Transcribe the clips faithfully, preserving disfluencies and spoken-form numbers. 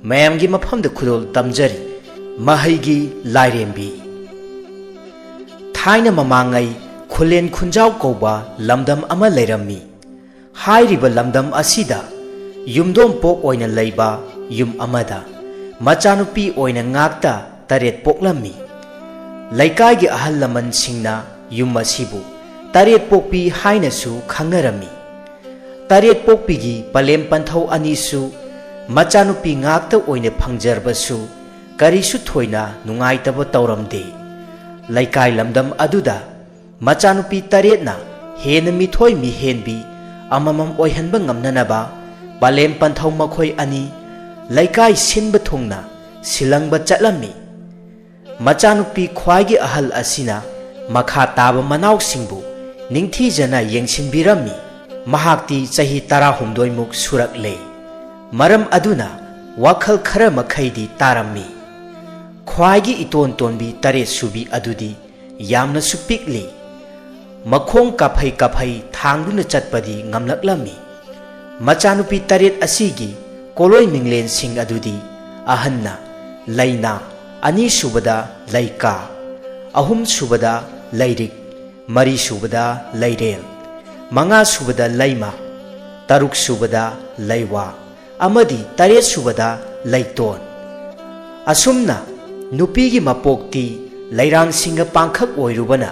ꯃꯌꯥꯝꯒꯤ ꯃꯐꯝꯗ ꯈꯨꯗꯣꯜ ꯇꯝꯖꯔꯤ꯫ ꯃꯍꯩꯒꯤ ꯂꯥꯏꯔꯦꯝꯕꯤ꯫ ꯊꯥꯏꯅ ꯃꯃꯥꯡꯉꯩ ꯈꯨꯂꯦꯟ ꯈꯨꯟꯖꯥꯎ ꯀꯧꯕ ꯂꯝꯗꯝ ꯑꯃ ꯂꯩꯔꯝꯃꯤ꯫ ꯍꯥꯏꯔꯤꯕ ꯂꯝꯗꯝ ꯑꯁꯤꯗ ꯌꯨꯝꯗꯣꯡꯄꯣꯛ ꯑꯣꯏꯅ ꯂꯩꯕ ꯌꯨꯝ ꯑꯃꯗ ꯃꯆꯥꯅꯨꯄꯤ ꯑꯣꯏꯅ ꯉꯥꯛꯇ ꯇꯔꯦꯠ ꯄꯣꯛꯂꯝꯃꯤ꯫ ꯂꯩꯀꯥꯏꯒꯤ ꯑꯍꯜ ꯂꯃꯟꯁꯤꯡꯅ ꯌꯨꯝ ꯑꯁꯤꯕꯨ ꯇꯔꯦꯠ ꯄꯣꯛꯄꯤ ꯍꯥꯏꯅꯁꯨ ꯈꯪꯅꯔꯝꯃꯤ꯫ ꯇꯔꯦꯠ ꯄꯣꯛꯄꯤꯒꯤ ꯄꯂꯦꯝ ꯄꯟꯊꯧ ꯑꯅꯤꯁꯨ ꯃꯆꯥꯅꯨꯄꯤ ꯉꯥꯛꯇ ꯑꯣꯏꯅ ꯐꯪꯖꯔꯕꯁꯨ ꯀꯔꯤꯁꯨ ꯊꯣꯏꯅ ꯅꯨꯡꯉꯥꯏꯇꯕ ꯇꯧꯔꯝꯗꯦ꯫ ꯂꯩꯀꯥꯏ ꯂꯝꯗꯝ ꯑꯗꯨꯗ ꯃꯆꯥꯅꯨꯄꯤ ꯇꯔꯦꯠꯅ ꯍꯦꯟꯅ ꯃꯤꯊꯣꯏ ꯃꯤꯍꯦꯟꯕꯤ ꯑꯃꯃꯝ ꯑꯣꯏꯍꯟꯕ ꯉꯝꯅꯅꯕ ꯄꯂꯦꯝ ꯄꯟꯊꯧ ꯃꯈꯣꯏ ꯑꯅꯤ ꯂꯩꯀꯥꯏ ꯁꯤꯟꯕ ꯊꯨꯡꯅ ꯁꯤꯜꯂꯪꯕ ꯆꯠꯂꯝꯃꯤ꯫ ꯃꯆꯥꯅꯨꯄꯤ ꯈ꯭ꯋꯥꯏꯒꯤ ꯑꯍꯜ ꯑꯁꯤꯅ ꯃꯈꯥ ꯇꯥꯕ ꯃꯅꯥꯎꯁꯤꯡꯕꯨ ꯅꯤꯡꯊꯤꯖꯅ ꯌꯦꯡꯁꯤꯟꯕꯤꯔꯝꯃꯤ꯫ ꯃꯍꯥꯛꯇꯤ ꯆꯍꯤ ꯇꯔꯥꯍꯨꯝꯗꯣꯏꯃꯨꯛ ꯁꯨꯔꯛꯂꯦ꯫ ꯃꯔꯝ ꯑꯗꯨꯅ ꯋꯥꯈꯜ ꯈꯔ ꯃꯈꯩꯗꯤ ꯇꯥꯔꯝꯃꯤ꯫ ꯈ꯭ꯋꯥꯏꯒꯤ ꯏꯇꯣꯟ ꯇꯣꯟꯕꯤ ꯇꯔꯦꯠ ꯁꯨꯕꯤ ꯑꯗꯨꯗꯤ ꯌꯥꯝꯅꯁꯨ ꯄꯤꯛꯂꯤ꯫ ꯃꯈꯣꯡ ꯀꯥꯐꯩ ꯀꯥꯐꯩ ꯊꯥꯡꯗꯨꯅ ꯆꯠꯄꯗꯤ ꯉꯝꯂꯛꯂꯝꯃꯤ꯫ ꯃꯆꯥꯅꯨꯄꯤ ꯇꯔꯦꯠ ꯑꯁꯤꯒꯤ ꯀꯣꯂꯣꯏ ꯃꯤꯡꯂꯦꯟꯁꯤꯡ ꯑꯗꯨꯗꯤ ꯑꯍꯟꯅ ꯂꯩꯅꯥ, ꯑꯅꯤꯁꯨꯕꯗ ꯂꯩꯀꯥ, ꯑꯍꯨꯝꯁꯨꯕꯗ ꯂꯩꯔꯤꯛ, ꯃꯔꯤꯁꯨꯕꯗ ꯂꯩꯔꯦꯜ, ꯃꯉꯥꯁꯨꯕꯗ ꯂꯩꯃ, ꯇꯔꯨꯛꯁꯨꯕꯗ ꯂꯩꯋꯥ, ꯑꯃꯗꯤ ꯇꯔꯦꯠꯁꯨꯕꯗ ꯂꯩꯇꯣꯟ꯫ ꯑꯁꯨꯝꯅ ꯅꯨꯄꯤꯒꯤ ꯃꯄꯣꯛꯇꯤ ꯂꯩꯔꯥꯡꯁꯤꯡꯒ ꯄꯥꯡꯈꯛ ꯑꯣꯏꯔꯨꯕꯅ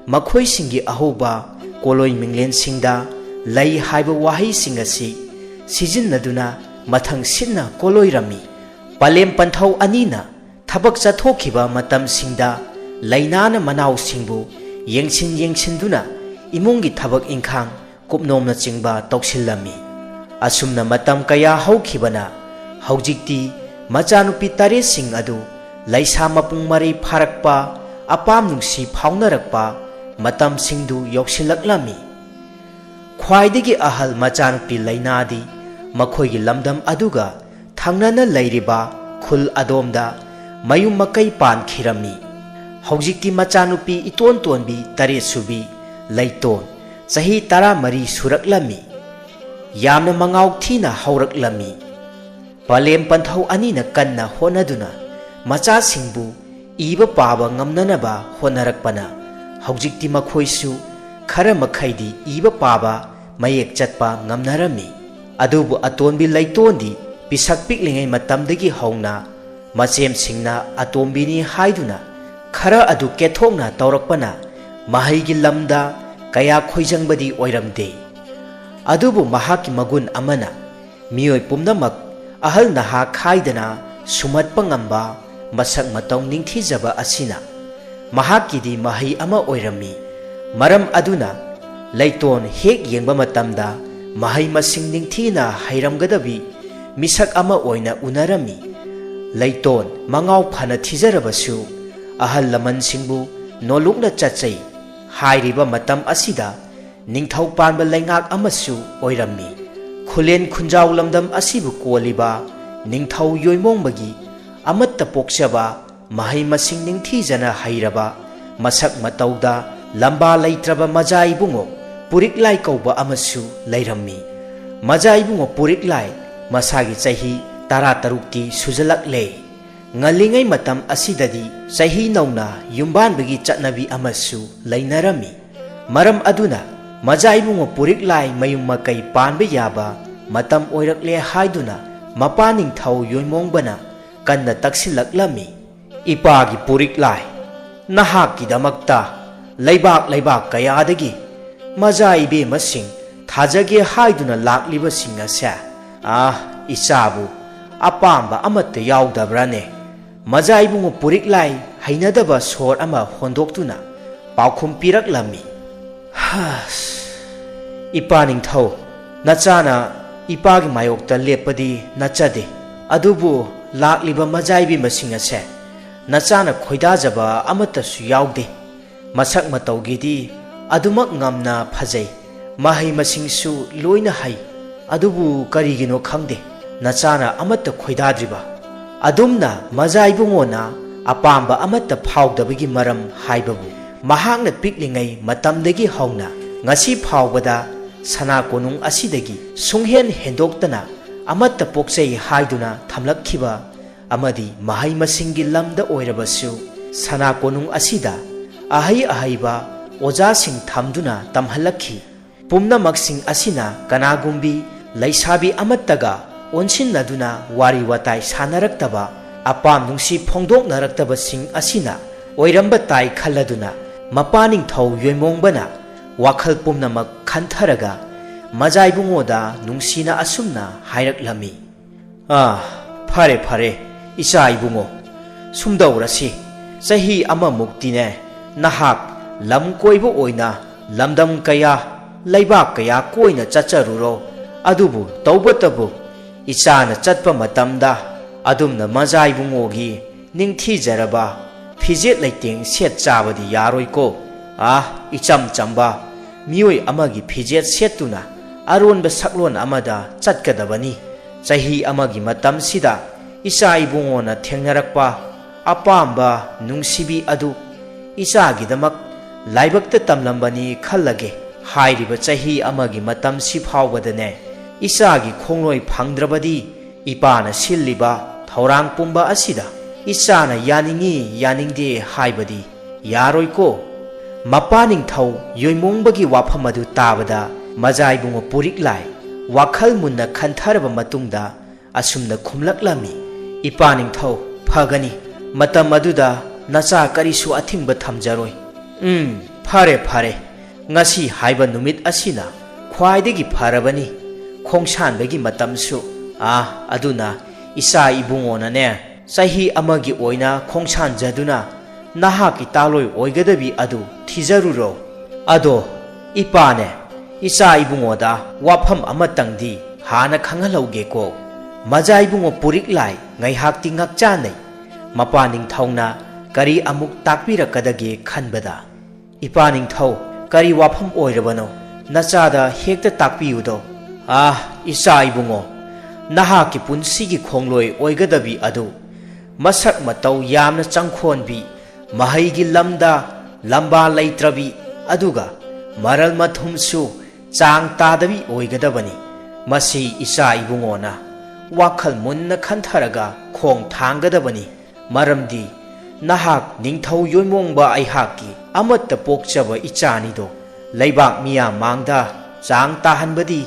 ꯃꯈꯣꯏꯁꯤꯡꯒꯤ ꯑꯍꯧꯕ ꯀꯣꯂꯣꯏ ꯃꯤꯡꯂꯦꯟꯁꯤꯡꯗ ꯂꯩ ꯍꯥꯏꯕ ꯋꯥꯍꯩꯁꯤꯡ ꯑꯁꯤ ꯁꯤꯖꯤꯟꯅꯗꯨꯅ ꯃꯊꯪ ꯁꯤꯠꯅ ꯀꯣꯂꯣꯏꯔꯝꯃꯤ꯫ ꯄꯂꯦꯝ ꯄꯟꯊꯧ ꯑꯅꯤꯅ ꯊꯕꯛ ꯆꯠꯊꯣꯛꯈꯤꯕ ꯃꯇꯝꯁꯤꯡꯗ ꯂꯩꯅꯥꯅ ꯃꯅꯥꯎꯁꯤꯡꯕꯨ ꯌꯦꯡꯁꯤꯟ ꯌꯦꯡꯁꯤꯟꯗꯨꯅ ꯏꯃꯨꯡꯒꯤ ꯊꯕꯛ ꯏꯪꯈꯥꯡ ꯀꯨꯞꯅꯣꯝꯅꯆꯤꯡꯕ ꯇꯧꯁꯤꯜꯂꯝꯃꯤ꯫ ꯑꯁꯨꯝꯅ ꯃꯇꯝ ꯀꯌꯥ ꯍꯧꯈꯤꯕꯅ ꯍꯧꯖꯤꯛꯇꯤ ꯃꯆꯥꯅꯨꯄꯤ ꯇꯔꯦꯠꯁꯤꯡ ꯑꯗꯨ ꯂꯩꯁꯥ ꯃꯄꯨꯡ ꯃꯔꯩ ꯐꯥꯔꯛꯄ, ꯑꯄꯥꯝ ꯅꯨꯡꯁꯤ ꯐꯥꯎꯅꯔꯛꯄ ꯃꯇꯝꯁꯤꯡꯗꯨ ꯌꯧꯁꯤꯜꯂꯛꯂꯝꯃꯤ꯫ ꯈ꯭ꯋꯥꯏꯗꯒꯤ ꯑꯍꯜ ꯃꯆꯥꯅꯨꯄꯤ ꯂꯩꯅꯥꯗꯤ ꯃꯈꯣꯏꯒꯤ ꯂꯝꯗꯝ ꯑꯗꯨꯒ ꯊꯪꯅꯅ ꯂꯩꯔꯤꯕ ꯈꯨꯜ ꯑꯗꯣꯝꯗ ꯃꯌꯨꯝ ꯃꯀꯩ ꯄꯥꯟꯈꯤꯔꯝꯃꯤ꯫ ꯍꯧꯖꯤꯛꯇꯤ ꯃꯆꯥꯅꯨꯄꯤ ꯏꯇꯣꯟ ꯇꯣꯟꯕꯤ ꯇꯔꯦꯠ ꯁꯨꯕꯤ ꯂꯩꯇꯣꯟ ꯆꯍꯤ ꯇꯔꯥꯃꯔꯤ ꯁꯨꯔꯛꯂꯝꯃꯤ꯫ ꯌꯥꯝꯅ ꯃꯉꯥꯎ ꯊꯤꯅ ꯍꯧꯔꯛꯂꯝꯃꯤ꯫ ꯄꯂꯦꯝ ꯄꯟꯊꯧ ꯑꯅꯤꯅ ꯀꯟꯅ ꯍꯣꯠꯅꯗꯨꯅ ꯃꯆꯥꯁꯤꯡꯕꯨ ꯏꯕ ꯄꯥꯕ ꯉꯝꯅꯅꯕ ꯍꯣꯠꯅꯔꯛꯄꯅ ꯍꯧꯖꯤꯛꯇꯤ ꯃꯈꯣꯏꯁꯨ ꯈꯔ ꯃꯈꯩꯗꯤ ꯏꯕ ꯄꯥꯕ ꯃꯌꯦꯛ ꯆꯠꯄ ꯉꯝꯅꯔꯝꯃꯤ꯫ ꯑꯗꯨꯕꯨ ꯑꯇꯣꯟꯕꯤ ꯂꯩꯇꯣꯟꯗꯤ ꯄꯤꯁꯛ ꯄꯤꯛꯂꯤꯉꯩ ꯃꯇꯝꯗꯒꯤ ꯍꯧꯅ ꯃꯆꯦꯝꯁꯤꯡꯅ ꯑꯇꯣꯝꯕꯤꯅꯤ ꯍꯥꯏꯗꯨꯅ ꯈꯔ ꯑꯗꯨ ꯀꯦꯊꯣꯛꯅ ꯇꯧꯔꯛꯄꯅ ꯃꯍꯩꯒꯤ ꯂꯝꯗ ꯀꯌꯥ ꯈꯣꯏꯖꯪꯕꯗꯤ ꯑꯣꯏꯔꯝꯗꯦ꯫ ꯑꯗꯨꯕꯨ ꯃꯍꯥꯛꯀꯤ ꯃꯒꯨꯟ ꯑꯃꯅ ꯃꯤꯑꯣꯏ ꯄꯨꯝꯅꯃꯛ ꯑꯍꯜ ꯅꯍꯥ ꯈꯥꯏꯗꯅ ꯁꯨꯝꯍꯠꯄ ꯉꯝꯕ ꯃꯁꯛ ꯃꯇꯧ ꯅꯤꯡꯊꯤꯖꯕ ꯑꯁꯤꯅ ꯃꯍꯥꯛꯀꯤꯗꯤ ꯃꯍꯩ ꯑꯃ ꯑꯣꯏꯔꯝꯃꯤ꯫ ꯃꯔꯝ ꯑꯗꯨꯅ ꯂꯩꯇꯣꯟ ꯍꯦꯛ ꯌꯦꯡꯕ ꯃꯇꯝꯗ ꯃꯍꯩ ꯃꯁꯤꯡ ꯅꯤꯡꯊꯤꯅ ꯍꯩꯔꯝꯒꯗꯕꯤ ꯃꯤꯁꯛ ꯑꯃ ꯑꯣꯏꯅ ꯎꯅꯔꯝꯃꯤ꯫ ꯂꯩꯇꯣꯟ ꯃꯉꯥꯎ ꯐꯅ ꯊꯤꯖꯔꯕꯁꯨ ꯑꯍꯜ ꯂꯃꯟꯁꯤꯡꯕꯨ ꯅꯣꯂꯨꯛꯅ ꯆꯠꯆꯩ꯫ ꯍꯥꯏꯔꯤꯕ ꯃꯇꯝ ꯑꯁꯤꯗ ꯅꯤꯡꯊꯧ ꯄꯥꯟꯕ ꯂꯩꯉꯥꯛ ꯑꯃꯁꯨ ꯑꯣꯏꯔꯝꯃꯤ꯫ ꯈꯨꯂꯦꯟ ꯈꯨꯟꯖꯥꯎ ꯂꯝꯗꯝ ꯑꯁꯤꯕꯨ ꯀꯣꯜꯂꯤꯕ ꯅꯤꯡꯊꯧ ꯌꯣꯏꯃꯣꯡꯕꯒꯤ ꯑꯃꯠꯇ ꯄꯣꯛꯆꯕ ꯃꯍꯩ ꯃꯁꯤꯡ ꯅꯤꯡꯊꯤꯖꯅ ꯍꯩꯔꯕ ꯃꯁꯛ ꯃꯇꯧꯗ ꯂꯝꯕꯥ ꯂꯩꯇ꯭ꯔꯕ ꯃꯖꯥ ꯏꯕꯨꯡꯉꯣ ꯄꯨꯔꯤꯛꯂꯥꯏ ꯀꯧꯕ ꯑꯃꯁꯨ ꯂꯩꯔꯝꯃꯤ꯫ ꯃꯖꯥ ꯏꯕꯨꯡꯉꯣ ꯄꯨꯔꯤꯛꯂꯥꯏ ꯃꯁꯥꯒꯤ ꯆꯍꯤ ꯇꯔꯥ ꯇꯔꯨꯛꯇꯤ ꯁꯨꯖꯜꯂꯛꯂꯦ꯫ ꯉꯜꯂꯤꯉꯩ ꯃꯇꯝ ꯑꯁꯤꯗꯗꯤ ꯆꯍꯤ ꯅꯧꯅ ꯌꯨꯝꯕꯥꯟꯕꯒꯤ ꯆꯠꯅꯕꯤ ꯑꯃꯁꯨ ꯂꯩꯅꯔꯝꯃꯤ꯫ ꯃꯔꯝ ꯑꯗꯨꯅ ꯃꯖꯥ ꯏꯕꯨꯡꯉꯣ ꯄꯨꯔꯤꯛꯂꯥꯏ ꯃꯌꯨꯝ ꯃꯀꯩ ꯄꯥꯟꯕ ꯌꯥꯕ ꯃꯇꯝ ꯑꯣꯏꯔꯛꯂꯦ ꯍꯥꯏꯗꯨꯅ ꯃꯄꯥ ꯅꯤꯡꯊꯧ ꯌꯣꯏꯃꯣꯡꯕꯅ ꯀꯟꯅ ꯇꯛꯁꯤꯜꯂꯛꯂꯝꯃꯤ꯫ ꯏꯄꯥꯒꯤ ꯄꯨꯔꯤꯛꯂꯥꯏ, ꯅꯍꯥꯛꯀꯤꯗꯃꯛꯇ ꯂꯩꯕꯥꯛ ꯂꯩꯕꯥꯛ ꯀꯌꯥꯗꯒꯤ ꯃꯖꯥ ꯏꯕꯦꯝꯃꯁꯤꯡ ꯊꯥꯖꯒꯦ ꯍꯥꯏꯗꯨꯅ ꯂꯥꯛꯂꯤꯕꯁꯤꯡ ꯑꯁꯦ, ꯑꯥ, ꯏꯆꯥꯕꯨ ꯑꯄꯥꯝꯕ ꯑꯃꯠꯇ ꯌꯥꯎꯗꯕ꯭ꯔꯥꯅꯦ? ꯃꯖꯥ ꯏꯕꯨꯡꯉꯣ ꯄꯨꯔꯤꯛꯂꯥꯏ ꯍꯩꯅꯗꯕ ꯁꯣꯔ ꯑꯃ ꯍꯣꯟꯗꯣꯛꯇꯨꯅ ꯄꯥꯎꯈꯨꯝ ꯄꯤꯔꯛꯂꯝꯃꯤ꯫ ꯍꯁ! ꯏꯄꯥ ꯅꯤꯡꯊꯧ, ꯅꯆꯥꯅ ꯏꯄꯥꯒꯤ ꯃꯥꯌꯣꯛꯇ ꯂꯦꯞꯄꯗꯤ ꯅꯠꯆꯗꯦ꯫ ꯑꯗꯨꯕꯨ ꯂꯥꯛꯂꯤꯕ ꯃꯖꯥ ꯏꯕꯦꯝꯃꯁꯤꯡ ꯑꯁꯦ ꯅꯆꯥꯅ ꯈꯣꯏꯗꯥꯖꯕ ꯑꯃꯠꯇꯁꯨ ꯌꯥꯎꯗꯦ꯫ ꯃꯁꯛ ꯃꯇꯧꯒꯤꯗꯤ ꯑꯗꯨꯃꯛ ꯉꯝꯅ ꯐꯖꯩ, ꯃꯍꯩ ꯃꯁꯤꯡꯁꯨ ꯂꯣꯏꯅ ꯍꯩ꯫ ꯑꯗꯨꯕꯨ ꯀꯔꯤꯒꯤꯅꯣ ꯈꯪꯗꯦ, ꯅꯆꯥꯅ ꯑꯃꯠꯇ ꯈꯣꯏꯗꯥꯗ꯭ꯔꯤꯕ? ꯑꯗꯨꯝꯅ ꯃꯖꯥ ꯏꯕꯨꯡꯉꯣꯅ ꯑꯄꯥꯝꯕ ꯑꯃꯠꯇ ꯐꯥꯎꯗꯕꯒꯤ ꯃꯔꯝ ꯍꯥꯏꯕꯕꯨ, ꯃꯍꯥꯛꯅ ꯄꯤꯛꯂꯤꯉꯩ ꯃꯇꯝꯗꯒꯤ ꯍꯧꯅ ꯉꯁꯤ ꯐꯥꯎꯕꯗ ꯁꯅꯥ ꯀꯣꯅꯨꯡ ꯑꯁꯤꯗꯒꯤ ꯁꯨꯡꯍꯦꯟ ꯍꯦꯟꯗꯣꯛꯇꯅ ꯑꯃꯠꯇ ꯄꯣꯛꯆꯩ ꯍꯥꯏꯗꯨꯅ ꯊꯝꯂꯛꯈꯤꯕ ꯑꯃꯗꯤ ꯃꯍꯩ ꯃꯁꯤꯡꯒꯤ ꯂꯝꯗ ꯑꯣꯏꯔꯕꯁꯨ ꯁꯅꯥ ꯀꯣꯅꯨꯡ ꯑꯁꯤꯗ ꯑꯍꯩ ꯑꯍꯩꯕ ꯑꯣꯖꯥꯁꯤꯡ ꯊꯝꯗꯨꯅ ꯇꯝꯍꯜꯂꯛꯈꯤ꯫ ꯄꯨꯝꯅꯃꯛꯁꯤꯡ ꯑꯁꯤꯅ ꯀꯅꯥꯒꯨꯝꯕꯤ ꯂꯩꯁꯥꯕꯤ ꯑꯃꯠꯇꯒ ꯑꯣꯟꯁꯤꯟꯅꯗꯨꯅ ꯋꯥꯔꯤ ꯋꯥꯇꯥꯏ ꯁꯥꯟꯅꯔꯛꯇꯕ, ꯑꯄꯥꯝ ꯅꯨꯡꯁꯤ ꯐꯣꯡꯗꯣꯛꯅꯔꯛꯇꯕꯁꯤꯡ ꯑꯁꯤꯅ ꯑꯣꯏꯔꯝꯕ ꯇꯥꯏ ꯈꯜꯂꯗꯨꯅ ꯃꯄꯥ ꯅꯤꯡꯊꯧ ꯌꯣꯏꯃꯣꯡꯕꯅ ꯋꯥꯈꯜ ꯄꯨꯝꯅꯃꯛ ꯈꯟꯊꯔꯒ ꯃꯖꯥꯏꯕꯨꯡꯉꯣꯗ ꯅꯨꯡꯁꯤꯅ ꯑꯁꯨꯝꯅ ꯍꯥꯏꯔꯛꯂꯝꯃꯤ꯫ ꯑꯥ, ꯐꯔꯦ ꯐꯔꯦ, ꯏꯆꯥ ꯏꯕꯨꯡꯉꯣ, ꯁꯨꯝꯗꯧꯔꯁꯤ꯫ ꯆꯍꯤ ꯑꯃꯃꯨꯛꯇꯤꯅꯦ, ꯅꯍꯥꯛ ꯂꯝ ꯀꯣꯏꯕ ꯑꯣꯏꯅ ꯂꯝꯗꯝ ꯀꯌꯥ, ꯂꯩꯕꯥꯛ ꯀꯌꯥ ꯀꯣꯏꯅ ꯆꯠꯆꯔꯨꯔꯣ꯫ ꯑꯗꯨꯕꯨ ꯇꯧꯕꯇꯕꯨ ꯏꯆꯥꯅ ꯆꯠꯄ ꯃꯇꯝꯗ ꯑꯗꯨꯝꯅ ꯃꯖꯥꯏꯕꯨꯡꯉꯣꯒꯤ ꯅꯤꯡꯊꯤꯖꯔꯕ ꯐꯤꯖꯦꯠ ꯂꯩꯇꯦꯡ ꯁꯦꯠ ꯆꯥꯕꯗꯤ ꯌꯥꯔꯣꯏꯀꯣ꯫ ꯑꯥ, ꯏꯆꯝ ꯆꯝꯕ ꯃꯤꯑꯣꯏ ꯑꯃꯒꯤ ꯐꯤꯖꯦꯠ ꯁꯦꯠꯇꯨꯅ ꯑꯔꯣꯟꯕ ꯁꯛꯂꯣꯟ ꯑꯃꯗ ꯆꯠꯀꯗꯕꯅꯤ꯫ ꯆꯍꯤ ꯑꯃꯒꯤ ꯃꯇꯝꯁꯤꯗ ꯏꯆꯥ ꯏꯕꯨꯡꯉꯣꯅ ꯊꯦꯡꯅꯔꯛꯄ ꯑꯄꯥꯝꯕ ꯅꯨꯡꯁꯤꯕꯤ ꯑꯗꯨ ꯏꯆꯥꯒꯤꯗꯃꯛ ꯂꯥꯏꯕꯛꯇ ꯇꯝꯂꯝꯕꯅꯤ ꯈꯜꯂꯒꯦ꯫ ꯍꯥꯏꯔꯤꯕ ꯆꯍꯤ ꯑꯃꯒꯤ ꯃꯇꯝꯁꯤ ꯐꯥꯎꯕꯗꯅꯦ, ꯏꯆꯥꯒꯤ ꯈꯣꯡꯂꯣꯏ ꯐꯪꯗ꯭ꯔꯕꯗꯤ ꯏꯄꯥꯅ ꯁꯤꯜꯂꯤꯕ ꯊꯧꯔꯥꯡ ꯄꯨꯝꯕ ꯑꯁꯤꯗ ꯏꯆꯥꯅ ꯌꯥꯅꯤꯡꯏ ꯌꯥꯅꯤꯡꯗꯦ ꯍꯥꯏꯕꯗꯤ ꯌꯥꯔꯣꯏꯀꯣ꯫ ꯃꯄꯥ ꯅꯤꯡꯊꯧ ꯌꯣꯏꯃꯣꯡꯕꯒꯤ ꯋꯥꯐꯝ ꯑꯗꯨ ꯇꯥꯕꯗ ꯃꯖꯥꯏꯕꯨꯡꯉꯣ ꯄꯨꯔꯤꯛꯂꯥꯏ ꯋꯥꯈꯜ ꯃꯨꯟꯅ ꯈꯟꯊꯔꯕ ꯃꯇꯨꯡꯗ ꯑꯁꯨꯝꯅ ꯈꯨꯝꯂꯛꯂꯝꯃꯤ, "ꯏꯄꯥ ꯅꯤꯡꯊꯧ, ꯐꯒꯅꯤ꯫ ꯃꯇꯝ ꯑꯗꯨꯗ ꯅꯆꯥ ꯀꯔꯤꯁꯨ ꯑꯊꯤꯡꯕ ꯊꯝꯖꯔꯣꯏ꯫ ꯎꯝ, ꯐꯔꯦ, ꯐꯔꯦ꯫ ꯉꯁꯤ ꯍꯥꯏꯕ ꯅꯨꯃꯤꯠ ꯑꯁꯤꯅ ꯈ꯭ꯋꯥꯏꯗꯒꯤ ꯐꯔꯕꯅꯤ꯫ ꯈꯣꯡꯁꯥꯟꯕꯒꯤ ꯃꯇꯝꯁꯨ, ꯑꯥ, ꯑꯗꯨꯅ ꯏꯆꯥ ꯏꯕꯨꯡꯉꯣꯅꯅꯦ, ꯆꯍꯤ ꯑꯃꯒꯤ ꯑꯣꯏꯅ ꯈꯣꯡꯁꯥꯟꯖꯗꯨꯅ ꯅꯍꯥꯛꯀꯤ ꯇꯥꯂꯣꯏ ꯑꯣꯏꯒꯗꯕꯤ ꯑꯗꯨ ꯊꯤꯖꯔꯨꯔꯣ꯫ ꯑꯗꯣ ꯏꯄꯥꯅꯦ, ꯏꯆꯥ ꯏꯕꯨꯡꯉꯣꯗ ꯋꯥꯐꯝ ꯑꯃꯇꯪꯗꯤ ꯍꯥꯟꯅ ꯈꯪꯍꯜꯍꯧꯒꯦꯀꯣ꯫" ꯃꯖꯥ ꯏꯕꯨꯡꯉꯣ ꯄꯨꯔꯤꯛꯂꯥꯏ ꯉꯥꯏꯍꯥꯛꯇꯤ ꯉꯛꯆꯥꯅꯩ꯫ ꯃꯄꯥ ꯅꯤꯡꯊꯧꯅ ꯀꯔꯤ ꯑꯃꯨꯛ ꯇꯥꯛꯄꯤꯔꯛꯀꯗꯒꯦ ꯈꯟꯕꯗ, "ꯏꯄꯥ ꯅꯤꯡꯊꯧ, ꯀꯔꯤ ꯋꯥꯐꯝ ꯑꯣꯏꯔꯕꯅꯣ? ꯅꯆꯥꯗ ꯍꯦꯛꯇ ꯇꯥꯛꯄꯤꯌꯨꯗꯣ꯫" "ꯑꯥ, ꯏꯆꯥ ꯏꯕꯨꯡꯉꯣ, ꯅꯍꯥꯛꯀꯤ ꯄꯨꯟꯁꯤꯒꯤ ꯈꯣꯡꯂꯣꯏ ꯑꯣꯏꯒꯗꯕꯤ ꯑꯗꯨ ꯃꯁꯛ ꯃꯇꯧ ꯌꯥꯝꯅ ꯆꯪꯈꯣꯟꯕꯤ, ꯃꯍꯩꯒꯤ ꯂꯝꯗ ꯂꯝꯕꯥ ꯂꯩꯇ꯭ꯔꯕꯤ, ꯑꯗꯨꯒ ꯃꯔꯜ ꯃꯊꯨꯝꯁꯨ ꯆꯥꯡ ꯇꯥꯗꯕꯤ ꯑꯣꯏꯒꯗꯕꯅꯤ꯫ ꯃꯁꯤ ꯏꯆꯥ ꯏꯕꯨꯡꯉꯣꯅ ꯋꯥꯈꯜ ꯃꯨꯟꯅ ꯈꯟꯊꯔꯒ ꯈꯣꯡ ꯊꯥꯡꯒꯗꯕꯅꯤ꯫ ꯃꯔꯝꯗꯤ ꯅꯍꯥꯛ ꯅꯤꯡꯊꯧ ꯌꯣꯏꯃꯣꯡꯕ ꯑꯩꯍꯥꯛꯀꯤ ꯑꯃꯠꯇ ꯄꯣꯛꯆꯕ ꯏꯆꯥꯅꯤꯗꯣ꯫ ꯂꯩꯕꯥꯛ ꯃꯤꯌꯥꯝ ꯃꯥꯡꯗ ꯆꯥꯡ ꯇꯥꯍꯟꯕꯗꯤ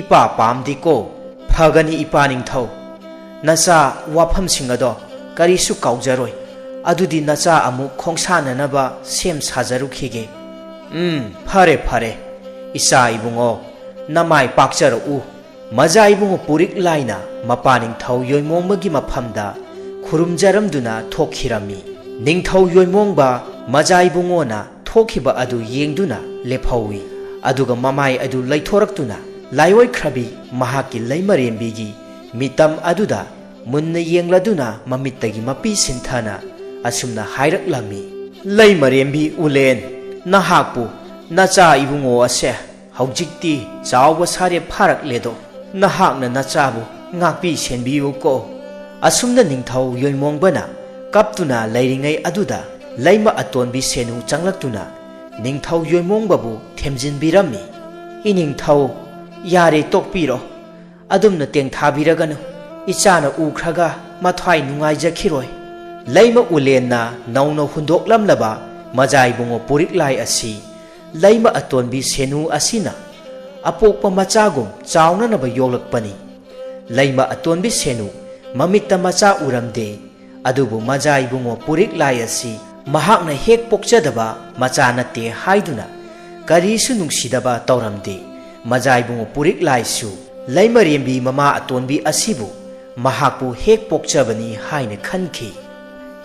ꯏꯄꯥ ꯄꯥꯝꯗꯦꯀꯣ꯫ ꯐꯒꯅꯤ ꯏꯄꯥ ꯅꯤꯡꯊꯧ, ꯅꯆꯥ ꯋꯥꯐꯝꯁꯤꯡ ꯑꯗꯣ ꯀꯔꯤꯁꯨ ꯀꯥꯎꯖꯔꯣꯏ꯫ ꯑꯗꯨꯗꯤ ꯅꯆꯥ ꯑꯃꯨꯛ ꯈꯣꯡꯁꯥꯟꯅꯅꯕ ꯁꯦꯝ ꯁꯥꯖꯔꯨꯈꯤꯒꯦ꯫ ꯎꯝ, ꯐꯔꯦ ꯐꯔꯦ, ꯏꯆꯥ ꯏꯕꯨꯡꯉꯣ, ꯅꯃꯥꯏ ꯄꯥꯛꯆꯔꯛꯎ꯫ ꯃꯖꯥ ꯏꯕꯨꯡꯉꯣ ꯄꯨꯔꯤꯛ ꯂꯥꯏꯅ ꯃꯄꯥ ꯅꯤꯡꯊꯧ ꯌꯣꯏꯃꯣꯡꯕꯒꯤ ꯃꯐꯝꯗ ꯈꯨꯔꯨꯝꯖꯔꯝꯗꯨꯅ ꯊꯣꯛꯈꯤꯔꯝꯃꯤ꯫ ꯅꯤꯡꯊꯧ ꯌꯣꯏꯃꯣꯡꯕ ꯃꯖꯥ ꯏꯕꯨꯡꯉꯣꯅ ꯊꯣꯛꯈꯤꯕ ꯑꯗꯨ ꯌꯦꯡꯗꯨꯅ ꯂꯦꯞꯍꯧꯏ꯫ ꯑꯗꯨꯒ ꯃꯃꯥꯏ ꯑꯗꯨ ꯂꯩꯊꯣꯔꯛꯇꯨꯅ ꯂꯥꯏꯑꯣꯏꯈ꯭ꯔꯕꯤ ꯃꯍꯥꯛꯀꯤ ꯂꯩꯃꯔꯦꯝꯕꯤꯒꯤ ꯃꯤꯇꯝ ꯑꯗꯨꯗ ꯃꯨꯟꯅ ꯌꯦꯡꯂꯗꯨꯅ ꯃꯃꯤꯠꯇꯒꯤ ꯃꯄꯤ ꯁꯤꯟꯊꯅ ꯑꯁꯨꯝꯅ ꯍꯥꯏꯔꯛꯂꯝꯃꯤ, "ꯂꯩꯃꯔꯦꯝꯕꯤ ꯎꯂꯦꯟ, ꯅꯍꯥꯛꯄꯨ ꯅꯆꯥ ꯏꯕꯨꯡꯉꯣ ꯑꯁꯦ ꯍꯧꯖꯤꯛꯇꯤ ꯆꯥꯎꯕ ꯁꯥꯔꯦ ꯐꯥꯔꯛꯂꯦꯗꯣ, ꯅꯍꯥꯛꯅ ꯅꯆꯥꯕꯨ ꯉꯥꯛꯄꯤ ꯁꯦꯟꯕꯤꯌꯨꯀꯣ꯫" ꯑꯁꯨꯝꯅ ꯅꯤꯡꯊꯧ ꯌꯣꯏꯃꯣꯡꯕꯅ ꯀꯞꯇꯨꯅ ꯂꯩꯔꯤꯉꯩ ꯑꯗꯨꯗ ꯂꯩꯃ ꯑꯇꯣꯟꯕꯤ ꯁꯦꯅꯨ ꯆꯪꯂꯛꯇꯨꯅ ꯅꯤꯡꯊꯧ ꯌꯣꯏꯃꯣꯡꯕꯕꯨ ꯊꯦꯝꯖꯤꯟꯕꯤꯔꯝꯃꯤ꯫ "ꯏꯅꯤꯡꯊꯧ, ꯌꯥꯔꯦ, ꯇꯣꯛꯄꯤꯔꯣ꯫ ꯑꯗꯨꯝꯅ ꯇꯦꯡꯊꯥꯕꯤꯔꯒꯅꯨ꯫ ꯏꯆꯥꯅ ꯎꯈ꯭ꯔꯒ ꯃꯊ꯭ꯋꯥꯏ ꯅꯨꯡꯉꯥꯏꯖꯈꯤꯔꯣꯏ꯫" ꯂꯩꯃ ꯎꯂꯦꯟꯅ ꯅꯧꯅ ꯍꯨꯟꯗꯣꯛꯂꯝꯂꯕ ꯃꯖꯥꯏꯕꯨꯡꯉꯣ ꯄꯨꯔꯤꯛꯂꯥꯏ ꯑꯁꯤ ꯂꯩꯃ ꯑꯇꯣꯟꯕꯤ ꯁꯦꯅꯨ ꯑꯁꯤꯅ ꯑꯄꯣꯛꯄ ꯃꯆꯥꯒꯨꯝ ꯆꯥꯎꯅꯅꯕ ꯌꯣꯛꯂꯛꯄꯅꯤ꯫ ꯂꯩꯃ ꯑꯇꯣꯟꯕꯤ ꯁꯦꯅꯨ ꯃꯃꯤꯠꯇ ꯃꯆꯥ ꯎꯔꯝꯗꯦ, ꯑꯗꯨꯕꯨ ꯃꯖꯥ ꯏꯕꯨꯡꯉꯣ ꯄꯨꯔꯤꯛꯂꯥꯏ ꯑꯁꯤ ꯃꯍꯥꯛꯅ ꯍꯦꯛ ꯄꯣꯛꯆꯗꯕ ꯃꯆꯥ ꯅꯠꯇꯦ ꯍꯥꯏꯗꯨꯅ ꯀꯔꯤꯁꯨ ꯅꯨꯡꯁꯤꯗꯕ ꯇꯧꯔꯝꯗꯦ꯫ ꯃꯖꯥ ꯏꯕꯨꯡꯉꯣ ꯄꯨꯔꯤꯛꯂꯥꯏꯁꯨ ꯂꯩꯃꯔꯦꯝꯕꯤ ꯃꯃꯥ ꯑꯇꯣꯟꯕꯤ ꯑꯁꯤꯕꯨ ꯃꯍꯥꯛꯄꯨ ꯍꯦꯛ ꯄꯣꯛꯆꯕꯅꯤ ꯍꯥꯏꯅ ꯈꯟꯈꯤ꯫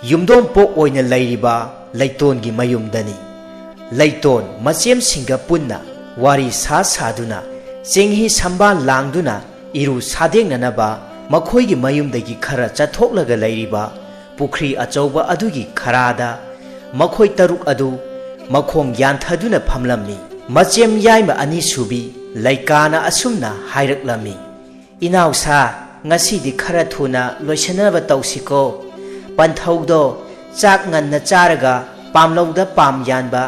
ꯌꯨꯝꯗꯣꯡꯄꯣꯛ ꯑꯣꯏꯅ ꯂꯩꯔꯤꯕ ꯂꯩꯇꯣꯟꯒꯤ ꯃꯌꯨꯝꯗꯅꯤ꯫ ꯂꯩꯇꯣꯟ ꯃꯆꯦꯝꯁꯤꯡꯒ ꯄꯨꯟꯅ ꯋꯥꯔꯤ ꯁꯥ ꯁꯥꯗꯨꯅ, ꯆꯦꯡꯍꯤ ꯁꯝꯕꯥꯜ ꯂꯥꯡꯗꯨꯅ ꯏꯔꯨ ꯁꯥꯗꯦꯡꯅꯅꯕ ꯃꯈꯣꯏꯒꯤ ꯃꯌꯨꯝꯗꯒꯤ ꯈꯔ ꯆꯠꯊꯣꯛꯂꯒ ꯂꯩꯔꯤꯕ ꯄꯨꯈ꯭ꯔꯤ ꯑꯆꯧꯕ ꯑꯗꯨꯒꯤ ꯈꯔꯥꯗ ꯃꯈꯣꯏ ꯇꯔꯨꯛ ꯑꯗꯨ ꯃꯈꯣꯡ ꯌꯥꯟꯊꯗꯨꯅ ꯐꯝꯂꯝꯃꯤ꯫ ꯃꯆꯦꯝ ꯌꯥꯏꯃ ꯑꯅꯤꯁꯨꯕꯤ ꯂꯩꯀꯥꯅ ꯑꯁꯨꯝꯅ ꯍꯥꯏꯔꯛꯂꯝꯃꯤ, "ꯏꯅꯥꯎꯁꯥ, ꯉꯁꯤꯗꯤ ꯈꯔ ꯊꯨꯅ ꯂꯣꯏꯁꯤꯟꯅꯕ ꯇꯧꯁꯤꯀꯣ꯫ ꯄꯟꯊꯧꯗꯣ ꯆꯥꯛ ꯉꯟꯅ ꯆꯥꯔꯒ ꯄꯥꯝꯂꯧꯗ ꯄꯥꯝ ꯌꯥꯟꯕ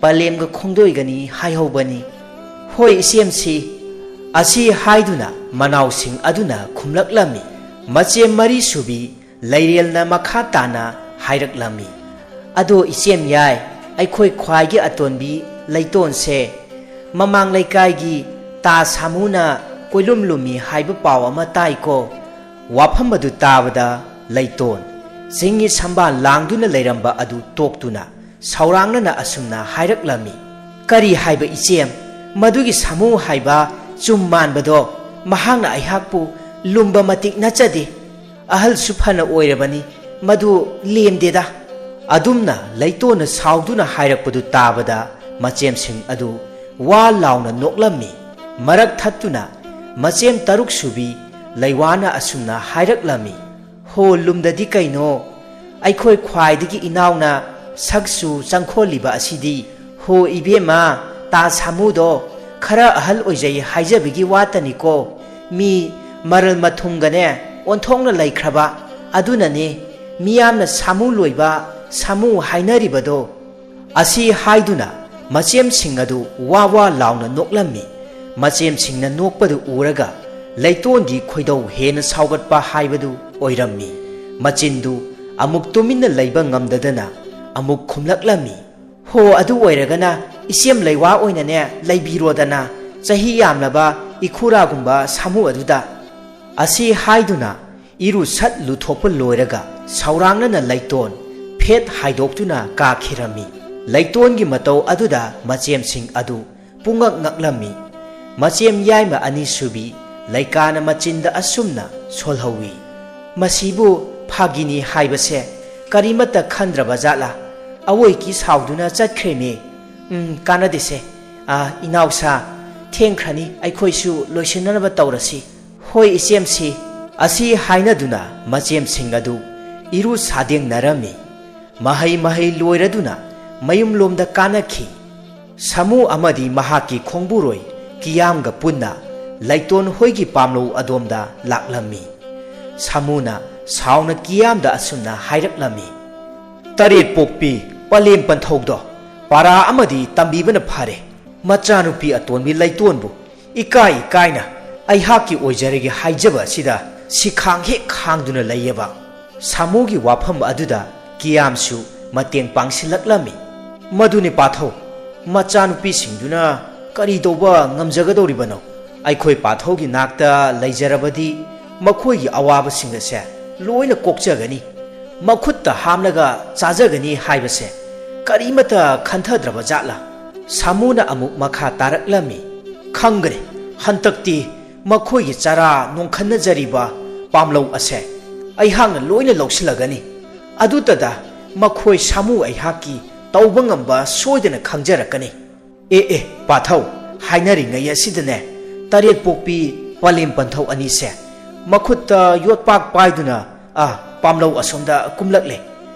ꯄꯂꯦꯝꯒ ꯈꯣꯡꯗꯣꯏꯒꯅꯤ ꯍꯥꯏꯍꯧꯕꯅꯤ꯫" "ꯍꯣꯏ, ꯏꯆꯦꯝꯁꯤ"꯫ ꯑꯁꯤ ꯍꯥꯏꯗꯨꯅ ꯃꯅꯥꯎꯁꯤꯡ ꯑꯗꯨꯅ ꯈꯨꯝꯂꯛꯂꯝꯃꯤ꯫ ꯃꯆꯦꯝ ꯃꯔꯤ ꯁꯨꯕꯤ ꯂꯩꯔꯦꯜꯅ ꯃꯈꯥ ꯇꯥꯅ ꯍꯥꯏꯔꯛꯂꯝꯃꯤ, "ꯑꯗꯣ ꯏꯆꯦꯝ ꯌꯥꯏ, ꯑꯩꯈꯣꯏ ꯈ꯭ꯋꯥꯏꯒꯤ ꯑꯇꯣꯟꯕꯤ ꯂꯩꯇꯣꯟꯁꯦ ꯃꯃꯥꯡ ꯂꯩꯀꯥꯏꯒꯤ ꯇꯥ ꯁꯥꯃꯨꯅ ꯀꯣꯏꯂꯨꯝ ꯂꯨꯝꯃꯤ ꯍꯥꯏꯕ ꯄꯥꯎ ꯑꯃ ꯇꯥꯏꯀꯣ꯫ ꯋꯥꯐꯝ ꯑꯗꯨ ꯇꯥꯕꯗ ꯂꯩꯇꯣꯟ ꯆꯤꯡꯒꯤ ꯁꯝꯕꯥꯜ ꯂꯥꯡꯗꯨꯅ ꯂꯩꯔꯝꯕ ꯑꯗꯨ ꯇꯣꯛꯇꯨꯅ ꯁꯧꯔꯥꯡꯅꯅ ꯑꯁꯨꯝꯅ ꯍꯥꯏꯔꯛꯂꯝꯃꯤ, "ꯀꯔꯤ ꯍꯥꯏꯕ ꯏꯆꯦꯝ? ꯃꯗꯨꯒꯤ ꯁꯥꯃꯨ ꯍꯥꯏꯕ ꯆꯨꯝ ꯃꯥꯟꯕꯗꯣ ꯃꯍꯥꯛꯅ ꯑꯩꯍꯥꯛꯄꯨ ꯂꯨꯝꯕ ꯃꯇꯤꯛ ꯅꯠꯆꯗꯦ꯫ ꯑꯍꯜꯁꯨ ꯐꯅ ꯑꯣꯏꯔꯕꯅꯤ, ꯃꯗꯨ ꯂꯦꯝꯗꯦꯗ"꯫ ꯑꯗꯨꯝꯅ ꯂꯩꯇꯣꯟꯅ ꯁꯥꯎꯗꯨꯅ ꯍꯥꯏꯔꯛꯄꯗꯨ ꯇꯥꯕꯗ ꯃꯆꯦꯝꯁꯤꯡ ꯑꯗꯨ ꯋꯥ ꯂꯥꯎꯅ ꯅꯣꯛꯂꯝꯃꯤ꯫ ꯃꯔꯛ ꯊꯠꯇꯨꯅ ꯃꯆꯦꯝ ꯇꯔꯨꯛ ꯁꯨꯕꯤ ꯂꯩꯋꯥꯅ ꯑꯁꯨꯝꯅ ꯍꯥꯏꯔꯛꯂꯝꯃꯤ, "ꯍꯣ, ꯂꯨꯝꯗꯗꯤ ꯀꯩꯅꯣ? ꯑꯩꯈꯣꯏ ꯈ꯭ꯋꯥꯏꯗꯒꯤ ꯏꯅꯥꯎꯅ ꯁꯛꯁꯨ ꯆꯪꯈꯣꯜꯂꯤꯕ ꯑꯁꯤꯗꯤ꯫ ꯍꯣ ꯏꯕꯦꯝꯃ, ꯇꯥ ꯁꯥꯃꯨꯗꯣ ꯈꯔ ꯑꯍꯜ ꯑꯣꯏꯖꯩ ꯍꯥꯏꯖꯕꯒꯤ ꯋꯥꯇꯅꯤꯀꯣ꯫ ꯃꯤ ꯃꯔꯜ ꯃꯊꯨꯝꯒꯅꯦ ꯑꯣꯟꯊꯣꯛꯅ ꯂꯩꯈ꯭ꯔꯕ꯫ ꯑꯗꯨꯅꯅꯦ ꯃꯤꯌꯥꯝꯅ ꯁꯥꯃꯨ ꯂꯣꯏꯕ ꯁꯥꯃꯨ ꯍꯥꯏꯅꯔꯤꯕꯗꯣ"꯫ ꯑꯁꯤ ꯍꯥꯏꯗꯨꯅ ꯃꯆꯦꯝꯁꯤꯡ ꯑꯗꯨ ꯋꯥ ꯋꯥ ꯂꯥꯎꯅ ꯅꯣꯛꯂꯝꯃꯤ꯫ ꯃꯆꯦꯝꯁꯤꯡꯅ ꯅꯣꯛꯄꯗꯨ ꯎꯔꯒ ꯂꯩꯇꯣꯟꯗꯤ ꯈꯣꯏꯗꯧ ꯍꯦꯟꯅ ꯁꯥꯎꯒꯠꯄ ꯍꯥꯏꯕꯗꯨ ꯑꯣꯏꯔꯝꯃꯤ꯫ ꯃꯆꯤꯟꯗꯨ ꯑꯃꯨꯛ ꯇꯨꯃꯤꯟꯅ ꯂꯩꯕ ꯉꯝꯗꯗꯅ ꯑꯃꯨꯛ ꯈꯨꯝꯂꯛꯂꯝꯃꯤ, "ꯍꯣ, ꯑꯗꯨ ꯑꯣꯏꯔꯒꯅ ꯏꯆꯦꯝ ꯂꯩꯋꯥ ꯑꯣꯏꯅꯅꯦ ꯂꯩꯕꯤꯔꯣꯗꯅ, ꯆꯍꯤ ꯌꯥꯝꯂꯕ ꯏꯈꯨꯔꯥꯒꯨꯝꯕ ꯁꯥꯃꯨ ꯑꯗꯨꯗ"꯫ ꯑꯁꯤ ꯍꯥꯏꯗꯨꯅ ꯏꯔꯨ ꯁꯠ ꯂꯨꯊꯣꯛꯄ ꯂꯣꯏꯔꯒ ꯁꯧꯔꯥꯡꯅꯅ ꯂꯩꯇꯣꯟ ꯐꯦꯠ ꯍꯥꯏꯗꯣꯛꯇꯨꯅ ꯀꯥꯈꯤꯔꯝꯃꯤ꯫ ꯂꯩꯇꯣꯟꯒꯤ ꯃꯇꯧ ꯑꯗꯨꯗ ꯃꯆꯦꯝꯁꯤꯡ ꯑꯗꯨ ꯄꯨꯡꯉꯛ ꯉꯛꯂꯝꯃꯤ꯫ ꯃꯆꯦꯝ ꯌꯥꯏꯃ ꯑꯅꯤꯁꯨꯕꯤ ꯂꯩꯀꯥꯅ ꯃꯆꯤꯟꯗ ꯑꯁꯨꯝꯅ ꯁꯣꯜꯍꯧꯏ, "ꯃꯁꯤꯕꯨ ꯐꯥꯒꯤꯅꯤ ꯍꯥꯏꯕꯁꯦ ꯀꯔꯤꯃꯠꯇ ꯈꯟꯗ꯭ꯔꯕ ꯖꯥꯠꯂꯥ? ꯑꯋꯣꯏꯀꯤ ꯁꯥꯎꯗꯨꯅ ꯆꯠꯈ꯭ꯔꯦꯅꯦ꯫ ꯎꯝ, ꯀꯥꯟꯅꯗꯦꯁꯦ꯫ ꯑꯥ, ꯏꯅꯥꯎꯁꯥ, ꯊꯦꯡꯈ꯭ꯔꯅꯤ, ꯑꯩꯈꯣꯏꯁꯨ ꯂꯣꯏꯁꯤꯟꯅꯅꯕ ꯇꯧꯔꯁꯤ"꯫ "ꯍꯣꯏ ꯏꯆꯦꯝꯁꯤ"꯫ ꯑꯁꯤ ꯍꯥꯏꯅꯗꯨꯅ ꯃꯆꯦꯝꯁꯤꯡ ꯑꯗꯨ ꯏꯔꯨ ꯁꯥꯗꯦꯡꯅꯔꯝꯃꯤ꯫ ꯃꯍꯩ ꯃꯍꯩ ꯂꯣꯏꯔꯗꯨꯅ ꯃꯌꯨꯝꯂꯣꯝꯗ ꯀꯥꯅꯈꯤ꯫ ꯁꯥꯃꯨ ꯑꯃꯗꯤ ꯃꯍꯥꯛꯀꯤ ꯈꯣꯡꯕꯨꯔꯣꯏ ꯀꯤꯌꯥꯝꯒ ꯄꯨꯟꯅ ꯂꯩꯇꯣꯟ ꯍꯣꯏꯒꯤ ꯄꯥꯝꯂꯧ ꯑꯗꯣꯝꯗ ꯂꯥꯛꯂꯝꯃꯤ꯫ ꯁꯥꯃꯨꯅ ꯁꯥꯎꯅ ꯀꯤꯌꯥꯝꯗ ꯑꯁꯨꯝꯅ ꯍꯥꯏꯔꯛꯂꯝꯃꯤ, "ꯇꯔꯦꯠ ꯄꯣꯛꯄꯤ ꯄꯂꯦꯝ ꯄꯟꯊꯧꯗꯣ ꯄꯥꯔꯥ ꯑꯃꯗꯤ ꯇꯝꯕꯤꯕꯅ ꯐꯔꯦ꯫ ꯃꯆꯥꯅꯨꯄꯤ ꯑꯇꯣꯟꯕꯤ ꯂꯩꯇꯣꯟꯕꯨ ꯏꯀꯥꯏ ꯏꯀꯥꯏꯅ ꯑꯩꯍꯥꯛꯀꯤ ꯑꯣꯏꯖꯔꯒꯦ ꯍꯥꯏꯖꯕ ꯑꯁꯤꯗ ꯁꯤꯈꯥꯡ ꯍꯦꯛ ꯈꯥꯡꯗꯨꯅ ꯂꯩꯌꯦꯕ꯫ ꯁꯥꯃꯨꯒꯤ ꯋꯥꯐꯝ ꯑꯗꯨꯗ ꯀꯤꯌꯥꯝꯁꯨ ꯃꯇꯦꯡ ꯄꯥꯡꯁꯤꯜꯂꯛꯂꯝꯃꯤ꯫ "ꯃꯗꯨꯅꯤ ꯄꯥꯊꯧ, ꯃꯆꯥꯅꯨꯄꯤꯁꯤꯡꯗꯨꯅ ꯀꯔꯤ ꯇꯧꯕ ꯉꯝꯖꯒꯗꯧꯔꯤꯕꯅꯣ? ꯑꯩꯈꯣꯏ ꯄꯥꯊꯧꯒꯤ ꯅꯥꯛꯇ ꯂꯩꯖꯔꯕꯗꯤ ꯃꯈꯣꯏꯒꯤ ꯑꯋꯥꯕꯁꯤꯡ ꯑꯁꯦ ꯂꯣꯏꯅ ꯀꯣꯛꯆꯒꯅꯤ, ꯃꯈꯨꯠꯇ ꯍꯥꯝꯂꯒ ꯆꯥꯖꯒꯅꯤ ꯍꯥꯏꯕꯁꯦ ꯀꯔꯤꯃꯠꯇ ꯈꯟꯊꯗ꯭ꯔꯕ ꯖꯥꯠꯂꯥ?" ꯁꯥꯃꯨꯅ ꯑꯃꯨꯛ ꯃꯈꯥ ꯇꯥꯔꯛꯂꯝꯃꯤ, "ꯈꯪꯒꯅꯤ, ꯍꯟꯗꯛꯇꯤ ꯃꯈꯣꯏꯒꯤ ꯆꯔꯥ ꯅꯣꯡꯈꯟꯅꯖꯔꯤꯕ ꯄꯥꯝꯂꯧ ꯑꯁꯦ ꯑꯩꯍꯥꯛꯅ ꯂꯣꯏꯅ ꯂꯧꯁꯤꯜꯂꯒꯅꯤ꯫ ꯑꯗꯨꯇꯗ ꯃꯈꯣꯏ ꯁꯥꯃꯨ ꯑꯩꯍꯥꯛꯀꯤ ꯇꯧꯕ ꯉꯝꯕ ꯁꯣꯏꯗꯅ ꯈꯪꯖꯔꯛꯀꯅꯤ꯫" "ꯑꯦ ꯑꯦ ꯄꯥꯊꯧ, ꯍꯥꯏꯅꯔꯤꯉꯩ ꯑꯁꯤꯗꯅꯦ, ꯇꯔꯦꯠ ꯄꯣꯛꯄꯤ ꯄꯂꯦꯝ ꯄꯟꯊꯧ ꯑꯅꯤꯁꯦ ꯃꯈꯨꯠꯇ ꯌꯣꯠꯄꯥꯛ ꯄꯥꯏꯗꯨꯅ, ꯑ, ꯄꯥꯝꯂꯧ ꯑꯁꯣꯝꯗ ꯀꯨꯝꯂꯛꯂꯦ꯫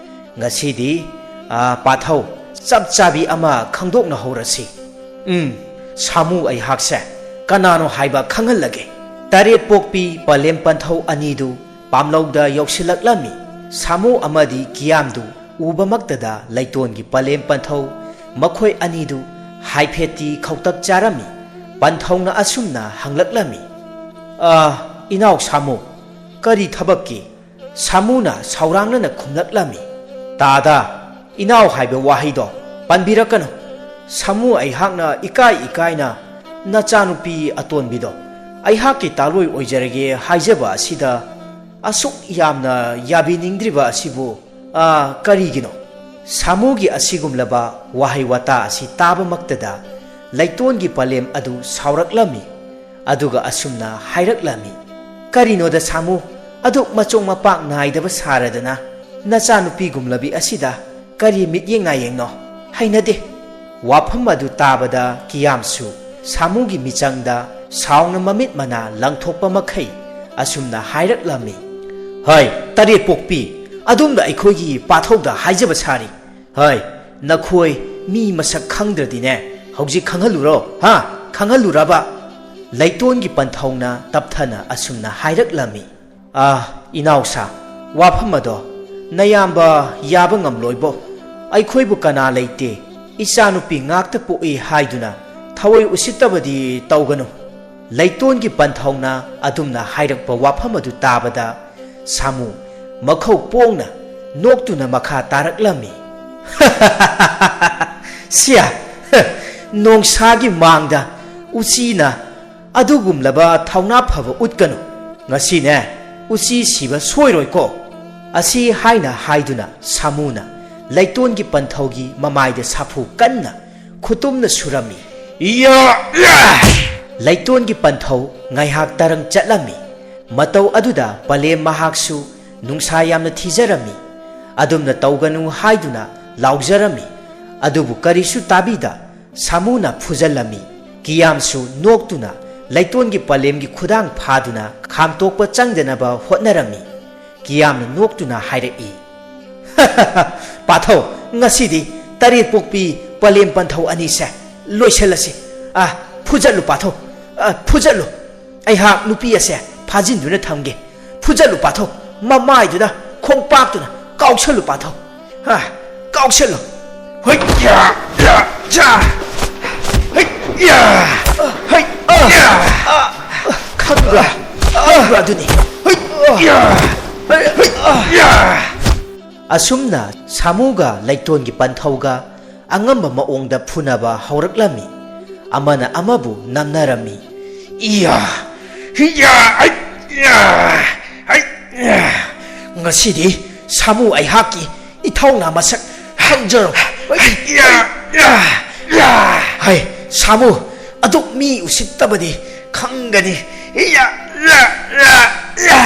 ꯉꯁꯤꯗꯤ, ꯑ, ꯄꯥꯊꯧ, ꯆꯞ ꯆꯥꯕꯤ ꯑꯃ ꯈꯪꯗꯣꯛꯅꯍꯧꯔꯁꯤ꯫ ꯎꯝ, ꯁꯥꯃꯨ ꯑꯩꯍꯥꯛꯁꯦ ꯀꯅꯥꯅꯣ ꯍꯥꯏꯕ ꯈꯪꯍꯜꯂꯒꯦ꯫" ꯇꯔꯦꯠ ꯄꯣꯛꯄꯤ ꯄꯂꯦꯝ ꯄꯟꯊꯧ ꯑꯅꯤꯗꯨ ꯄꯥꯝꯂꯧꯗ ꯌꯧꯁꯤꯜꯂꯛꯂꯝꯃꯤ꯫ ꯁꯥꯃꯨ ꯑꯃꯗꯤ ꯀꯤꯌꯥꯝꯗꯨ ꯎꯕꯃꯛꯇꯗ ꯂꯩꯇꯣꯟꯒꯤ ꯄꯂꯦꯝ ꯄꯟꯊꯧ ꯃꯈꯣꯏ ꯑꯅꯤꯗꯨ ꯍꯥꯏꯐꯦꯠꯇꯤ ꯈꯧꯇꯛ ꯆꯥꯔꯝꯃꯤ꯫ ꯄꯟꯊꯧꯅ ꯑꯁꯨꯝꯅ ꯍꯪꯂꯛꯂꯝꯃꯤ, "ꯑ, ꯏꯅꯥꯎ ꯁꯥꯃꯨ, ꯀꯔꯤ ꯊꯕꯛꯀꯤ?" ꯁꯥꯃꯨꯅ ꯁꯥꯎꯔꯥꯡꯅꯅ ꯈꯨꯝꯂꯛꯂꯝꯃꯤ, "ꯇꯥꯗ, ꯏꯅꯥꯎ ꯍꯥꯏꯕ ꯋꯥꯍꯩꯗꯣ ꯄꯟꯕꯤꯔꯛꯀꯅꯨ꯫ ꯁꯥꯃꯨ ꯑꯩꯍꯥꯛꯅ ꯏꯀꯥꯏ ꯏꯀꯥꯏꯅ ꯅꯆꯥꯅꯨꯄꯤ ꯑꯇꯣꯟꯕꯤꯗꯣ ꯑꯩꯍꯥꯛꯀꯤ ꯇꯥꯂꯣꯏ ꯑꯣꯏꯖꯔꯒꯦ ꯍꯥꯏꯖꯕ ꯑꯁꯤꯗ ꯑꯁꯨꯛ ꯌꯥꯝꯅ ꯌꯥꯕꯤꯅꯤꯡꯗ꯭ꯔꯤꯕ ꯑꯁꯤꯕꯨ, ꯑ, ꯀꯔꯤꯒꯤꯅꯣ?" ꯁꯥꯃꯨꯒꯤ ꯑꯁꯤꯒꯨꯝꯂꯕ ꯋꯥꯍꯩ ꯋꯥꯇꯥ ꯑꯁꯤ ꯇꯥꯕꯃꯛꯇꯗ ꯂꯩꯇꯣꯟꯒꯤ ꯄꯂꯦꯝ ꯑꯗꯨ ꯁꯥꯎꯔꯛꯂꯝꯃꯤ꯫ ꯑꯗꯨꯒ ꯑꯁꯨꯝꯅ ꯍꯥꯏꯔꯛꯂꯝꯃꯤ, "ꯀꯔꯤꯅꯣꯗ ꯁꯥꯃꯨ, ꯑꯗꯨꯛ ꯃꯆꯣꯡ ꯃꯄꯥꯛ ꯅꯥꯏꯗꯕ ꯁꯥꯔꯗꯅ ꯅꯆꯥꯅꯨꯄꯤꯒꯨꯝꯂꯕꯤ ꯑꯁꯤꯗ ꯀꯔꯤ ꯃꯤꯠꯌꯦꯡ ꯅꯥꯌꯦꯡꯅꯣ? ꯍꯩꯅꯗꯦ꯫" ꯋꯥꯐꯝ ꯑꯗꯨ ꯇꯥꯕꯗ ꯀꯤꯌꯥꯝꯁꯨ ꯁꯥꯃꯨꯒꯤ ꯃꯤꯆꯪꯗ ꯁꯥꯎꯅ ꯃꯃꯤꯠ ꯃꯅꯥ ꯂꯪꯊꯣꯛꯄ ꯃꯈꯩ ꯑꯁꯨꯝꯅ ꯍꯥꯏꯔꯛꯂꯝꯃꯤ, "ꯍꯩ, ꯇꯔꯦꯠ ꯄꯣꯛꯄꯤ, ꯑꯗꯣꯝꯅ ꯑꯩꯈꯣꯏꯒꯤ ꯄꯥꯊꯧꯗ ꯍꯥꯏꯖꯕ ꯁꯥꯔꯤ꯫ ꯍꯩ, ꯅꯈꯣꯏ ꯃꯤ ꯃꯁꯛ ꯈꯪꯗ꯭ꯔꯗꯤꯅꯦ, ꯍꯧꯖꯤꯛ ꯈꯪꯍꯜꯂꯨꯔꯣ, ꯍꯥ? ꯈꯪꯍꯜꯂꯨꯔꯕ?" ꯂꯩꯇꯣꯟꯒꯤ ꯄꯟꯊꯧꯅ ꯇꯞꯊꯅ ꯑꯁꯨꯝꯅ ꯍꯥꯏꯔꯛꯂꯝꯃꯤ, "ꯑꯥ, ꯏꯅꯥꯎꯁꯥ, ꯋꯥꯐꯝ ꯑꯗꯣ ꯅꯌꯥꯝꯕ ꯌꯥꯕ ꯉꯝꯂꯣꯏꯕꯣ꯫ ꯑꯩꯈꯣꯏꯕꯨ ꯀꯅꯥ ꯂꯩꯇꯦ, ꯏꯆꯥꯅꯨꯄꯤ ꯉꯥꯛꯇ ꯄꯣꯛꯏ ꯍꯥꯏꯗꯨꯅ ꯊꯑꯣꯏ ꯎꯁꯤꯠꯇꯕꯗꯤ ꯇꯧꯒꯅꯨ꯫ ꯂꯩꯇꯣꯟꯒꯤ ꯄꯟꯊꯧꯅ ꯑꯗꯨꯝꯅ ꯍꯥꯏꯔꯛꯄ ꯋꯥꯐꯝ ꯑꯗꯨ ꯇꯥꯕꯗ ꯁꯥꯃꯨ ꯃꯈꯧ ꯄꯣꯡꯅ ꯅꯣꯛꯇꯨꯅ ꯃꯈꯥ ꯇꯥꯔꯛꯂꯝꯃꯤ꯫ "ꯁꯤꯌꯥ, ꯅꯣꯡꯁꯥꯒꯤ ꯃꯥꯡꯗ ꯎꯆꯤꯅ ꯑꯗꯨꯒꯨꯝꯂꯕ ꯊꯧꯅꯥ ꯐꯕ ꯎꯠꯀꯅꯨ꯫ ꯉꯁꯤꯅꯦ ꯎꯆꯤ ꯁꯤꯕ ꯁꯣꯏꯔꯣꯏꯀꯣ"꯫ ꯑꯁꯤ ꯍꯥꯏꯅ ꯍꯥꯏꯗꯨꯅ ꯁꯥꯃꯨꯅ ꯂꯩꯇꯣꯟꯒꯤ ꯄꯟꯊꯧꯒꯤ ꯃꯃꯥꯏꯗ ꯁꯥꯐꯨ ꯀꯟꯅ ꯈꯨꯇꯨꯝꯅ ꯁꯨꯔꯝꯃꯤ꯫ "ꯌꯥ! ꯌꯥ!" ꯂꯩꯇꯣꯟꯒꯤ ꯄꯟꯊꯧ ꯉꯥꯏꯍꯥꯛ ꯇꯔꯪ ꯆꯠꯂꯝꯃꯤ꯫ ꯃꯇꯧ ꯑꯗꯨꯗ ꯄꯂꯦꯝ ꯃꯍꯥꯛꯁꯨ ꯅꯨꯡꯁꯥ ꯌꯥꯝꯅ ꯊꯤꯖꯔꯝꯃꯤ꯫ ꯑꯗꯨꯝꯅ ꯇꯧꯒꯅꯨ ꯍꯥꯏꯗꯨꯅ ꯂꯥꯎꯖꯔꯝꯃꯤ꯫ ꯑꯗꯨꯕꯨ ꯀꯔꯤꯁꯨ ꯇꯥꯕꯤꯗ ꯁꯥꯃꯨꯅ ꯐꯨꯖꯜꯂꯝꯃꯤ꯫ ꯀꯤꯌꯥꯝꯁꯨ ꯅꯣꯛꯇꯨꯅ ꯂꯩꯇꯣꯟꯒꯤ ꯄꯂꯦꯝꯒꯤ ꯈꯨꯗꯥꯡ ꯐꯥꯗꯨꯅ ꯈꯥꯝꯇꯣꯛꯄ ꯆꯪꯗꯅꯕ ꯍꯣꯠꯅꯔꯝꯃꯤ꯫ ꯀꯤꯌꯥꯝꯅ ꯅꯣꯛꯇꯨꯅ ꯍꯥꯏꯔꯛꯏ, "ꯄꯥꯊꯧ, ꯉꯁꯤꯗꯤ ꯇꯔꯦꯠ ꯄꯣꯛꯄꯤ ꯄꯂꯦꯝ ꯄꯟꯊꯧ ꯑꯅꯤꯁꯦ ꯂꯣꯏꯁꯤꯜꯂꯁꯤ꯫ ꯑ, ꯐꯨꯖꯠꯂꯨ ꯄꯥꯊꯧ, ꯑ, ꯐꯨꯖꯠꯂꯨ꯫ ꯑꯩꯍꯥꯛ ꯅꯨꯄꯤ ꯑꯁꯦ ꯐꯥꯖꯤꯟꯗꯨꯅ ꯊꯝꯒꯦ꯫ ꯐꯨꯖꯠꯂꯨ ꯄꯥꯊꯧ, ꯃꯃꯥꯏꯗꯨꯗ ꯈꯣꯡꯄꯥꯛꯇꯨꯅ ꯀꯥꯎꯁꯜꯂꯨ ꯄꯥꯊꯧ꯫ ꯑ, ꯀꯥꯎꯁꯜꯂꯨ꯫ ꯍꯣꯏ, ꯌꯥ, ꯌꯥ, ꯌꯥ꯫ ꯍꯣꯏ, ꯌꯥ, ꯍꯣꯏ, ꯌꯥ꯫ ꯈꯪꯕ꯭ꯔꯥ? ꯈꯪꯕ꯭ꯔꯥ ꯑꯗꯨꯅꯤ? ꯍꯣꯏ, ꯌꯥ, ꯍꯣꯏ, ꯌꯥ"꯫ ꯑꯁꯨꯝꯅ ꯁꯥꯃꯨꯒ ꯂꯩꯇꯣꯟꯒꯤ ꯄꯟꯊꯧꯒ ꯑꯉꯝꯕ ꯃꯑꯣꯡꯗ ꯐꯨꯅꯕ ꯍꯧꯔꯛꯂꯝꯃꯤ꯫ ꯑꯃꯅ ꯑꯃꯕꯨ ꯅꯝꯅꯔꯝꯃꯤ꯫ "ꯏꯌꯥ! ꯏꯌꯥ! ꯑꯩ! ꯏꯌꯥ! ꯑꯩ! ꯏꯌꯥ! ꯉꯁꯤꯗꯤ ꯁꯥꯃꯨ ꯑꯩꯍꯥꯛꯀꯤ ꯏꯊꯧꯅꯥ ꯃꯁꯛ ꯈꯪꯖꯔꯣ꯫ ꯏꯌꯥ! ꯏꯌꯥ! ꯏꯌꯥ! ꯍꯩ, ꯁꯥꯃꯨ, ꯑꯗꯨꯛ ꯃꯤ ꯎꯁꯤꯠꯇꯕꯗꯤ ꯈꯪꯒꯅꯤ꯫ ꯏꯌꯥ! ꯏꯌꯥ! ꯏꯌꯥ! ꯏꯌꯥ!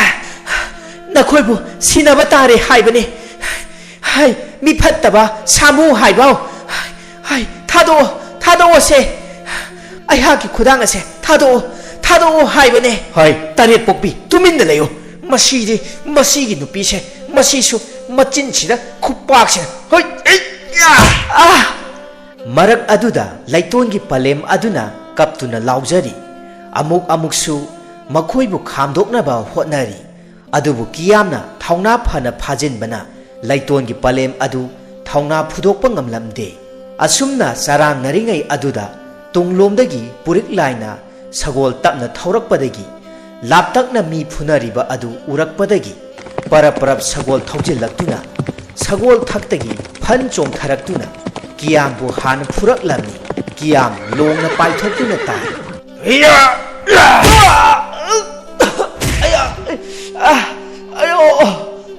ꯅꯈꯣꯏꯕꯨ ꯁꯤꯟꯅꯕ ꯇꯥꯔꯦ ꯍꯥꯏꯕꯅꯤ꯫ ꯍꯩ, ꯃꯤ ꯐꯠꯇꯕ ꯁꯥꯃꯨ ꯍꯥꯏꯕꯧ꯫ ꯍꯩ, ꯊꯥꯗꯣꯛꯑꯣ, ꯊꯥꯗꯣꯛꯑꯣꯁꯦ꯫ ꯑꯩꯍꯥꯛꯀꯤ ꯈꯨꯗꯥꯡ ꯑꯁꯦ ꯊꯥꯗꯣꯛꯑꯣ, ꯊꯥꯗꯣꯛꯑꯣ ꯍꯥꯏꯕꯅꯦ꯫ ꯍꯩ, ꯇꯔꯦꯠ ꯄꯣꯛꯄꯤ, ꯇꯨꯃꯤꯟꯅ ꯂꯩꯌꯨ꯫ ꯃꯁꯤꯗꯤ, ꯃꯁꯤꯒꯤ ꯅꯨꯄꯤꯁꯦ, ꯃꯁꯤꯁꯨ ꯃꯆꯤꯟꯁꯤꯗ ꯈꯨꯄꯥꯛꯁꯤꯅ꯫ ꯍꯣꯏ, ꯑꯩ, ꯌꯥ! ꯑꯥ! ꯃꯔꯛ ꯑꯗꯨꯗ ꯂꯩꯇꯣꯟꯒꯤ ꯄꯂꯦꯝ ꯑꯗꯨꯅ ꯀꯞꯇꯨꯅ ꯂꯥꯎꯖꯔꯤ꯫ ꯑꯃꯨꯛ ꯑꯃꯨꯛꯁꯨ ꯃꯈꯣꯏꯕꯨ ꯈꯥꯝꯗꯣꯛꯅꯕ ꯍꯣꯠꯅꯔꯤ꯫ ꯑꯗꯨꯕꯨ ꯀꯤꯌꯥꯝꯅ ꯊꯧꯅꯥ ꯐꯅ ꯐꯥꯖꯤꯟꯕꯅ ꯂꯩꯇꯣꯟꯒꯤ ꯄꯂꯦꯝ ꯑꯗꯨ ꯊꯧꯅꯥ ꯐꯨꯗꯣꯛꯄ ꯉꯝꯂꯝꯗꯦ꯫ ꯑꯁꯨꯝꯅ ꯆꯔꯥꯡꯅꯔꯤꯉꯩ ꯑꯗꯨꯗ ꯇꯨꯡꯂꯣꯝꯗꯒꯤ ꯄꯨꯔꯤꯛ ꯂꯥꯏꯅ ꯁꯒꯣꯜ ꯇꯞꯅ ꯊꯧꯔꯛꯄꯗꯒꯤ, ꯂꯥꯞꯇꯛꯅ ꯃꯤ ꯐꯨꯅꯔꯤꯕ ꯑꯗꯨ ꯎꯔꯛꯄꯗꯒꯤ, ꯄꯔꯞ ꯄꯔꯞ ꯁꯒꯣꯜ ꯊꯧꯖꯤꯜꯂꯛꯇꯨꯅ ꯁꯒꯣꯜ ꯊꯛꯇꯒꯤ ꯐꯟ ꯆꯣꯡꯊꯔꯛꯇꯨꯅ ꯀꯤꯌꯥꯝꯕꯨ ꯍꯥꯟꯅ ꯐꯨꯔꯛꯂꯝꯃꯤ꯫ ꯀꯤꯌꯥꯝ ꯂꯣꯡꯅ ꯄꯥꯏꯊꯣꯛꯇꯨꯅ ꯇꯥꯏ꯫ ꯏꯌꯥ! ꯑꯌꯥ! ꯑꯥ! ꯑꯌꯣ!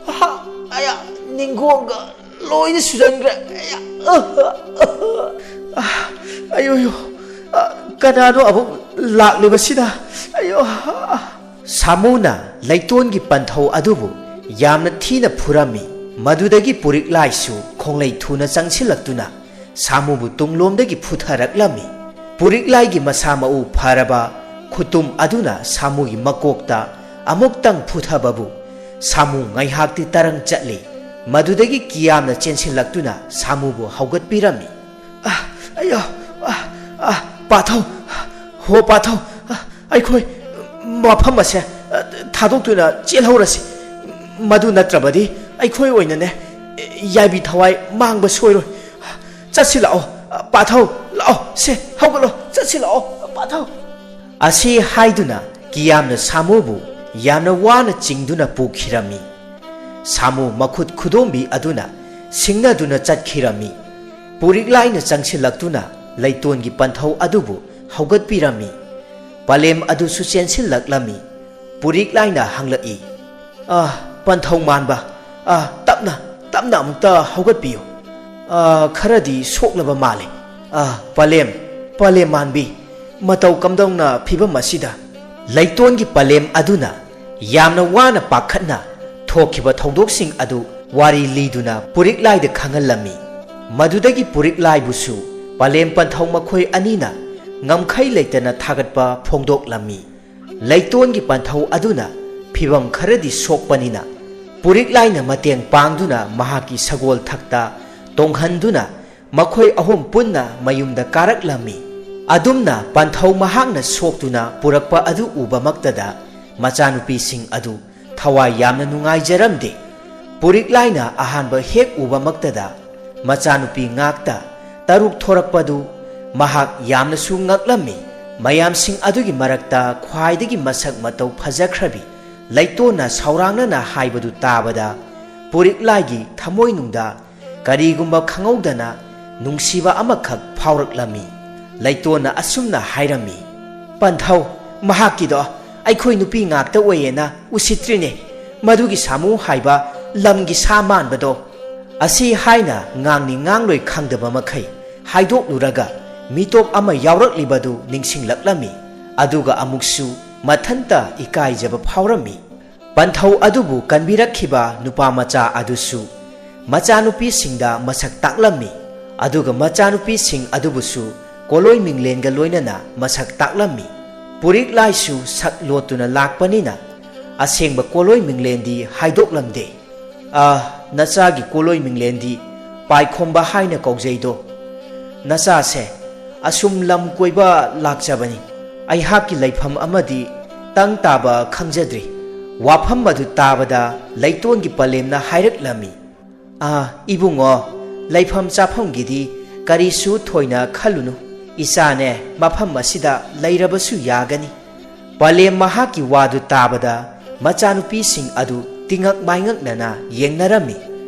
ꯑꯥ! ꯑꯌꯥ! ꯅꯤꯡꯒꯣꯡꯒ ꯂꯣꯏꯅ ꯁꯨꯖꯟꯈ꯭ꯔꯦ꯫ ꯑꯌꯥ! ꯑꯥ! ꯑꯌꯣ! ꯑꯌꯣ! ꯑꯥ! ꯀꯅꯥꯅꯣ ꯑꯃꯨꯛ ꯂꯥꯛꯂꯤꯕꯁꯤꯅ? ꯑꯌꯣ! ꯁꯥꯃꯨꯅ ꯂꯩꯇꯣꯟꯒꯤ ꯄꯟꯊꯧ ꯑꯗꯨꯕꯨ ꯌꯥꯝꯅ ꯊꯤꯅ ꯐꯨꯔꯝꯃꯤ꯫ ꯃꯗꯨꯗꯒꯤ ꯄꯨꯔꯤꯛꯂꯥꯏꯁꯨ ꯈꯣꯡꯂꯩ ꯊꯨꯅ ꯆꯪꯁꯤꯜꯂꯛꯇꯨꯅ ꯁꯥꯃꯨꯕꯨ ꯇꯨꯡꯂꯣꯝꯗꯒꯤ ꯐꯨꯊꯔꯛꯂꯝꯃꯤ꯫ ꯄꯨꯔꯤꯛꯂꯥꯏꯒꯤ ꯃꯁꯥ ꯃꯎ ꯐꯔꯕ ꯈꯨꯇꯨꯝ ꯑꯗꯨꯅ ꯁꯥꯃꯨꯒꯤ ꯃꯀꯣꯛꯇ ꯑꯃꯨꯛꯇꯪ ꯐꯨꯊꯕꯕꯨ ꯁꯥꯃꯨ ꯉꯥꯏꯍꯥꯛꯇꯤ ꯇꯔꯪ ꯆꯠꯂꯤ꯫ ꯃꯗꯨꯗꯒꯤ ꯀꯤꯌꯥꯝꯅ ꯆꯦꯟꯁꯤꯜꯂꯛꯇꯨꯅ ꯁꯥꯃꯨꯕꯨ ꯍꯧꯒꯠꯄꯤꯔꯝꯃꯤ꯫ ꯑ, ꯑꯌꯥ, ꯑ, ꯑ, ꯄꯥꯊꯧ, ꯍꯣ ꯄꯥꯊꯧ, ꯑ, ꯑꯩꯈꯣꯏ ꯃꯐꯝ ꯑꯁꯦ, ꯑ, ꯊꯥꯗꯣꯛꯇꯨꯅ ꯆꯦꯜꯍꯧꯔꯁꯤ꯫ ꯃꯗꯨ ꯅꯠꯇ꯭ꯔꯕꯗꯤ ꯑꯩꯈꯣꯏ ꯑꯣꯏꯅꯅꯦ, ꯌꯥꯏꯕꯤ ꯊꯋꯥꯏ ꯃꯥꯡꯕ ꯁꯣꯏꯔꯣꯏ꯫ ꯆꯠꯁꯤ ꯂꯥꯛꯑꯣ, ꯄꯥꯊꯧ, ꯂꯥꯛꯑꯣ, ꯁꯦ, ꯍꯧꯒꯠꯂꯣ, ꯆꯠꯁꯤ ꯂꯥꯛꯑꯣ, ꯄꯥꯊꯧ꯫ ꯑꯁꯤ ꯍꯥꯏꯗꯨꯅ ꯀꯤꯌꯥꯝꯅ ꯁꯥꯃꯨꯕꯨ ꯌꯥꯝꯅ ꯋꯥꯅ ꯆꯤꯡꯗꯨꯅ ꯄꯨꯈꯤꯔꯝꯃꯤ꯫ ꯁꯥꯃꯨ ꯃꯈꯨꯠ ꯈꯨꯗꯣꯝꯕꯤ ꯑꯗꯨꯅ ꯁꯤꯡꯅꯗꯨꯅ ꯆꯠꯈꯤꯔꯝꯃꯤ꯫ ꯄꯨꯔꯤꯛꯂꯥꯏꯅ ꯆꯪꯁꯤꯜꯂꯛꯇꯨꯅ ꯂꯩꯇꯣꯟꯒꯤ ꯄꯟꯊꯧ ꯑꯗꯨꯕꯨ ꯍꯧꯒꯠꯄꯤꯔꯝꯃꯤ꯫ ꯄꯂꯦꯝ ꯑꯗꯨꯁꯨ ꯆꯦꯟꯁꯤꯜꯂꯛꯂꯝꯃꯤ꯫ ꯄꯨꯔꯤꯛꯂꯥꯏꯅ ꯍꯪꯂꯛꯏ, "ꯑꯥ, ꯄꯟꯊꯧ ꯃꯥꯟꯕ, ꯑꯥ, ꯇꯞꯅ, ꯇꯞꯅ ꯑꯃꯨꯛꯇ ꯍꯧꯒꯠꯄꯤꯌꯨ꯫ ꯑꯥ, ꯈꯔꯗꯤ ꯁꯣꯛꯂꯕ ꯃꯥꯜꯂꯤ꯫ ꯑꯥ, ꯄꯂꯦꯝ, ꯄꯂꯦꯝ ꯃꯥꯟꯕꯤ, ꯃꯇꯧ ꯀꯝꯗꯧꯅ ꯐꯤꯕꯝ ꯑꯁꯤꯗ?" ꯂꯩꯇꯣꯟꯒꯤ ꯄꯂꯦꯝ ꯑꯗꯨꯅ ꯌꯥꯝꯅ ꯋꯥꯅ ꯄꯥꯈꯠꯅ ꯊꯣꯛꯈꯤꯕ ꯊꯧꯗꯣꯛꯁꯤꯡ ꯑꯗꯨ ꯋꯥꯔꯤ ꯂꯤꯗꯨꯅ ꯄꯨꯔꯤꯛꯂꯥꯏꯗ ꯈꯪꯍꯜꯂꯝꯃꯤ꯫ ꯃꯗꯨꯗꯒꯤ ꯄꯨꯔꯤꯛꯂꯥꯏꯕꯨꯁꯨ ꯄꯂꯦꯝ ꯄꯟꯊꯧ ꯃꯈꯣꯏ ꯑꯅꯤꯅ ꯉꯝꯈꯩ ꯂꯩꯇꯅ ꯊꯥꯒꯠꯄ ꯐꯣꯡꯗꯣꯛꯂꯝꯃꯤ꯫ ꯂꯩꯇꯣꯟꯒꯤ ꯄꯟꯊꯧ ꯑꯗꯨꯅ ꯐꯤꯚꯝ ꯈꯔꯗꯤ ꯁꯣꯛꯄꯅꯤꯅ, ꯄꯨꯔꯤꯛꯂꯥꯏꯅ ꯃꯇꯦꯡ ꯄꯥꯡꯗꯨꯅ ꯃꯍꯥꯛꯀꯤ ꯁꯒꯣꯜ ꯊꯛꯇ ꯇꯣꯡꯍꯟꯗꯨꯅ ꯃꯈꯣꯏ ꯑꯍꯨꯝ ꯄꯨꯟꯅ ꯃꯌꯨꯝꯗ ꯀꯥꯔꯛꯂꯝꯃꯤ꯫ ꯑꯗꯨꯝꯅ ꯄꯟꯊꯧ ꯃꯍꯥꯛꯅ ꯁꯣꯛꯇꯨꯅ ꯄꯨꯔꯛꯄ ꯑꯗꯨ ꯎꯕꯃꯛꯇꯗ ꯃꯆꯥꯅꯨꯄꯤꯁꯤꯡ ꯑꯗꯨ ꯊꯋꯥꯏ ꯌꯥꯝꯅ ꯅꯨꯡꯉꯥꯏꯖꯔꯝꯗꯦ꯫ ꯄꯨꯔꯤꯛꯂꯥꯏꯅ ꯑꯍꯥꯟꯕ ꯍꯦꯛ ꯎꯕꯃꯛꯇꯗ ꯃꯆꯥꯅꯨꯄꯤ ꯉꯥꯛꯇ ꯇꯔꯨꯛ ꯊꯣꯔꯛꯄꯗꯨ ꯃꯍꯥꯛ ꯌꯥꯝꯅꯁꯨ ꯉꯛꯂꯝꯃꯤ꯫ ꯃꯌꯥꯝꯁꯤꯡ ꯑꯗꯨꯒꯤ ꯃꯔꯛꯇ ꯈ꯭ꯋꯥꯏꯗꯒꯤ ꯃꯁꯛ ꯃꯇꯧ ꯐꯖꯈ꯭ꯔꯕꯤ ꯂꯩꯇꯣꯟꯅ ꯁꯥꯎꯔꯥꯡꯅꯅ ꯍꯥꯏꯕꯗꯨ ꯇꯥꯕꯗ, ꯄꯨꯔꯤꯛꯂꯥꯏꯒꯤ ꯊꯃꯣꯏꯅꯨꯡꯗ ꯀꯔꯤꯒꯨꯝꯕ ꯈꯪꯍꯧꯗꯅ ꯅꯨꯡꯁꯤꯕ ꯑꯃꯈꯛ ꯐꯥꯎꯔꯛꯂꯝꯃꯤ꯫ ꯂꯩꯇꯣꯟꯅ ꯑꯁꯨꯝꯅ ꯍꯥꯏꯔꯝꯃꯤ, "ꯄꯟꯊꯧ, ꯃꯍꯥꯛꯀꯤꯗꯣ ꯑꯩꯈꯣꯏ ꯅꯨꯄꯤ ꯉꯥꯛꯇ ꯑꯣꯏꯌꯦꯅ ꯎꯁꯤꯠꯇ꯭ꯔꯤꯅꯦ꯫ ꯃꯗꯨꯒꯤ ꯁꯥꯃꯨ ꯍꯥꯏꯕ ꯂꯝꯒꯤ ꯁꯥ ꯃꯥꯟꯕꯗꯣ"꯫ ꯑꯁꯤ ꯍꯥꯏꯅ ꯉꯥꯡꯅꯤ ꯉꯥꯡꯂꯣꯏ ꯈꯪꯗꯕ ꯃꯈꯩ ꯍꯥꯏꯗꯣꯛꯂꯨꯔꯒ, ꯃꯤꯇꯣꯞ ꯑꯃ ꯌꯥꯎꯔꯛꯂꯤꯕꯗꯨ ꯅꯤꯡꯁꯤꯡꯂꯛꯂꯝꯃꯤ꯫ ꯑꯗꯨꯒ ꯑꯃꯨꯛꯁꯨ ꯃꯊꯟꯇ ꯏꯀꯥꯏꯖꯕ ꯐꯥꯎꯔꯝꯃꯤ꯫ ꯄꯟꯊꯧ ꯑꯗꯨꯕꯨ ꯀꯟꯕꯤꯔꯛꯈꯤꯕ ꯅꯨꯄꯥ ꯃꯆꯥ ꯑꯗꯨꯁꯨ ꯃꯆꯥꯅꯨꯄꯤꯁꯤꯡꯗ ꯃꯁꯛ ꯇꯥꯛꯂꯝꯃꯤ꯫ ꯑꯗꯨꯒ ꯃꯆꯥꯅꯨꯄꯤꯁꯤꯡ ꯑꯗꯨꯕꯨꯁꯨ ꯀꯣꯂꯣꯏ ꯃꯤꯡꯂꯦꯟꯒ ꯂꯣꯏꯅꯅ ꯃꯁꯛ ꯇꯥꯛꯂꯝꯃꯤ꯫ ꯄꯨꯔꯤꯛꯂꯥꯏꯁꯨ ꯁꯛ ꯂꯣꯠꯇꯨꯅ ꯂꯥꯛꯄꯅꯤꯅ, ꯑꯁꯦꯡꯕ ꯀꯣꯂꯣꯏ ꯃꯤꯡꯂꯦꯟꯗꯤ ꯍꯥꯏꯗꯣꯛꯂꯝꯗꯦ꯫ "ꯑ, ꯅꯆꯥꯒꯤ ꯀꯣꯂꯣꯏ ꯃꯤꯡꯂꯦꯟꯗꯤ ꯄꯥꯏꯈꯣꯝꯕ ꯍꯥꯏꯅ ꯀꯧꯖꯩꯗꯣ꯫ ꯅꯆꯥꯁꯦ ꯑꯁꯨꯝ ꯂꯝ ꯀꯣꯏꯕ ꯂꯥꯛꯆꯕꯅꯤ꯫ ꯑꯩꯍꯥꯛꯀꯤ ꯂꯩꯐꯝ ꯑꯃꯗꯤ ꯇꯪ ꯇꯥꯕ ꯈꯪꯖꯗ꯭ꯔꯤ"꯫ ꯋꯥꯐꯝ ꯑꯗꯨ ꯇꯥꯕꯗ ꯂꯩꯇꯣꯟꯒꯤ ꯄꯂꯦꯝꯅ ꯍꯥꯏꯔꯛꯂꯝꯃꯤ, "ꯑꯥ, ꯏꯕꯨꯡꯉꯣ, ꯂꯩꯐꯝ ꯆꯥꯐꯝꯒꯤꯗꯤ ꯀꯔꯤꯁꯨ ꯊꯣꯏꯅ ꯈꯜꯂꯨꯅꯨ꯫ ꯏꯆꯥꯅꯦ ꯃꯐꯝ ꯑꯁꯤꯗ ꯂꯩꯔꯕꯁꯨ ꯌꯥꯒꯅꯤ"꯫ ꯄꯂꯦꯝ ꯃꯍꯥꯛꯀꯤ ꯋꯥꯗꯨ ꯇꯥꯕꯗ ꯃꯆꯥꯅꯨꯄꯤꯁꯤꯡ ꯑꯗꯨ ꯇꯤꯉꯛ ꯃꯥꯏꯉꯛꯅꯅ ꯌꯦꯡꯅꯔꯝꯃꯤ꯫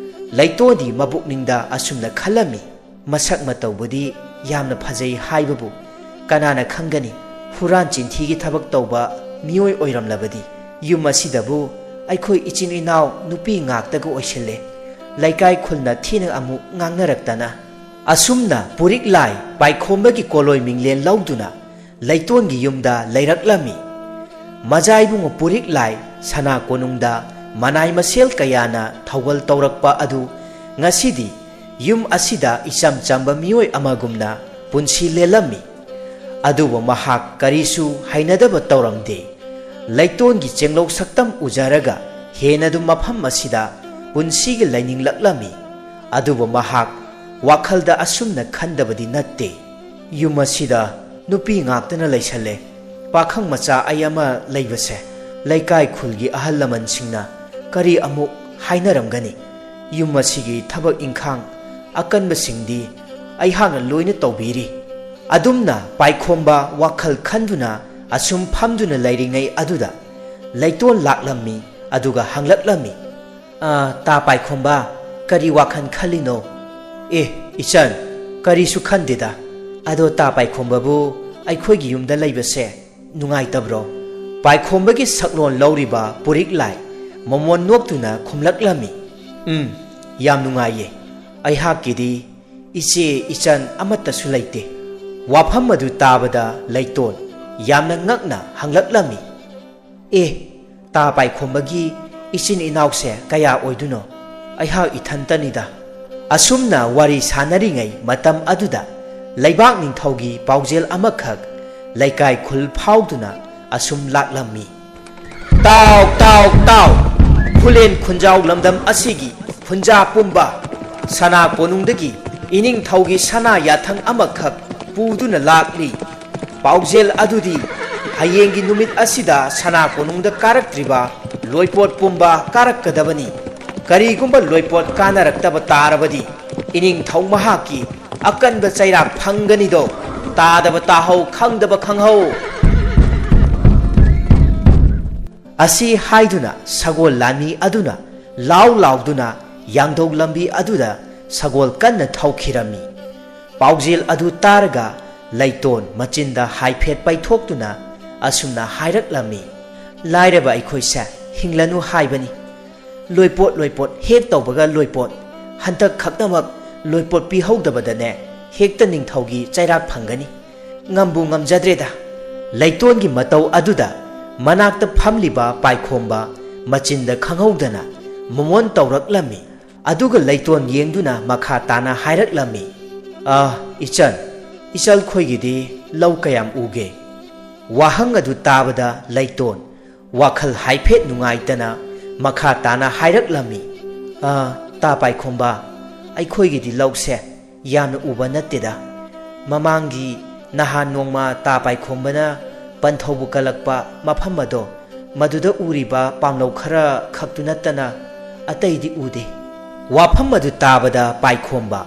ꯂꯩꯇꯣꯟꯗꯤ ꯃꯕꯨꯛꯅꯤꯡꯗ ꯑꯁꯨꯝꯅ ꯈꯜꯂꯝꯃꯤ, "ꯃꯁꯛ ꯃꯇꯧꯕꯨꯗꯤ ꯌꯥꯝꯅ ꯐꯖꯩ ꯍꯥꯏꯕꯕꯨ ꯀꯅꯥꯅ ꯈꯪꯒꯅꯤ? ꯍꯨꯔꯥꯟ ꯆꯤꯟꯊꯤꯒꯤ ꯊꯕꯛ ꯇꯧꯕ ꯃꯤꯑꯣꯏ ꯑꯣꯏꯔꯝꯂꯕꯗꯤ? ꯌꯨꯝ ꯑꯁꯤꯗꯕꯨ ꯑꯩꯈꯣꯏ ꯏꯆꯤꯟ ꯏꯅꯥꯎ ꯅꯨꯄꯤ ꯉꯥꯛꯇꯒ ꯑꯣꯏꯁꯤꯜꯂꯦ꯫ ꯂꯩꯀꯥꯏ ꯈꯨꯜꯅ ꯊꯤꯅ ꯑꯃꯨꯛ ꯉꯥꯡꯅꯔꯛꯇꯅ"꯫ ꯑꯁꯨꯝꯅ ꯄꯨꯔꯤꯛꯂꯥꯏ ꯄꯥꯏꯈꯣꯝꯕꯒꯤ ꯀꯣꯂꯣꯏ ꯃꯤꯡꯂꯦꯟ ꯂꯧꯗꯨꯅ ꯂꯩꯇꯣꯟꯒꯤ ꯌꯨꯝꯗ ꯂꯩꯔꯛꯂꯝꯃꯤ꯫ ꯃꯖꯥ ꯏꯕꯨꯡꯉꯣ ꯄꯨꯔꯤꯛꯂꯥꯏ ꯁꯅꯥ ꯀꯣꯅꯨꯡꯗ ꯃꯅꯥꯏ ꯃꯁꯦꯜ ꯀꯌꯥꯅ ꯊꯧꯒꯜ ꯇꯧꯔꯛꯄ ꯑꯗꯨ ꯉꯁꯤꯗꯤ ꯌꯨꯝ ꯑꯁꯤꯗ ꯏꯆꯝ ꯆꯝꯕ ꯃꯤꯑꯣꯏ ꯑꯃꯒꯨꯝꯅ ꯄꯨꯟꯁꯤ ꯂꯦꯜꯂꯝꯃꯤ꯫ ꯑꯗꯨꯕꯨ ꯃꯍꯥꯛ ꯀꯔꯤꯁꯨ ꯍꯩꯅꯗꯕ ꯇꯧꯔꯝꯗꯦ꯫ ꯂꯩꯇꯣꯟꯒꯤ ꯆꯦꯡꯂꯧ ꯁꯛꯇꯝ ꯎꯖꯔꯒ ꯍꯦꯟꯅꯗꯨ ꯃꯐꯝ ꯑꯁꯤꯗ ꯄꯨꯟꯁꯤꯒꯤ ꯂꯩꯅꯤꯡꯂꯛꯂꯝꯃꯤ꯫ ꯑꯗꯨꯕꯨ ꯃꯍꯥꯛ ꯋꯥꯈꯜꯗ ꯑꯁꯨꯝꯅ ꯈꯟꯗꯕꯗꯤ ꯅꯠꯇꯦ, "ꯌꯨꯝ ꯑꯁꯤꯗ ꯅꯨꯄꯤ ꯉꯥꯛꯇꯅ ꯂꯩꯁꯜꯂꯦ꯫ ꯄꯥꯈꯪ ꯃꯆꯥ ꯑꯩ ꯑꯃ ꯂꯩꯕꯁꯦ ꯂꯩꯀꯥꯏ ꯈꯨꯜꯒꯤ ꯑꯍꯜ ꯂꯃꯟꯁꯤꯡꯅ ꯀꯔꯤ ꯑꯃꯨꯛ ꯍꯥꯏꯅꯔꯝꯒꯅꯤ? ꯌꯨꯝ ꯑꯁꯤꯒꯤ ꯊꯕꯛ ꯏꯪꯈꯥꯡ ꯑꯀꯟꯕꯁꯤꯡꯗꯤ ꯑꯩꯍꯥꯛꯅ ꯂꯣꯏꯅ ꯇꯧꯕꯤꯔꯤ"꯫ ꯑꯗꯨꯝꯅ ꯄꯥꯏꯈꯣꯝꯕ ꯋꯥꯈꯜ ꯈꯟꯗꯨꯅ ꯑꯁꯨꯝ ꯐꯝꯗꯨꯅ ꯂꯩꯔꯤꯉꯩ ꯑꯗꯨꯗ ꯂꯩꯇꯣꯟ ꯂꯥꯛꯂꯝꯃꯤ꯫ ꯑꯗꯨꯒ ꯍꯪꯂꯛꯂꯝꯃꯤ, "ꯑ, ꯇꯥ ꯄꯥꯏꯈꯣꯝꯕ, ꯀꯔꯤ ꯋꯥꯈꯜ ꯈꯜꯂꯤꯅꯣ?" "ꯑꯦ, ꯏꯆꯟ, ꯀꯔꯤꯁꯨ ꯈꯟꯗꯦꯗ꯫ ꯑꯗꯣ ꯇꯥ ꯄꯥꯏꯈꯣꯝꯕꯕꯨ ꯑꯩꯈꯣꯏꯒꯤ ꯌꯨꯝꯗ ꯂꯩꯕꯁꯦ ꯅꯨꯡꯉꯥꯏꯇꯕ꯭ꯔꯣ?" ꯄꯥꯏꯈꯣꯝꯕꯒꯤ ꯁꯛꯂꯣꯟ ꯂꯧꯔꯤꯕ ꯄꯨꯔꯤꯛ ꯂꯥꯏ ꯃꯃꯣꯟ ꯅꯣꯛꯇꯨꯅ ꯈꯨꯝꯂꯛꯂꯝꯃꯤ, "ꯎꯝ, ꯌꯥꯝ ꯅꯨꯡꯉꯥꯏꯌꯦ꯫ ꯑꯩꯍꯥꯛꯀꯤꯗꯤ ꯏꯆꯦ ꯏꯆꯟ ꯑꯃꯠꯇꯁꯨ ꯂꯩꯇꯦ꯫" ꯋꯥꯐꯝ ꯑꯗꯨ ꯇꯥꯕꯗ ꯂꯩꯇꯣꯟ ꯌꯥꯝꯅ ꯉꯛꯅ ꯍꯪꯂꯛꯂꯝꯃꯤ, "ꯑꯦ, ꯇꯥ ꯄꯥꯏꯈꯣꯝꯕꯒꯤ ꯏꯆꯤꯟ ꯏꯅꯥꯎꯁꯦ ꯀꯌꯥ ꯑꯣꯏꯗꯣꯏꯅꯣ? ꯑꯩꯍꯥꯛ ꯏꯊꯟꯇꯅꯤꯗ꯫" ꯑꯁꯨꯝꯅ ꯋꯥꯔꯤ ꯁꯥꯟꯅꯔꯤꯉꯩ ꯃꯇꯝ ꯑꯗꯨꯗ ꯂꯩꯕꯥꯛ ꯅꯤꯡꯊꯧꯒꯤ ꯄꯥꯎꯖꯦꯜ ꯑꯃꯈꯛ ꯂꯩꯀꯥꯏ ꯈꯨꯜ ꯐꯥꯎꯗꯨꯅ ꯑꯁꯨꯝ ꯂꯥꯛꯂꯝꯃꯤ, "ꯇꯥꯎ, ꯇꯥꯎ, ꯇꯥꯎ! ꯈꯨꯂꯦꯟ ꯈꯨꯟꯖꯥꯎ ꯂꯝꯗꯝ ꯑꯁꯤꯒꯤ ꯈꯨꯟꯖꯥ ꯄꯨꯝꯕ ꯁꯅꯥ ꯀꯣꯅꯨꯡꯗꯒꯤ ꯏꯅꯤꯡꯊꯧꯒꯤ ꯁꯅꯥ ꯌꯥꯊꯪ ꯑꯃꯈꯛ ꯄꯨꯗꯨꯅ ꯂꯥꯛꯂꯤ꯫ ꯄꯥꯎꯖꯦꯜ ꯑꯗꯨꯗꯤ ꯍꯌꯦꯡꯒꯤ ꯅꯨꯃꯤꯠ ꯑꯁꯤꯗ ꯁꯅꯥ ꯀꯣꯅꯨꯡꯗ ꯀꯥꯔꯛꯇ꯭ꯔꯤꯕ ꯂꯣꯏꯄꯣꯠ ꯄꯨꯝꯕ ꯀꯥꯔꯛꯀꯗꯕꯅꯤ꯫ ꯀꯔꯤꯒꯨꯝꯕ ꯂꯣꯏꯄꯣꯠ ꯀꯥꯅꯔꯛꯇꯕ ꯇꯥꯔꯕꯗꯤ ꯏꯅꯤꯡꯊꯧ ꯃꯍꯥꯛꯀꯤ ꯑꯀꯟꯕ ꯆꯩꯔꯥꯛ ꯐꯪꯒꯅꯤꯗꯣ꯫ ꯇꯥꯗꯕ ꯇꯥꯍꯧ, ꯈꯪꯗꯕ ꯈꯪꯍꯧ꯫" ꯑꯁꯤ ꯍꯥꯏꯗꯨꯅ ꯁꯒꯣꯜ ꯂꯥꯟꯃꯤ ꯑꯗꯨꯅ ꯂꯥꯎ ꯂꯥꯎꯗꯨꯅ ꯌꯥꯡꯗꯧ ꯂꯝꯕꯤ ꯑꯗꯨꯗ ꯁꯒꯣꯜ ꯀꯟꯅ ꯊꯧꯈꯤꯔꯝꯃꯤ꯫ ꯄꯥꯎꯖꯦꯜ ꯑꯗꯨ ꯇꯥꯔꯒ ꯂꯩꯇꯣꯟ ꯃꯆꯤꯟꯗ ꯍꯥꯏꯐꯦꯠ ꯄꯩꯊꯣꯛꯇꯨꯅ ꯑꯁꯨꯝꯅ ꯍꯥꯏꯔꯛꯂꯝꯃꯤ, "ꯂꯥꯏꯔꯕ ꯑꯩꯈꯣꯏꯁꯦ ꯍꯤꯡꯂꯅꯨ ꯍꯥꯏꯕꯅꯤ꯫ ꯂꯣꯏꯄꯣꯠ ꯂꯣꯏꯄꯣꯠ ꯍꯦꯛ ꯇꯧꯕꯒ ꯂꯣꯏꯄꯣꯠ, ꯍꯟꯗꯛ ꯈꯛꯇꯃꯛ ꯂꯣꯏꯄꯣꯠ ꯄꯤꯍꯧꯗꯕꯗꯅꯦ ꯍꯦꯛꯇ ꯅꯤꯡꯊꯧꯒꯤ ꯆꯩꯔꯥꯛ ꯐꯪꯒꯅꯤ꯫ ꯉꯝꯕꯨ ꯉꯝꯖꯗ꯭ꯔꯦꯗ꯫" ꯂꯩꯇꯣꯟꯒꯤ ꯃꯇꯧ ꯑꯗꯨꯗ ꯃꯅꯥꯛꯇ ꯐꯝꯂꯤꯕ ꯄꯥꯏꯈꯣꯝꯕ ꯃꯆꯤꯟꯗ ꯈꯪꯍꯧꯗꯅ ꯃꯃꯣꯟ ꯇꯧꯔꯛꯂꯝꯃꯤ꯫ ꯑꯗꯨꯒ ꯂꯩꯇꯣꯟ ꯌꯦꯡꯗꯨꯅ ꯃꯈꯥ ꯇꯥꯅ ꯍꯥꯏꯔꯛꯂꯝꯃꯤ, "ꯑ, ꯏꯆꯟ, ꯏꯆꯜꯈꯣꯏꯒꯤꯗꯤ ꯂꯧ ꯀꯌꯥꯝ ꯎꯒꯦ?" ꯋꯥꯍꯪ ꯑꯗꯨ ꯇꯥꯕꯗ ꯂꯩꯇꯣꯟ ꯋꯥꯈꯜ ꯍꯥꯏꯐꯦꯠ ꯅꯨꯡꯉꯥꯏꯇꯅ ꯃꯈꯥ ꯇꯥꯅ ꯍꯥꯏꯔꯛꯂꯝꯃꯤ, "ꯑ, ꯇꯥ ꯄꯥꯏꯈꯣꯝꯕ, ꯑꯩꯈꯣꯏꯒꯤꯗꯤ ꯂꯧꯁꯦ ꯌꯥꯝꯅ ꯎꯕ ꯅꯠꯇꯦꯗ꯫ ꯃꯃꯥꯡꯒꯤ ꯅꯍꯥꯟ ꯅꯣꯡꯃ ꯇꯥ ꯄꯥꯏꯈꯣꯝꯕꯅ ꯄꯟꯊꯧꯕꯨ ꯀꯜꯂꯛꯄ ꯃꯐꯝ ꯑꯗꯣ, ꯃꯗꯨꯗ ꯎꯔꯤꯕ ꯄꯥꯝꯂꯧ ꯈꯔ ꯈꯛꯇꯨ ꯅꯠꯇꯅ ꯑꯇꯩꯗꯤ ꯎꯗꯦ꯫" ꯋꯥꯐꯝ ꯑꯗꯨ ꯇꯥꯕꯗ ꯄꯥꯏꯈꯣꯝꯕ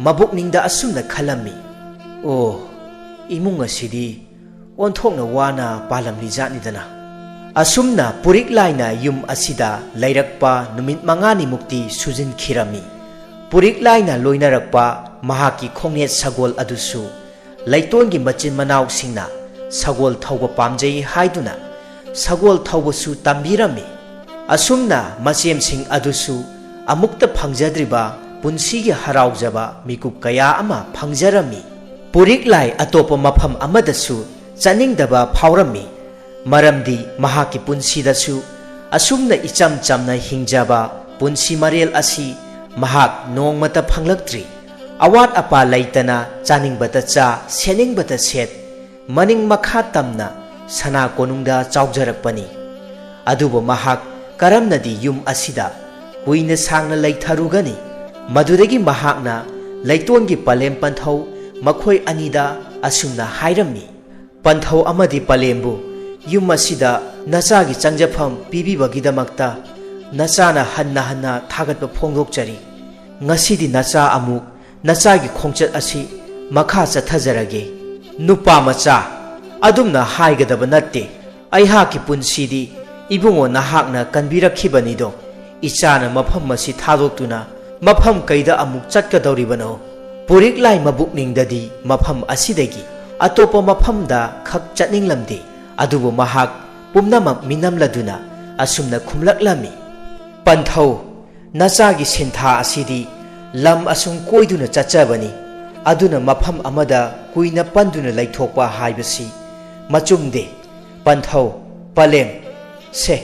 ꯃꯕꯨꯛꯅꯤꯡꯗ ꯑꯁꯨꯝꯅ ꯈꯜꯂꯝꯃꯤ, "ꯑꯣ, ꯏꯃꯨꯡ ꯑꯁꯤꯗꯤ ꯑꯣꯟꯊꯣꯛꯅ ꯋꯥꯅ ꯄꯥꯜꯂꯝꯂꯤꯖꯥꯠꯅꯤꯗꯅ꯫ ꯑꯁꯨꯝꯅ ꯄꯨꯔꯤꯛ ꯂꯥꯏꯅ ꯌꯨꯝ ꯑꯁꯤꯗ ꯂꯩꯔꯛꯄ ꯅꯨꯃꯤꯠ ꯃꯉꯥꯅꯤꯃꯨꯛꯇꯤ ꯁꯨꯖꯤꯟꯈꯤꯔꯝꯃꯤ꯫ ꯄꯨꯔꯤꯛ ꯂꯥꯏꯅ ꯂꯣꯏꯅꯔꯛꯄ ꯃꯍꯥꯛꯀꯤ ꯈꯣꯡꯅꯦꯠ ꯁꯒꯣꯜ ꯑꯗꯨꯁꯨ ꯂꯩꯇꯣꯟꯒꯤ ꯃꯆꯤꯟ ꯃꯅꯥꯎꯁꯤꯡꯅ ꯁꯒꯣꯜ ꯊꯧꯕ ꯄꯥꯝꯖꯩ ꯍꯥꯏꯗꯨꯅ ꯁꯒꯣꯜ ꯊꯧꯕꯁꯨ ꯇꯝꯕꯤꯔꯝꯃꯤ꯫ ꯑꯁꯨꯝꯅ ꯃꯆꯦꯝꯁꯤꯡ ꯑꯗꯨꯁꯨ ꯑꯃꯨꯛꯇ ꯐꯪꯖꯗ꯭ꯔꯤꯕ ꯄꯨꯟꯁꯤꯒꯤ ꯍꯔꯥꯎꯖꯕ ꯃꯤꯀꯨꯞ ꯀꯌꯥ ꯑꯃ ꯐꯪꯖꯔꯝꯃꯤ꯫ ꯄꯨꯔꯤꯛ ꯂꯥꯏ ꯑꯇꯣꯞꯄ ꯃꯐꯝ ꯑꯃꯗꯁꯨ ꯆꯠꯅꯤꯡꯗꯕ ꯐꯥꯎꯔꯝꯃꯤ꯫ ꯃꯔꯝꯗꯤ ꯃꯍꯥꯛꯀꯤ ꯄꯨꯟꯁꯤꯗꯁꯨ ꯑꯁꯨꯝꯅ ꯏꯆꯝ ꯆꯝꯅ ꯍꯤꯡꯖꯕ ꯄꯨꯟꯁꯤ ꯃꯔꯦꯜ ꯑꯁꯤ ꯃꯍꯥꯛ ꯅꯣꯡꯃꯇ ꯐꯪꯂꯛꯇ꯭ꯔꯤ꯫ ꯑꯋꯥꯠ ꯑꯄꯥ ꯂꯩꯇꯅ ꯆꯥꯅꯤꯡꯕꯇ ꯆꯥ, ꯁꯦꯠꯅꯤꯡꯕꯇ ꯁꯦꯠ, ꯃꯅꯤꯡ ꯃꯈꯥ ꯇꯝꯅ ꯁꯅꯥ ꯀꯣꯅꯨꯡꯗ ꯆꯥꯎꯖꯔꯛꯄꯅꯤ꯫ ꯑꯗꯨꯕꯨ ꯃꯍꯥꯛ ꯀꯔꯝꯅꯗꯤ ꯌꯨꯝ ꯑꯁꯤꯗ ꯀꯨꯏꯅ ꯁꯥꯡꯅ ꯂꯩꯊꯔꯨꯒꯅꯤ? ꯃꯗꯨꯗꯒꯤ ꯃꯍꯥꯛꯅ ꯂꯩꯇꯣꯟꯒꯤ ꯄꯂꯦꯝ ꯄꯟꯊꯧ ꯃꯈꯣꯏ ꯑꯅꯤꯗ ꯑꯁꯨꯝꯅ ꯍꯥꯏꯔꯝꯃꯤ, "ꯄꯟꯊꯧ ꯑꯃꯗꯤ ꯄꯂꯦꯝꯕꯨ ꯌꯨꯝ ꯑꯁꯤꯗ ꯅꯆꯥꯒꯤ ꯆꯪꯖꯐꯝ ꯄꯤꯕꯤꯕꯒꯤꯗꯃꯛꯇ ꯅꯆꯥꯅ ꯍꯟꯅ ꯍꯟꯅ ꯊꯥꯒꯠꯄ ꯐꯣꯡꯗꯣꯛꯆꯔꯤ꯫ ꯉꯁꯤꯗꯤ ꯅꯆꯥ ꯑꯃꯨꯛ ꯅꯆꯥꯒꯤ ꯈꯣꯡꯆꯠ ꯑꯁꯤ ꯃꯈꯥ ꯆꯠꯊꯖꯔꯒꯦ꯫" "ꯅꯨꯄꯥ ꯃꯆꯥ, ꯑꯗꯨꯝꯅ ꯍꯥꯏꯒꯗꯕ ꯅꯠꯇꯦ꯫ ꯑꯩꯍꯥꯛꯀꯤ ꯄꯨꯟꯁꯤꯗꯤ ꯏꯕꯨꯡꯉꯣ ꯅꯍꯥꯛꯅ ꯀꯟꯕꯤꯔꯛꯈꯤꯕꯅꯤꯗꯣ꯫ ꯏꯆꯥꯅ ꯃꯐꯝ ꯑꯁꯤ ꯊꯥꯗꯣꯛꯇꯨꯅ ꯃꯐꯝ ꯀꯩꯗ ꯑꯃꯨꯛ ꯆꯠꯀꯗꯧꯔꯤꯕꯅꯣ? ꯄꯨꯔꯤꯛ ꯂꯥꯏ ꯃꯕꯨꯛꯅꯤꯡꯗꯗꯤ ꯃꯐꯝ ꯑꯁꯤꯗꯒꯤ ꯑꯇꯣꯞꯄ ꯃꯐꯝꯗ ꯈꯛ ꯆꯠꯅꯤꯡꯂꯝꯗꯦ꯫ ꯑꯗꯨꯕꯨ ꯃꯍꯥꯛ ꯄꯨꯝꯅꯃꯛ ꯃꯤꯅꯝꯂꯗꯨꯅ ꯑꯁꯨꯝꯅ ꯈꯨꯝꯂꯛꯂꯝꯃꯤ, "ꯄꯟꯊꯧ, ꯅꯆꯥꯒꯤ ꯁꯤꯟꯊꯥ ꯑꯁꯤꯗꯤ ꯂꯝ ꯑꯁꯨꯝ ꯀꯣꯏꯗꯨꯅ ꯆꯠꯆꯕꯅꯤ꯫ ꯑꯗꯨꯅ ꯃꯐꯝ ꯑꯃꯗ ꯀꯨꯏꯅ ꯄꯟꯗꯨꯅ ꯂꯩꯊꯣꯛꯄ ꯍꯥꯏꯕꯁꯤ ꯃꯆꯨꯝꯗꯦ꯫ ꯄꯟꯊꯧ, ꯄꯂꯦꯝ, ꯁꯦ,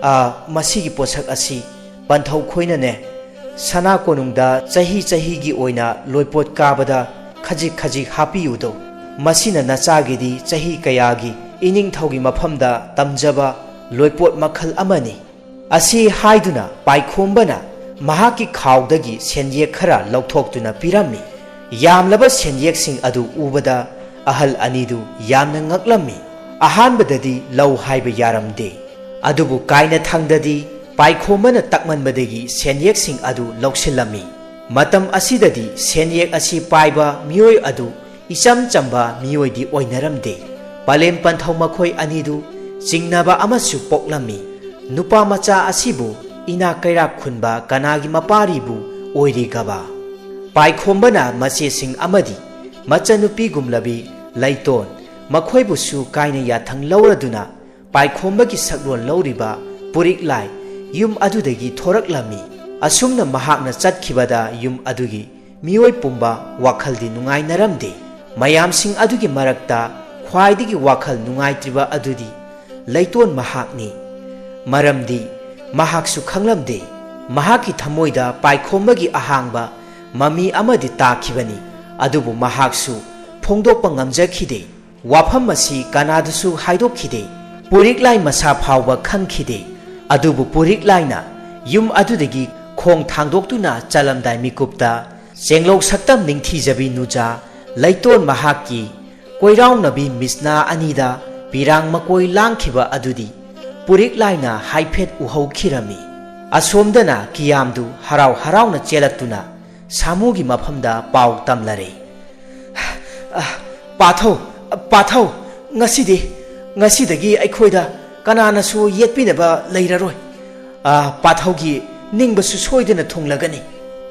ꯑ, ꯃꯁꯤꯒꯤ ꯄꯣꯠꯁꯛ ꯑꯁꯤ ꯄꯟꯊꯧ ꯈꯣꯏꯅꯅꯦ, ꯁꯅꯥ ꯀꯣꯅꯨꯡꯗ ꯆꯍꯤ ꯆꯍꯤꯒꯤ ꯑꯣꯏꯅ ꯂꯣꯏꯄꯣꯠ ꯀꯥꯕꯗ ꯈꯖꯤꯛ ꯈꯖꯤꯛ ꯍꯥꯞꯄꯤꯌꯨꯗꯣ꯫ ꯃꯁꯤꯅ ꯅꯆꯥꯒꯤꯗꯤ ꯆꯍꯤ ꯀꯌꯥꯒꯤ ꯏꯅꯤꯡꯊꯧꯒꯤ ꯃꯐꯝꯗ ꯇꯝꯖꯕ ꯂꯣꯏꯄꯣꯠ ꯃꯈꯜ ꯑꯃꯅꯤ꯫" ꯑꯁꯤ ꯍꯥꯏꯗꯨꯅ ꯄꯥꯏꯈꯣꯝꯕꯅ ꯃꯍꯥꯛꯀꯤ ꯈꯥꯎꯗꯒꯤ ꯁꯦꯟꯌꯦꯛ ꯈꯔ ꯂꯧꯊꯣꯛꯇꯨꯅ ꯄꯤꯔꯝꯃꯤ꯫ ꯌꯥꯝꯂꯕ ꯁꯦꯟꯌꯦꯛꯁꯤꯡ ꯑꯗꯨ ꯎꯕꯗ ꯑꯍꯜ ꯑꯅꯤꯗꯨ ꯌꯥꯝꯅ ꯉꯛꯂꯝꯃꯤ꯫ ꯑꯍꯥꯟꯕꯗꯗꯤ ꯂꯧ ꯍꯥꯏꯕ ꯌꯥꯔꯝꯗꯦ꯫ ꯑꯗꯨꯕꯨ ꯀꯥꯏꯅꯊꯪꯗꯗꯤ ꯄꯥꯏꯈꯣꯝꯕꯅ ꯇꯛꯃꯟꯕꯗꯒꯤ ꯁꯦꯟꯌꯦꯛꯁꯤꯡ ꯑꯗꯨ ꯂꯧꯁꯤꯜꯂꯝꯃꯤ꯫ ꯃꯇꯝ ꯑꯁꯤꯗꯗꯤ ꯁꯦꯟꯌꯦꯛ ꯑꯁꯤ ꯄꯥꯏꯕ ꯃꯤꯑꯣꯏ ꯑꯗꯨ ꯏꯆꯝ ꯆꯝꯕ ꯃꯤꯑꯣꯏꯗꯤ ꯑꯣꯏꯅꯔꯝꯗꯦ꯫ ꯄꯂꯦꯝ ꯄꯟꯊꯧ ꯃꯈꯣꯏ ꯑꯅꯤꯗꯨ ꯆꯤꯡꯅꯕ ꯑꯃꯁꯨ ꯄꯣꯛꯂꯝꯃꯤ꯫ ꯅꯨꯄꯥ ꯃꯆꯥ ꯑꯁꯤꯕꯨ ꯏꯅꯥꯛ ꯀꯩꯔꯥꯛ ꯈꯨꯟꯕ ꯀꯅꯥꯒꯤ ꯃꯄꯥꯔꯤꯕꯨ ꯑꯣꯏꯔꯤꯒꯕ? ꯄꯥꯏꯈꯣꯝꯕꯅ ꯃꯆꯦꯁꯤꯡ ꯑꯃꯗꯤ ꯃꯆꯟꯅꯨꯄꯤꯒꯨꯝꯂꯕꯤ ꯂꯩꯇꯣꯟ ꯃꯈꯣꯏꯕꯨꯁꯨ ꯀꯥꯏꯅ ꯌꯥꯊꯪ ꯂꯧꯔꯗꯨꯅ ꯄꯥꯏꯈꯣꯝꯕꯒꯤ ꯁꯛꯂꯣꯟ ꯂꯧꯔꯤꯕ ꯄꯨꯔꯤꯛꯂꯥꯏ ꯌꯨꯝ ꯑꯗꯨꯗꯒꯤ ꯊꯣꯔꯛꯂꯝꯃꯤ꯫ ꯑꯁꯨꯝꯅ ꯃꯍꯥꯛꯅ ꯆꯠꯈꯤꯕꯗ ꯌꯨꯝ ꯑꯗꯨꯒꯤ ꯃꯤꯑꯣꯏ ꯄꯨꯝꯕ ꯋꯥꯈꯜꯗꯤ ꯅꯨꯡꯉꯥꯏꯅꯔꯝꯗꯦ꯫ ꯃꯌꯥꯝꯁꯤꯡ ꯑꯗꯨꯒꯤ ꯃꯔꯛꯇ ꯈ꯭ꯋꯥꯏꯗꯒꯤ ꯋꯥꯈꯜ ꯅꯨꯡꯉꯥꯏꯇ꯭ꯔꯤꯕ ꯑꯗꯨꯗꯤ ꯂꯩꯇꯣꯟ ꯃꯍꯥꯛꯅꯤ꯫ ꯃꯔꯝꯗꯤ ꯃꯍꯥꯛꯁꯨ ꯈꯪꯂꯝꯗꯦ꯫ ꯃꯍꯥꯛꯀꯤ ꯊꯃꯣꯏꯗ ꯄꯥꯏꯈꯣꯝꯕꯒꯤ ꯑꯍꯥꯡꯕ ꯃꯃꯤ ꯑꯃꯗꯤ ꯇꯥꯈꯤꯕꯅꯤ꯫ ꯑꯗꯨꯕꯨ ꯃꯍꯥꯛꯁꯨ ꯐꯣꯡꯗꯣꯛꯄ ꯉꯝꯖꯈꯤꯗꯦ꯫ ꯋꯥꯐꯝ ꯑꯁꯤ ꯀꯅꯥꯗꯁꯨ ꯍꯥꯏꯗꯣꯛꯈꯤꯗꯦ꯫ ꯄꯨꯔꯤꯛꯂꯥꯏ ꯃꯁꯥ ꯐꯥꯎꯕ ꯈꯪꯈꯤꯗꯦ꯫ ꯑꯗꯨꯕꯨ ꯄꯨꯔꯤꯛꯂꯥꯏꯅ ꯌꯨꯝ ꯑꯗꯨꯗꯒꯤ ꯈꯣꯡ ꯊꯥꯡꯗꯣꯛꯇꯨꯅ ꯆꯠꯂꯝꯗꯥꯏ ꯃꯤꯀꯨꯞꯇ ꯆꯦꯡꯂꯧ ꯁꯛꯇꯝ ꯅꯤꯡꯊꯤꯖꯕꯤ ꯅꯨꯖꯥ ꯂꯩꯇꯣꯟ ꯃꯍꯥꯛꯀꯤ ꯀꯣꯏꯔꯥꯎꯅꯕꯤ ꯃꯤꯁꯅꯥ ꯑꯅꯤꯗ ꯄꯤꯔꯥꯡ ꯃꯀꯣꯏ ꯂꯥꯡꯈꯤꯕ ꯑꯗꯨꯗꯤ ꯄꯨꯔꯤꯛꯂꯥꯏꯅ ꯍꯥꯏꯐꯦꯠ ꯎꯍꯧꯈꯤꯔꯝꯃꯤ꯫ ꯑꯁꯣꯝꯗꯅ ꯀꯤꯌꯥꯝꯗꯨ ꯍꯔꯥꯎ ꯍꯔꯥꯎꯅ ꯆꯦꯜꯂꯛꯇꯨꯅ ꯁꯥꯃꯨꯒꯤ ꯃꯐꯝꯗ ꯄꯥꯎ ꯇꯝꯂꯔꯦ꯫ "ꯑ, ꯄꯥꯊꯧ, ꯄꯥꯊꯧ, ꯉꯁꯤꯗꯤ, ꯉꯁꯤꯗꯒꯤ ꯑꯩꯈꯣꯏꯗ ꯀꯅꯥꯅꯁꯨ ꯌꯦꯠꯄꯤꯅꯕ ꯂꯩꯔꯔꯣꯏ꯫ ꯑ, ꯄꯥꯊꯧꯒꯤ ꯅꯤꯡꯕꯁꯨ ꯁꯣꯏꯗꯅ ꯊꯨꯡꯂꯒꯅꯤ꯫"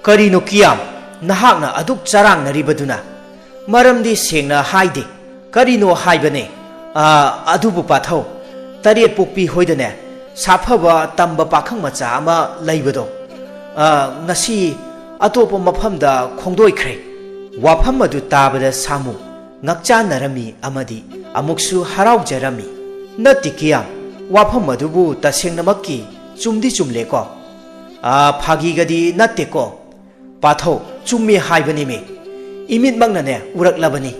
"ꯀꯔꯤꯅꯣ ꯀꯤꯌꯥꯝ, ꯅꯍꯥꯛꯅ ꯑꯗꯨꯛ ꯆꯔꯥꯡꯅꯔꯤꯕꯗꯨꯅ? ꯃꯔꯝꯗꯤ ꯁꯦꯡꯅ ꯍꯥꯏꯗꯦ꯫" "ꯀꯔꯤꯅꯣ ꯍꯥꯏꯕꯅꯦ?" "ꯑ, ꯑꯗꯨꯕꯨ ꯄꯥꯊꯧ, ꯇꯔꯦꯠ ꯄꯣꯛꯄꯤ ꯍꯣꯏꯗꯅꯦ, ꯁꯥꯐꯕ ꯇꯝꯕ ꯄꯥꯈꯪ ꯃꯆꯥ ꯑꯃ ꯂꯩꯕꯗꯣ, ꯑ, ꯉꯁꯤ ꯑꯇꯣꯞꯄ ꯃꯐꯝꯗ ꯈꯣꯡꯗꯣꯏꯈ꯭ꯔꯦ꯫" ꯋꯥꯐꯝ ꯑꯗꯨ ꯇꯥꯕꯗ ꯁꯥꯃꯨ ꯉꯛꯆꯥꯟꯅꯔꯝꯃꯤ ꯑꯃꯗꯤ ꯑꯃꯨꯛꯁꯨ ꯍꯔꯥꯎꯖꯔꯝꯃꯤ꯫ "ꯅꯠꯇꯦ ꯀꯤꯌꯥꯝ, ꯋꯥꯐꯝ ꯑꯗꯨꯕꯨ ꯇꯁꯦꯡꯅꯃꯛꯀꯤ ꯆꯨꯝꯗꯤ ꯆꯨꯝꯂꯦꯀꯣ?" "ꯑ, ꯐꯥꯒꯤꯒꯗꯤ ꯅꯠꯇꯦꯀꯣ?" "ꯄꯥꯊꯧ, ꯆꯨꯝꯃꯤ ꯍꯥꯏꯕꯅꯤꯃꯤ꯫ ꯏꯃꯤꯠꯃꯛꯅꯅꯦ ꯎꯔꯛꯂꯕꯅꯤ꯫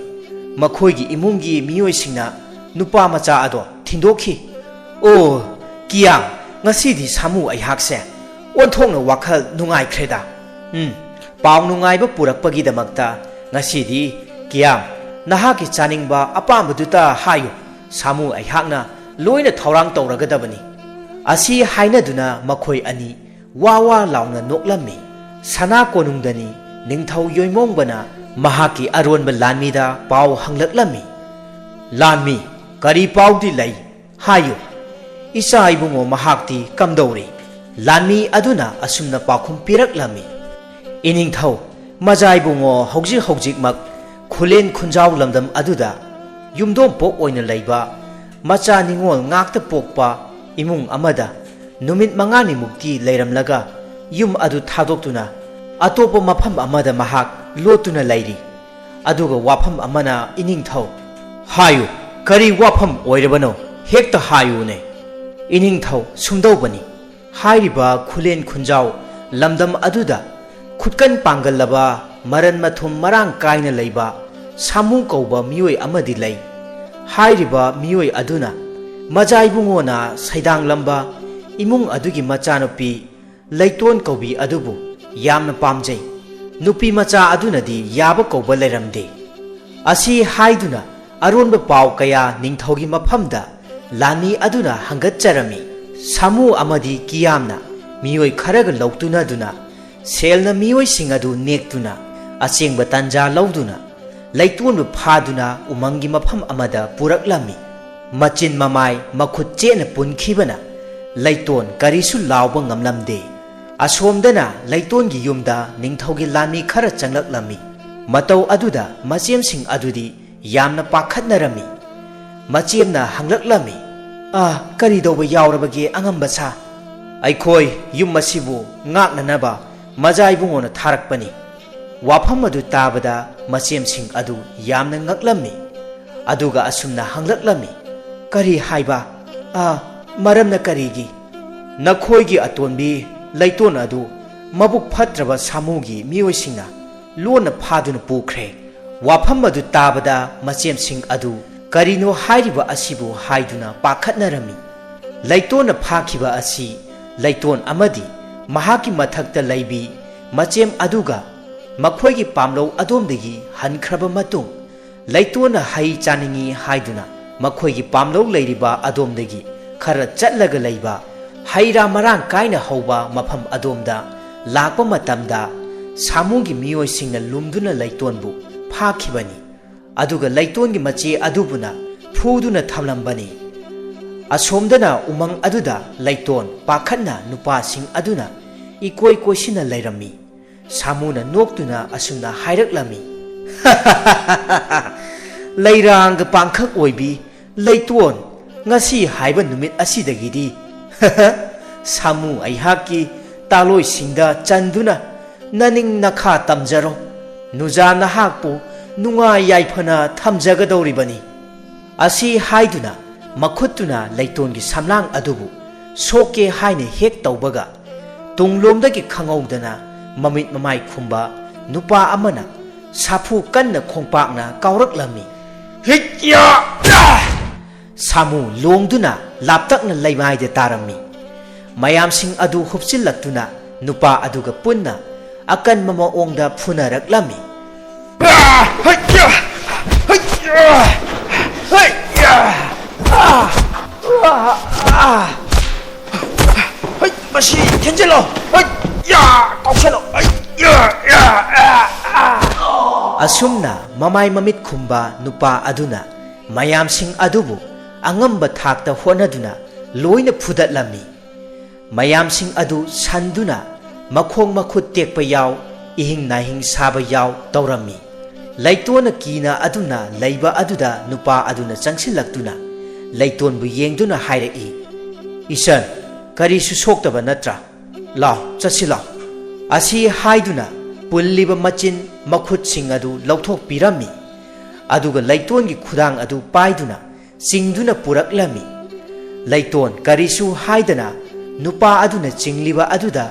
ꯃꯈꯣꯏꯒꯤ ꯏꯃꯨꯡꯒꯤ ꯃꯤꯑꯣꯏꯁꯤꯡꯅ ꯅꯨꯄꯥ ꯃꯆꯥ ꯑꯗꯣ ꯊꯤꯟꯗꯣꯛꯈꯤ꯫" "ꯑꯣ, ꯀꯤꯌꯥꯝ, ꯉꯁꯤꯗꯤ ꯁꯥꯃꯨ ꯑꯩꯍꯥꯛꯁꯦ ꯑꯣꯟꯊꯣꯛꯅ ꯋꯥꯈꯜ ꯅꯨꯡꯉꯥꯏꯈ꯭ꯔꯦꯗ꯫ ꯎꯝ, ꯄꯥꯎ ꯅꯨꯡꯉꯥꯏꯕ ꯄꯨꯔꯛꯄꯒꯤꯗꯃꯛꯇ ꯉꯁꯤꯗꯤ, ꯀꯤꯌꯥꯝ, ꯅꯍꯥꯛꯀꯤ ꯆꯥꯅꯤꯡꯕ ꯑꯄꯥꯝꯕꯗꯨꯇ ꯍꯥꯏꯌꯨ꯫ ꯁꯥꯃꯨ ꯑꯩꯍꯥꯛꯅ ꯂꯣꯏꯅ ꯊꯧꯔꯥꯡ ꯇꯧꯔꯒꯗꯕꯅꯤ꯫" ꯑꯁꯤ ꯍꯥꯏꯅꯗꯨꯅ ꯃꯈꯣꯏ ꯑꯅꯤ ꯋꯥ ꯋꯥ ꯂꯥꯎꯅ ꯅꯣꯛꯂꯝꯃꯤ꯫ ꯁꯅꯥ ꯀꯣꯅꯨꯡꯗꯅꯤ ꯅꯤꯡꯊꯧ ꯌꯣꯏꯃꯣꯡꯕꯅ ꯃꯍꯥꯛꯀꯤ ꯑꯔꯣꯟꯕ ꯂꯥꯟꯃꯤꯗ ꯄꯥꯎ ꯍꯪꯂꯛꯂꯝꯃꯤ꯫ "ꯂꯥꯟꯃꯤ, ꯀꯔꯤ ꯄꯥꯎꯗꯤ ꯂꯩ? ꯍꯥꯏꯌꯨ꯫ ꯏꯆꯥ ꯏꯕꯨꯡꯉꯣ ꯃꯍꯥꯛꯇꯤ ꯀꯝꯗꯧꯔꯤ?" ꯂꯥꯟꯃꯤ ꯑꯗꯨꯅ ꯑꯁꯨꯝꯅ ꯄꯥꯎꯈꯨꯝ ꯄꯤꯔꯛꯂꯝꯃꯤ꯫ "ꯏꯅꯤꯡꯊꯧ, ꯃꯆꯥ ꯏꯕꯨꯡꯉꯣ ꯍꯧꯖꯤꯛ ꯍꯧꯖꯤꯛꯃꯛ ꯈꯨꯂꯦꯟ ꯈꯨꯟꯖꯥꯎ ꯂꯝꯗꯝ ꯑꯗꯨꯗ ꯌꯨꯝꯗꯣꯡꯄꯣꯛ ꯑꯣꯏꯅ ꯂꯩꯕ ꯃꯆꯥ ꯅꯤꯉꯣꯜ ꯉꯥꯛꯇ ꯄꯣꯛꯄ ꯏꯃꯨꯡ ꯑꯃꯗ ꯅꯨꯃꯤꯠ ꯃꯉꯥꯅꯤꯃꯨꯛꯇꯤ ꯂꯩꯔꯝꯂꯒ ꯌꯨꯝ ꯑꯗꯨ ꯊꯥꯗꯣꯛꯇꯨꯅ ꯑꯇꯣꯞꯄ ꯃꯐꯝ ꯑꯃꯗ ꯃꯍꯥꯛ ꯂꯣꯠꯇꯨꯅ ꯂꯩꯔꯤ꯫ ꯑꯗꯨꯒ ꯋꯥꯐꯝ ꯑꯃꯅ, ꯏꯅꯤꯡꯊꯧ꯫" "ꯍꯥꯏꯌꯨ, ꯀꯔꯤ ꯋꯥꯐꯝ ꯑꯣꯏꯔꯕꯅꯣ? ꯍꯦꯛꯇ ꯍꯥꯏꯌꯨꯅꯦ꯫" "ꯏꯅꯤꯡꯊꯧ, ꯁꯨꯝꯗꯧꯕꯅꯤ, ꯍꯥꯏꯔꯤꯕ ꯈꯨꯂꯦꯟ ꯈꯨꯟꯖꯥꯎ ꯂꯝꯗꯝ ꯑꯗꯨꯗ ꯈꯨꯠꯀꯟ ꯄꯥꯡꯒꯜꯂꯕ, ꯃꯔꯟ ꯃꯊꯨꯝ ꯃꯔꯥꯡ ꯀꯥꯏꯅ ꯂꯩꯕ ꯁꯥꯃꯨ ꯀꯧꯕ ꯃꯤꯑꯣꯏ ꯑꯃꯗꯤ ꯂꯩ꯫ ꯍꯥꯏꯔꯤꯕ ꯃꯤꯑꯣꯏ ꯑꯗꯨꯅ ꯃꯆꯥ ꯏꯕꯨꯡꯉꯣꯅ ꯁꯩꯗꯥꯡꯂꯝꯕ ꯏꯃꯨꯡ ꯑꯗꯨꯒꯤ ꯃꯆꯥꯅꯨꯄꯤ ꯂꯩꯇꯣꯟ ꯀꯧꯕꯤ ꯑꯗꯨꯕꯨ ꯌꯥꯝꯅ ꯄꯥꯝꯖꯩ꯫ ꯅꯨꯄꯤ ꯃꯆꯥ ꯑꯗꯨꯅꯗꯤ ꯌꯥꯕ ꯀꯧꯕ ꯂꯩꯔꯝꯗꯦ꯫" ꯑꯁꯤ ꯍꯥꯏꯗꯨꯅ ꯑꯔꯣꯟꯕ ꯄꯥꯎ ꯀꯌꯥ ꯅꯤꯡꯊꯧꯒꯤ ꯃꯐꯝꯗ ꯂꯥꯟꯃꯤ ꯑꯗꯨꯅ ꯍꯪꯒꯠꯆꯔꯝꯃꯤ꯫ ꯁꯥꯃꯨ ꯑꯃꯗꯤ ꯀꯤꯌꯥꯝꯅ ꯃꯤꯑꯣꯏ ꯈꯔꯒ ꯂꯧꯇꯨꯅꯗꯨꯅ ꯁꯦꯜꯅ ꯃꯤꯑꯣꯏꯁꯤꯡ ꯑꯗꯨ ꯅꯦꯛꯇꯨꯅ ꯑꯆꯦꯡꯕ ꯇꯥꯟꯖꯥ ꯂꯧꯗꯨꯅ ꯂꯩꯇꯣꯟꯕꯨ ꯐꯥꯗꯨꯅ ꯎꯃꯪꯒꯤ ꯃꯐꯝ ꯑꯃꯗ ꯄꯨꯔꯛꯂꯝꯃꯤ꯫ ꯃꯆꯤꯟ ꯃꯃꯥꯏ ꯃꯈꯨꯠ ꯆꯦꯠꯅ ꯄꯨꯟꯈꯤꯕꯅ ꯂꯩꯇꯣꯟ ꯀꯔꯤꯁꯨ ꯂꯥꯎꯕ ꯉꯝꯂꯝꯗꯦ꯫ ꯑꯁꯣꯝꯗꯅ ꯂꯩꯇꯣꯟꯒꯤ ꯌꯨꯝꯗ ꯅꯤꯡꯊꯧꯒꯤ ꯂꯥꯟꯃꯤ ꯈꯔ ꯆꯪꯂꯛꯂꯝꯃꯤ꯫ ꯃꯇꯧ ꯑꯗꯨꯗ ꯃꯆꯦꯝꯁꯤꯡ ꯑꯗꯨꯗꯤ ꯌꯥꯝꯅ ꯄꯥꯈꯠꯅꯔꯝꯃꯤ꯫ ꯃꯆꯦꯝꯅ ꯍꯪꯂꯛꯂꯝꯃꯤ, "ꯑ, ꯀꯔꯤ ꯇꯧꯕ ꯌꯥꯎꯔꯕꯒꯦ ꯑꯉꯝꯕ ꯁꯥ?" "ꯑꯩꯈꯣꯏ ꯌꯨꯝ ꯑꯁꯤꯕꯨ ꯉꯥꯛꯅꯅꯕ ꯃꯖꯥ ꯏꯕꯨꯡꯉꯣꯅ ꯊꯥꯔꯛꯄꯅꯤ꯫" ꯋꯥꯐꯝ ꯑꯗꯨ ꯇꯥꯕꯗ ꯃꯆꯦꯝꯁꯤꯡ ꯑꯗꯨ ꯌꯥꯝꯅ ꯉꯛꯂꯝꯃꯤ꯫ ꯑꯗꯨꯒ ꯑꯁꯨꯝꯅ ꯍꯪꯂꯛꯂꯝꯃꯤ, "ꯀꯔꯤ ꯍꯥꯏꯕ? ꯑ, ꯃꯔꯝꯅ ꯀꯔꯤꯒꯤ?" "ꯅꯈꯣꯏꯒꯤ ꯑꯇꯣꯟꯕꯤ ꯂꯩꯇꯣꯟ ꯑꯗꯨ ꯃꯕꯨꯛ ꯐꯠꯇ꯭ꯔꯕ ꯁꯥꯃꯨꯒꯤ ꯃꯤꯑꯣꯏꯁꯤꯡꯅ ꯂꯣꯟꯅ ꯐꯥꯗꯨꯅ ꯄꯨꯈ꯭ꯔꯦ꯫" ꯋꯥꯐꯝ ꯑꯗꯨ ꯇꯥꯕꯗ ꯃꯆꯦꯝꯁꯤꯡ ꯑꯗꯨ ꯀꯔꯤꯅꯣ ꯍꯥꯏꯔꯤꯕ ꯑꯁꯤꯕꯨ ꯍꯥꯏꯗꯨꯅ ꯄꯥꯈꯠꯅꯔꯝꯃꯤ꯫ ꯂꯩꯇꯣꯟꯅ ꯐꯥꯈꯤꯕ ꯑꯁꯤ ꯂꯩꯇꯣꯟ ꯑꯃꯗꯤ ꯃꯍꯥꯛꯀꯤ ꯃꯊꯛꯇ ꯂꯩꯕꯤ ꯃꯆꯦꯝ ꯑꯗꯨꯒ ꯃꯈꯣꯏꯒꯤ ꯄꯥꯝꯂꯧ ꯑꯗꯣꯝꯗꯒꯤ ꯍꯟꯈ꯭ꯔꯕ ꯃꯇꯨꯡ, ꯂꯩꯇꯣꯟꯅ ꯍꯩ ꯆꯥꯅꯤꯡꯏ ꯍꯥꯏꯗꯨꯅ ꯃꯈꯣꯏꯒꯤ ꯄꯥꯝꯂꯧ ꯂꯩꯔꯤꯕ ꯑꯗꯣꯝꯗꯒꯤ ꯈꯔ ꯆꯠꯂꯒ ꯂꯩꯕ ꯍꯩ ꯔꯥ ꯃꯔꯥꯡ ꯀꯥꯏꯅ ꯍꯧꯕ ꯃꯐꯝ ꯑꯗꯣꯝꯗ ꯂꯥꯛꯄ ꯃꯇꯝꯗ, ꯁꯥꯃꯨꯒꯤ ꯃꯤꯑꯣꯏꯁꯤꯡꯅ ꯂꯨꯝꯗꯨꯅ ꯂꯩꯇꯣꯟꯕꯨ ꯐꯥꯈꯤꯕꯅꯤ꯫ ꯑꯗꯨꯒ ꯂꯩꯇꯣꯟꯒꯤ ꯃꯆꯦ ꯑꯗꯨꯕꯨꯅ ꯐꯨꯗꯨꯅ ꯊꯝꯂꯝꯕꯅꯤ꯫ ꯑꯁꯣꯝꯗꯅ ꯎꯃꯪ ꯑꯗꯨꯗ ꯂꯩꯇꯣꯟ ꯄꯥꯈꯠꯅ ꯅꯨꯄꯥꯁꯤꯡ ꯑꯗꯨꯅ ꯏꯀꯣꯏ ꯀꯣꯏꯁꯤꯟꯅ ꯂꯩꯔꯝꯃꯤ꯫ ꯁꯥꯃꯨꯅ ꯅꯣꯛꯇꯨꯅ ꯑꯁꯨꯝꯅ ꯍꯥꯏꯔꯛꯂꯝꯃꯤ, "ꯂꯩꯔꯥꯡꯒ ꯄꯥꯡꯈꯛ ꯑꯣꯏꯕꯤ ꯂꯩꯇꯣꯟ, ꯉꯁꯤ ꯍꯥꯏꯕ ꯅꯨꯃꯤꯠ ꯑꯁꯤꯗꯒꯤꯗꯤ ꯁꯥꯃꯨ ꯑꯩꯍꯥꯛꯀꯤ ꯇꯥꯂꯣꯏꯁꯤꯡꯗ ꯆꯟꯗꯨꯅ ꯅꯅꯤꯡ ꯅꯈꯥ ꯇꯝꯖꯔꯣ꯫ ꯅꯨꯖꯥ ꯅꯍꯥꯛꯄꯨ ꯅꯨꯡꯉꯥꯏ ꯌꯥꯏꯐꯅ ꯊꯝꯖꯒꯗꯧꯔꯤꯕꯅꯤ"꯫ ꯑꯁꯤ ꯍꯥꯏꯗꯨꯅ ꯃꯈꯨꯠꯇꯨꯅ ꯂꯩꯇꯣꯟꯒꯤ ꯁꯝꯂꯥꯡ ꯑꯗꯨꯕꯨ ꯁꯣꯛꯀꯦ ꯍꯥꯏꯅ ꯍꯦꯛ ꯇꯧꯕꯒ, ꯇꯨꯡꯂꯣꯝꯗꯒꯤ ꯈꯪꯍꯧꯗꯅ ꯃꯃꯤꯠ ꯃꯃꯥꯏ ꯈꯨꯝꯕ ꯅꯨꯄꯥ ꯑꯃꯅ ꯁꯥꯐꯨ ꯀꯟꯅ ꯈꯣꯡꯄꯥꯛꯅ ꯀꯥꯎꯔꯛꯂꯝꯃꯤ꯫ ꯍꯤꯠꯌꯥ! ꯁꯥꯃꯨ ꯂꯣꯡꯗꯨꯅ ꯂꯥꯞꯇꯛꯅ ꯂꯩꯃꯥꯏꯗ ꯇꯥꯔꯝꯃꯤ꯫ ꯃꯌꯥꯝꯁꯤꯡ ꯑꯗꯨ ꯍꯨꯞꯆꯤꯜꯂꯛꯇꯨꯅ ꯅꯨꯄꯥ ꯑꯗꯨꯒ ꯄꯨꯟꯅ ꯑꯀꯟꯕ ꯃꯑꯣꯡꯗ ꯐꯨꯅꯔꯛꯂꯝꯃꯤ꯫ ꯍꯩ, ꯃꯁꯤ ꯊꯤꯟꯖꯤꯜꯂꯣ! ꯍꯩ, ꯌꯥ! ꯀꯥꯎꯁꯜꯂꯣ! ꯍꯩ, ꯌꯥ! ꯌꯥ! ꯑ! ꯑ! ꯑꯁꯨꯝꯅ ꯃꯃꯥꯏ ꯃꯃꯤꯠ ꯈꯨꯝꯕ ꯅꯨꯄꯥ ꯑꯗꯨꯅ ꯃꯌꯥꯝꯁꯤꯡ ꯑꯗꯨꯕꯨ ꯑꯉꯝꯕ ꯊꯥꯛꯇ ꯍꯣꯠꯅꯗꯨꯅ ꯂꯣꯏꯅ ꯐꯨꯗꯠꯂꯝꯃꯤ꯫ ꯃꯌꯥꯝꯁꯤꯡ ꯑꯗꯨ ꯁꯟꯗꯨꯅ ꯃꯈꯣꯡ ꯃꯈꯨꯠ ꯇꯦꯛꯄ ꯌꯥꯎ, ꯏꯍꯤꯡ ꯅꯥꯍꯤꯡ ꯁꯥꯕ ꯌꯥꯎ ꯇꯧꯔꯝꯃꯤ꯫ ꯂꯩꯇꯣꯟꯅ ꯀꯤꯅ ꯑꯗꯨꯅ ꯂꯩꯕ ꯑꯗꯨꯗ ꯅꯨꯄꯥ ꯑꯗꯨꯅ ꯆꯪꯁꯤꯜꯂꯛꯇꯨꯅ ꯂꯩꯇꯣꯟꯕꯨ ꯌꯦꯡꯗꯨꯅ ꯍꯥꯏꯔꯛꯏ, "ꯏꯆꯟ, ꯀꯔꯤꯁꯨ ꯁꯣꯛꯇꯕ ꯅꯠꯇ꯭ꯔꯥ? ꯂꯥꯎ, ꯆꯠꯁꯤ ꯂꯥꯎ"꯫ ꯑꯁꯤ ꯍꯥꯏꯗꯨꯅ ꯄꯨꯜꯂꯤꯕ ꯃꯆꯤꯟ ꯃꯈꯨꯠꯁꯤꯡ ꯑꯗꯨ ꯂꯧꯊꯣꯛꯄꯤꯔꯝꯃꯤ꯫ ꯑꯗꯨꯒ ꯂꯩꯇꯣꯟꯒꯤ ꯈꯨꯗꯥꯡ ꯑꯗꯨ ꯄꯥꯏꯗꯨꯅ ꯆꯤꯡꯗꯨꯅ ꯄꯨꯔꯛꯂꯝꯃꯤ꯫ ꯂꯩꯇꯣꯟ ꯀꯔꯤꯁꯨ ꯍꯥꯏꯗꯅ ꯅꯨꯄꯥ ꯑꯗꯨꯅ ꯆꯤꯡꯂꯤꯕ ꯑꯗꯨꯗ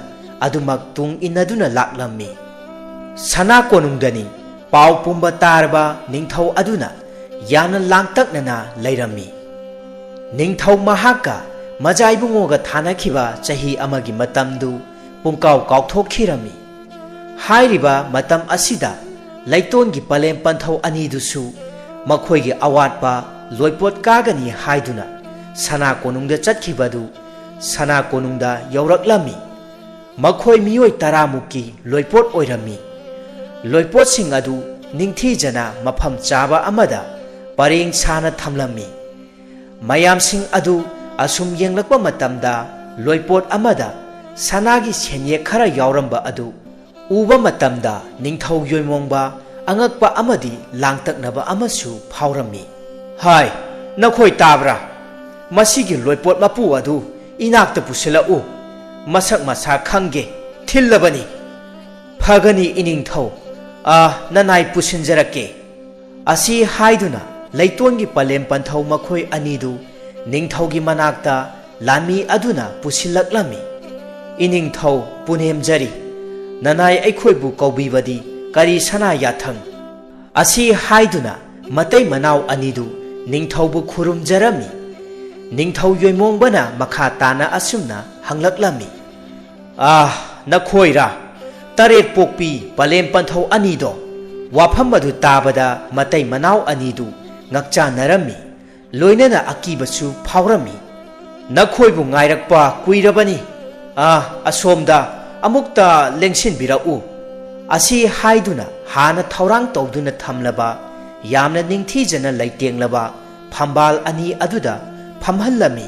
ꯑꯗꯨꯃꯛ ꯇꯨꯡ ꯏꯟꯅꯗꯨꯅ ꯂꯥꯛꯂꯝꯃꯤ꯫ ꯁꯅꯥ ꯀꯣꯅꯨꯡꯗꯅꯤ ꯄꯥꯎ ꯄꯨꯝꯕ ꯇꯥꯔꯕ ꯅꯤꯡꯊꯧ ꯑꯗꯨꯅ ꯌꯥꯝꯅ ꯂꯥꯡꯇꯛꯅꯅ ꯂꯩꯔꯝꯃꯤ꯫ ꯅꯤꯡꯊꯧ ꯃꯍꯥꯛꯀ ꯃꯖꯥꯏꯕꯨꯡꯉꯣꯒ ꯊꯥꯅꯈꯤꯕ ꯆꯍꯤ ꯑꯃꯒꯤ ꯃꯇꯝꯗꯨ ꯄꯨꯡꯀꯥꯎ ꯀꯥꯎꯊꯣꯛꯈꯤꯔꯝꯃꯤ꯫ ꯍꯥꯏꯔꯤꯕ ꯃꯇꯝ ꯑꯁꯤꯗ ꯂꯩꯇꯣꯟꯒꯤ ꯄꯂꯦꯝ ꯄꯟꯊꯧ ꯑꯅꯤꯗꯨꯁꯨ ꯃꯈꯣꯏꯒꯤ ꯑꯋꯥꯠꯄ ꯂꯣꯏꯄꯣꯠ ꯀꯥꯒꯅꯤ ꯍꯥꯏꯗꯨꯅ ꯁꯅꯥ ꯀꯣꯅꯨꯡꯗ ꯆꯠꯈꯤꯕꯗꯨ ꯁꯅꯥ ꯀꯣꯅꯨꯡꯗ ꯌꯧꯔꯛꯂꯝꯃꯤ꯫ ꯃꯈꯣꯏ ꯃꯤꯑꯣꯏ ꯇꯔꯥꯃꯨꯛꯀꯤ ꯂꯣꯏꯄꯣꯠ ꯑꯣꯏꯔꯝꯃꯤ꯫ ꯂꯣꯏꯄꯣꯠꯁꯤꯡ ꯑꯗꯨ ꯅꯤꯡꯊꯤꯖꯅ ꯃꯐꯝ ꯆꯥꯕ ꯑꯃꯗ ꯄꯔꯦꯡ ꯁꯥꯅ ꯊꯝꯂꯝꯃꯤ꯫ ꯃꯌꯥꯝꯁꯤꯡ ꯑꯗꯨ ꯑꯁꯨꯝ ꯌꯦꯡꯂꯛꯄ ꯃꯇꯝꯗ, ꯂꯣꯏꯄꯣꯠ ꯑꯃꯗ ꯁꯅꯥꯒꯤ ꯁꯦꯟꯌꯦꯛ ꯈꯔ ꯌꯥꯎꯔꯝꯕ ꯑꯗꯨ ꯎꯕ ꯃꯇꯝꯗ, ꯅꯤꯡꯊꯧ ꯌꯣꯏꯃꯣꯡꯕ ꯑꯉꯛꯄ ꯑꯃꯗꯤ ꯂꯥꯡꯇꯛꯅꯕ ꯑꯃꯁꯨ ꯐꯥꯎꯔꯝꯃꯤ꯫ "ꯍꯥꯏ, ꯅꯈꯣꯏ ꯇꯥꯕ꯭ꯔꯥ? ꯃꯁꯤꯒꯤ ꯂꯣꯏꯄꯣꯠ ꯃꯄꯨ ꯑꯗꯨ ꯏꯅꯥꯛꯇ ꯄꯨꯁꯤꯜꯂꯛꯎ꯫ ꯃꯁꯛ ꯃꯁꯥ ꯈꯪꯒꯦ, ꯊꯤꯜꯂꯕꯅꯤ꯫" "ꯐꯒꯅꯤ ꯏꯅꯤꯡꯊꯧ, ꯑ, ꯅꯅꯥꯏ ꯄꯨꯁꯤꯟꯖꯔꯛꯀꯦ꯫" ꯑꯁꯤ ꯍꯥꯏꯗꯨꯅ ꯂꯩꯇꯣꯟꯒꯤ ꯄꯂꯦꯝ ꯄꯟꯊꯧ ꯃꯈꯣꯏ ꯑꯅꯤꯗꯨ ꯅꯤꯡꯊꯧꯒꯤ ꯃꯅꯥꯛꯇ ꯂꯥꯟꯃꯤ ꯑꯗꯨꯅ ꯄꯨꯁꯤꯜꯂꯛꯂꯝꯃꯤ꯫ "ꯏꯅꯤꯡꯊꯧ ꯄꯨꯅꯦꯝꯖꯔꯤ, ꯅꯅꯥꯏ ꯑꯩꯈꯣꯏꯕꯨ ꯀꯧꯕꯤꯕꯗꯤ ꯀꯔꯤ ꯁꯅꯥ ꯌꯥꯊꯪ?" ꯑꯁꯤ ꯍꯥꯏꯗꯨꯅ ꯃꯇꯩ ꯃꯅꯥꯎ ꯑꯅꯤꯗꯨ ꯅꯤꯡꯊꯧꯕꯨ ꯈꯨꯔꯨꯝꯖꯔꯝꯃꯤ꯫ ꯅꯤꯡꯊꯧ ꯌꯣꯏꯃꯣꯡꯕꯅ ꯃꯈꯥ ꯇꯥꯅ ꯑꯁꯨꯝꯅ ꯍꯪꯂꯛꯂꯝꯃꯤ, "ꯑꯥ, ꯅꯈꯣꯏꯔꯥ? ꯇꯔꯦꯠ ꯄꯣꯛꯄꯤ ꯄꯂꯦꯝ ꯄꯟꯊꯧ ꯑꯅꯤꯗꯣ?" ꯋꯥꯐꯝ ꯑꯗꯨ ꯇꯥꯕꯗ ꯃꯇꯩ ꯃꯅꯥꯎ ꯑꯅꯤꯗꯨ ꯉꯛꯆꯥꯟꯅꯔꯝꯃꯤ꯫ ꯂꯣꯏꯅꯅ ꯑꯀꯤꯕꯁꯨ ꯐꯥꯎꯔꯝꯃꯤ꯫ "ꯅꯈꯣꯏꯕꯨ ꯉꯥꯏꯔꯛꯄ ꯀꯨꯏꯔꯕꯅꯤ꯫ ꯑꯥ, ꯑꯁꯣꯝꯗ ꯑꯃꯨꯛꯇ ꯂꯦꯡꯁꯤꯟꯕꯤꯔꯛꯎ꯫" ꯑꯁꯤ ꯍꯥꯏꯗꯨꯅ ꯍꯥꯟꯅ ꯊꯧꯔꯥꯡ ꯇꯧꯗꯨꯅ ꯊꯝꯂꯕ, ꯌꯥꯝꯅ ꯅꯤꯡꯊꯤꯖꯅ ꯂꯩꯇꯦꯡꯂꯕ ꯐꯝꯕꯥꯜ ꯑꯅꯤ ꯑꯗꯨꯗ ꯐꯝꯍꯜꯂꯝꯃꯤ꯫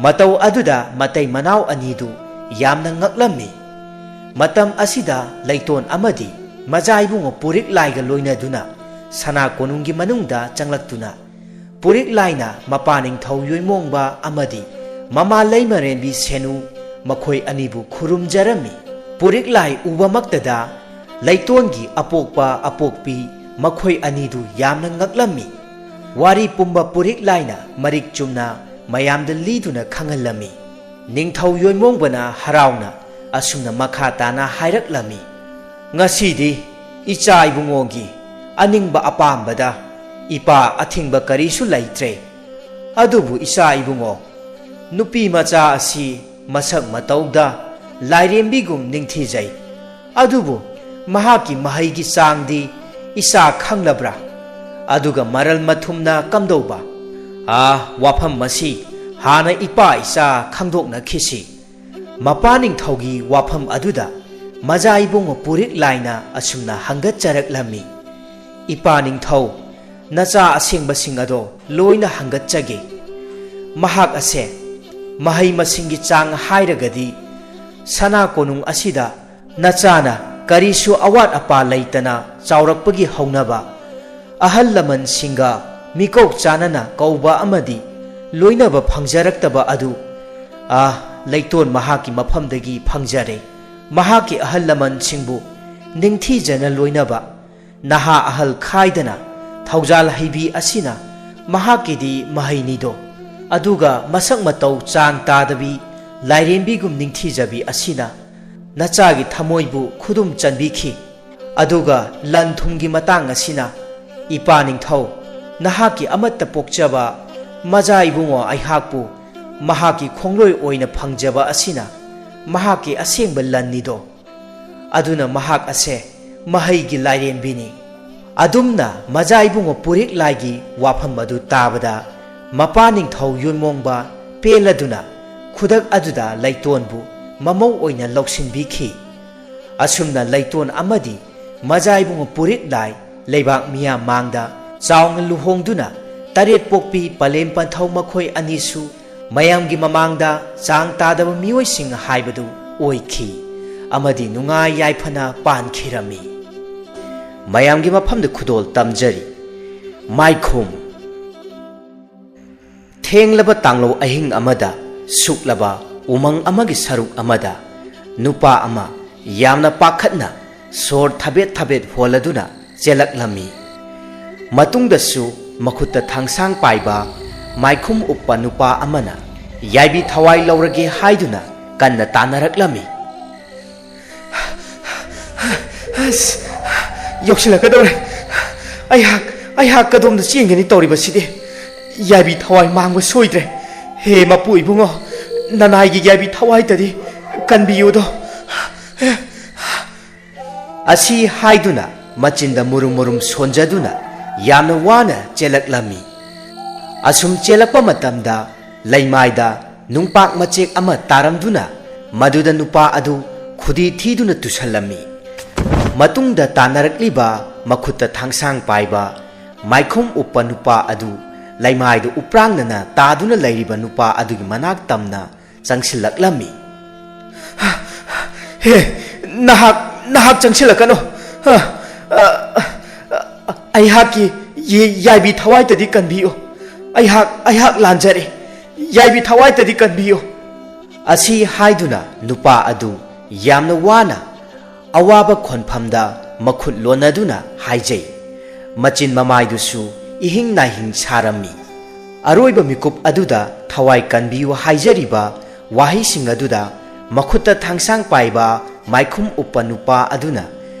ꯃꯇꯧ ꯑꯗꯨꯗ ꯃꯇꯩ ꯃꯅꯥꯎ ꯑꯅꯤꯗꯨ ꯌꯥꯝꯅ ꯉꯛꯂꯝꯃꯤ꯫ ꯃꯇꯝ ꯑꯁꯤꯗ ꯂꯩꯇꯣꯟ ꯑꯃꯗꯤ ꯃꯖꯥ ꯏꯕꯨꯡꯉꯣ ꯄꯨꯔꯤꯛ ꯂꯥꯏꯒ ꯂꯣꯏꯅꯗꯨꯅ ꯁꯅꯥ ꯀꯣꯅꯨꯡꯒꯤ ꯃꯅꯨꯡꯗ ꯆꯪꯂꯛꯇꯨꯅ, ꯄꯨꯔꯤꯛ ꯂꯥꯏꯅ ꯃꯄꯥ ꯅꯤꯡꯊꯧ ꯌꯣꯏꯃꯣꯡꯕ ꯑꯃꯗꯤ ꯃꯃꯥ ꯂꯩꯃꯔꯦꯟꯕꯤ ꯁꯦꯅꯨ ꯃꯈꯣꯏ ꯑꯅꯤꯕꯨ ꯈꯨꯔꯨꯝꯖꯔꯝꯃꯤ꯫ ꯄꯨꯔꯤꯛ ꯂꯥꯏ ꯎꯕꯃꯛꯇꯗ ꯂꯩꯇꯣꯟꯒꯤ ꯑꯄꯣꯛꯄ ꯑꯄꯣꯛꯄꯤ ꯃꯈꯣꯏ ꯑꯅꯤꯗꯨ ꯌꯥꯝꯅ ꯉꯛꯂꯝꯃꯤ꯫ ꯋꯥꯔꯤ ꯄꯨꯝꯕ ꯄꯨꯔꯤꯛ ꯂꯥꯏꯅ ꯃꯔꯤꯛ ꯆꯨꯝꯅ ꯃꯌꯥꯝꯗ ꯂꯤꯗꯨꯅ ꯈꯪꯍꯜꯂꯝꯃꯤ꯫ ꯅꯤꯡꯊꯧ ꯌꯣꯏꯃꯣꯡꯕꯅ ꯍꯔꯥꯎꯅ ꯑꯁꯨꯝꯅ ꯃꯈꯥ ꯇꯥꯅ ꯍꯥꯏꯔꯛꯂꯝꯃꯤ, "ꯉꯁꯤꯗꯤ ꯏꯆꯥ ꯏꯕꯨꯡꯉꯣꯒꯤ ꯑꯅꯤꯡꯕ ꯑꯄꯥꯝꯕꯗ ꯏꯄꯥ ꯑꯊꯤꯡꯕ ꯀꯔꯤꯁꯨ ꯂꯩꯇ꯭ꯔꯦ꯫ ꯑꯗꯨꯕꯨ ꯏꯆꯥ ꯏꯕꯨꯡꯉꯣ, ꯅꯨꯄꯤ ꯃꯆꯥ ꯑꯁꯤ ꯃꯁꯛ ꯃꯇꯧꯗ ꯂꯥꯏꯔꯦꯝꯕꯤꯒꯨꯝ ꯅꯤꯡꯊꯤꯖꯩ꯫ ꯑꯗꯨꯕꯨ ꯃꯍꯥꯛꯀꯤ ꯃꯍꯩꯒꯤ ꯆꯥꯡꯗꯤ ꯏꯆꯥ ꯈꯪꯂꯕ꯭ꯔꯥ? ꯑꯗꯨꯒ ꯃꯔꯜ ꯃꯊꯨꯝꯅ ꯀꯝꯗꯧꯕ? ꯑꯥ, ꯋꯥꯐꯝ ꯑꯁꯤ ꯍꯥꯟꯅ ꯏꯄꯥ ꯏꯆꯥ ꯈꯪꯗꯣꯛꯅꯈꯤꯁꯤ꯫ ꯃꯄꯥ ꯅꯤꯡꯊꯧꯒꯤ ꯋꯥꯐꯝ ꯑꯗꯨꯗ ꯃꯖꯥ ꯏꯕꯨꯡꯉꯣ ꯄꯨꯔꯤꯛ ꯂꯥꯏꯅ ꯑꯁꯨꯝꯅ ꯍꯪꯒꯠꯆꯔꯛꯂꯝꯃꯤ, "ꯏꯄꯥ ꯅꯤꯡꯊꯧ, ꯅꯆꯥ ꯑꯁꯦꯡꯕꯁꯤꯡ ꯑꯗꯣ ꯂꯣꯏꯅ ꯍꯪꯒꯠꯆꯒꯦ꯫ ꯃꯍꯥꯛ ꯑꯁꯦ ꯃꯍꯩ ꯃꯁꯤꯡꯒꯤ ꯆꯥꯡ ꯍꯥꯏꯔꯒꯗꯤ ꯁꯅꯥ ꯀꯣꯅꯨꯡ ꯑꯁꯤꯗ ꯅꯆꯥꯅ ꯀꯔꯤꯁꯨ ꯑꯋꯥꯠ ꯑꯄꯥ ꯂꯩꯇꯅ ꯆꯥꯎꯔꯛꯄꯒꯤ ꯍꯧꯅꯕ, ꯑꯍꯜ ꯂꯃꯟꯁꯤꯡꯒ ꯃꯤꯀꯧ ꯆꯥꯅꯅ ꯀꯧꯕ ꯑꯃꯗꯤ ꯂꯣꯏꯅꯕ ꯐꯪꯖꯔꯛꯇꯕ ꯑꯗꯨ, ꯑꯥ, ꯂꯩꯇꯣꯟ ꯃꯍꯥꯛꯀꯤ ꯃꯐꯝꯗꯒꯤ ꯐꯪꯖꯔꯦ꯫ ꯃꯍꯥꯛꯀꯤ ꯑꯍꯜ ꯂꯃꯟꯁꯤꯡꯕꯨ ꯅꯤꯡꯊꯤꯖꯅ ꯂꯣꯏꯅꯕ, ꯅꯍꯥ ꯑꯍꯜ ꯈꯥꯏꯗꯅ ꯊꯧꯖꯥꯜ ꯍꯩꯕꯤ ꯑꯁꯤꯅ ꯃꯍꯥꯛꯀꯤꯗꯤ ꯃꯍꯩꯅꯤꯗꯣ꯫ ꯑꯗꯨꯒ ꯃꯁꯛ ꯃꯇꯧ ꯆꯥꯡ ꯇꯥꯗꯕꯤ, ꯂꯥꯏꯔꯦꯝꯕꯤꯒꯨꯝ ꯅꯤꯡꯊꯤꯖꯕꯤ ꯑꯁꯤꯅ ꯅꯆꯥꯒꯤ ꯊꯃꯣꯏꯕꯨ ꯈꯨꯗꯨꯝ ꯆꯟꯕꯤꯈꯤ꯫ ꯑꯗꯨꯒ ꯂꯟ ꯊꯨꯝꯒꯤ ꯃꯇꯥꯡ ꯑꯁꯤꯅ, ꯏꯄꯥ ꯅꯤꯡꯊꯧ, ꯅꯍꯥꯛꯀꯤ ꯑꯃꯠꯇ ꯄꯣꯛꯆꯕ ꯃꯖꯥ ꯏꯕꯨꯡꯉꯣ ꯑꯩꯍꯥꯛꯄꯨ ꯃꯍꯥꯛꯀꯤ ꯈꯣꯡꯂꯣꯏ ꯑꯣꯏꯅ ꯐꯪꯖꯕ ꯑꯁꯤꯅ ꯃꯍꯥꯛꯀꯤ ꯑꯁꯦꯡꯕ ꯂꯟꯅꯤꯗꯣ꯫ ꯑꯗꯨꯅ ꯃꯍꯥꯛ ꯑꯁꯦ ꯃꯍꯩꯒꯤ ꯂꯥꯏꯔꯦꯝꯕꯤꯅꯤ"꯫ ꯑꯗꯨꯝꯅ ꯃꯖꯥ ꯏꯕꯨꯡꯉꯣ ꯄꯨꯔꯤꯛ ꯂꯥꯏꯒꯤ ꯋꯥꯐꯝ ꯑꯗꯨ ꯇꯥꯕꯗ ꯃꯄꯥ ꯅꯤꯡꯊꯧ ꯌꯣꯏꯃꯣꯡꯕ ꯄꯦꯜꯂꯗꯨꯅ ꯈꯨꯗꯛ ꯑꯗꯨꯗ ꯂꯩꯇꯣꯟꯕꯨ ꯃꯃꯧ ꯑꯣꯏꯅ ꯂꯧꯁꯤꯟꯕꯤꯈꯤ꯫ ꯑꯁꯨꯝꯅ ꯂꯩꯇꯣꯟ ꯑꯃꯗꯤ ꯃꯖꯥ ꯏꯕꯨꯡꯉꯣ ꯄꯨꯔꯤꯛ ꯂꯥꯏ ꯂꯩꯕꯥꯛ ꯃꯤꯌꯥꯝ ꯃꯥꯡꯗ ꯆꯥꯎꯅ ꯂꯨꯍꯣꯡꯗꯨꯅ ꯇꯔꯦꯠ ꯄꯣꯛꯄꯤ ꯄꯂꯦꯝ ꯄꯟꯊꯧ ꯃꯈꯣꯏ ꯑꯅꯤꯁꯨ ꯃꯌꯥꯝꯒꯤ ꯃꯃꯥꯡꯗ ꯆꯥꯡ ꯇꯥꯗꯕ ꯃꯤꯑꯣꯏꯁꯤꯡ ꯍꯥꯏꯕꯗꯨ ꯑꯣꯏꯈꯤ ꯑꯃꯗꯤ ꯅꯨꯡꯉꯥꯏ ꯌꯥꯏꯐꯅ ꯄꯥꯟꯈꯤꯔꯝꯃꯤ꯫ ꯃꯌꯥꯝꯒꯤ ꯃꯐꯝꯗ ꯈꯨꯗꯣꯜ ꯇꯝꯖꯔꯤ꯫ ꯃꯥꯏꯈꯨꯝ꯫ ꯊꯦꯡꯂꯕ ꯇꯥꯡꯂꯧ ꯑꯍꯤꯡ ꯑꯃꯗ, ꯁꯨꯛꯂꯕ ꯎꯃꯪ ꯑꯃꯒꯤ ꯁꯔꯨꯛ ꯑꯃꯗ, ꯅꯨꯄꯥ ꯑꯃ ꯌꯥꯝꯅ ꯄꯥꯈꯠꯅ ꯁꯣꯔ ꯊꯕꯦꯠ ꯊꯕꯦꯠ ꯍꯣꯜꯂꯗꯨꯅ ꯆꯦꯜꯂꯛꯂꯝꯃꯤ꯫ ꯃꯇꯨꯡꯗꯁꯨ ꯃꯈꯨꯠꯇ ꯊꯥꯡꯁꯥꯡ ꯄꯥꯏꯕ, ꯃꯥꯏꯈꯨꯝ ꯎꯞꯄ ꯅꯨꯄꯥ ꯑꯃꯅ ꯌꯥꯏꯕꯤ ꯊꯋꯥꯏ ꯂꯧꯔꯒꯦ ꯍꯥꯏꯗꯨꯅ ꯀꯟꯅ ꯇꯥꯟꯅꯔꯛꯂꯝꯃꯤ꯫ "ꯑꯁ, ꯌꯧꯁꯤꯜꯂꯛꯀꯗꯧꯔꯦ꯫ ꯑꯩꯍꯥꯛ, ꯑꯩꯍꯥꯛ ꯀꯗꯣꯝꯗ ꯆꯦꯟꯒꯅꯤ ꯇꯧꯔꯤꯕꯁꯤꯗꯤ? ꯌꯥꯏꯕꯤ ꯊꯋꯥꯏ ꯃꯥꯡꯕ ꯁꯣꯏꯗ꯭ꯔꯦ꯫ ꯍꯦ ꯃꯄꯨ ꯏꯕꯨꯡꯉꯣ, ꯅꯅꯥꯏꯒꯤ ꯌꯥꯏꯕꯤ ꯊꯋꯥꯏꯇꯗꯤ ꯀꯟꯕꯤꯌꯨꯗꯣ"꯫ ꯑꯁꯤ ꯍꯥꯏꯗꯨꯅ ꯃꯆꯤꯟꯗ ꯃꯨꯔꯨꯝ ꯃꯨꯔꯨꯝ ꯁꯣꯟꯖꯗꯨꯅ ꯌꯥꯝꯅ ꯋꯥꯅ ꯆꯦꯜꯂꯛꯂꯝꯃꯤ꯫ ꯑꯁꯨꯝ ꯆꯦꯜꯂꯛꯄ ꯃꯇꯝꯗ ꯂꯩꯃꯥꯏꯗ ꯅꯨꯡꯄꯥꯛ ꯃꯆꯦꯛ ꯑꯃ ꯇꯥꯔꯝꯗꯨꯅ ꯃꯗꯨꯗ ꯅꯨꯄꯥ ꯑꯗꯨ ꯈꯨꯗꯤ ꯊꯤꯗꯨꯅ ꯇꯨꯁꯜꯂꯝꯃꯤ꯫ ꯃꯇꯨꯡꯗ ꯇꯥꯟꯅꯔꯛꯂꯤꯕ ꯃꯈꯨꯠꯇ ꯊꯥꯡꯁꯥꯡ ꯄꯥꯏꯕ, ꯃꯥꯏꯈꯨꯝ ꯎꯞꯄ ꯅꯨꯄꯥ ꯑꯗꯨ ꯂꯩꯃꯥꯏꯗ ꯎꯄ꯭ꯔꯥꯡꯅꯅ ꯇꯥꯗꯨꯅ ꯂꯩꯔꯤꯕ ꯅꯨꯄꯥ ꯑꯗꯨꯒꯤ ꯃꯅꯥꯛ ꯇꯝꯅ ꯆꯪꯁꯤꯜꯂꯛꯂꯝꯃꯤ꯫ "ꯍꯦ, ꯅꯍꯥꯛ, ꯅꯍꯥꯛ ꯆꯪꯁꯤꯜꯂꯛꯀꯅꯨ꯫ ꯑꯩꯍꯥꯛꯀꯤ ꯌꯦ-, ꯌꯥꯏꯕꯤ ꯊꯋꯥꯏꯇꯗꯤ ꯀꯟꯕꯤꯌꯨ꯫ ꯑꯩꯍꯥꯛ, ꯑꯩꯍꯥꯛ ꯂꯥꯟꯖꯔꯦ꯫ ꯌꯥꯏꯕꯤ ꯊꯋꯥꯏꯇꯗꯤ ꯀꯟꯕꯤꯌꯨ"꯫ ꯑꯁꯤ ꯍꯥꯏꯗꯨꯅ ꯅꯨꯄꯥ ꯑꯗꯨ ꯌꯥꯝꯅ ꯋꯥꯅ ꯑꯋꯥꯕ ꯈꯣꯟꯐꯝꯗ ꯃꯈꯨꯠ ꯂꯣꯟꯅꯗꯨꯅ ꯍꯥꯏꯖꯩ꯫ ꯃꯆꯤꯟ ꯃꯃꯥꯏꯗꯨꯁꯨ ꯏꯍꯤꯡ ꯅꯥꯍꯤꯡ ꯁꯥꯔꯝꯃꯤ꯫ ꯑꯔꯣꯏꯕ ꯃꯤꯀꯨꯞ ꯑꯗꯨꯗ ꯊꯋꯥꯏ ꯀꯟꯕꯤꯌꯨ ꯍꯥꯏꯖꯔꯤꯕ ꯋꯥꯍꯩꯁꯤꯡ ꯑꯗꯨꯗ ꯃꯈꯨꯠꯇ ꯊꯥꯡꯁꯥꯡ ꯄꯥꯏꯕ ꯃꯥꯏꯈꯨꯝ ꯎꯞꯄ ꯅꯨꯄꯥ ꯑꯗꯨꯅ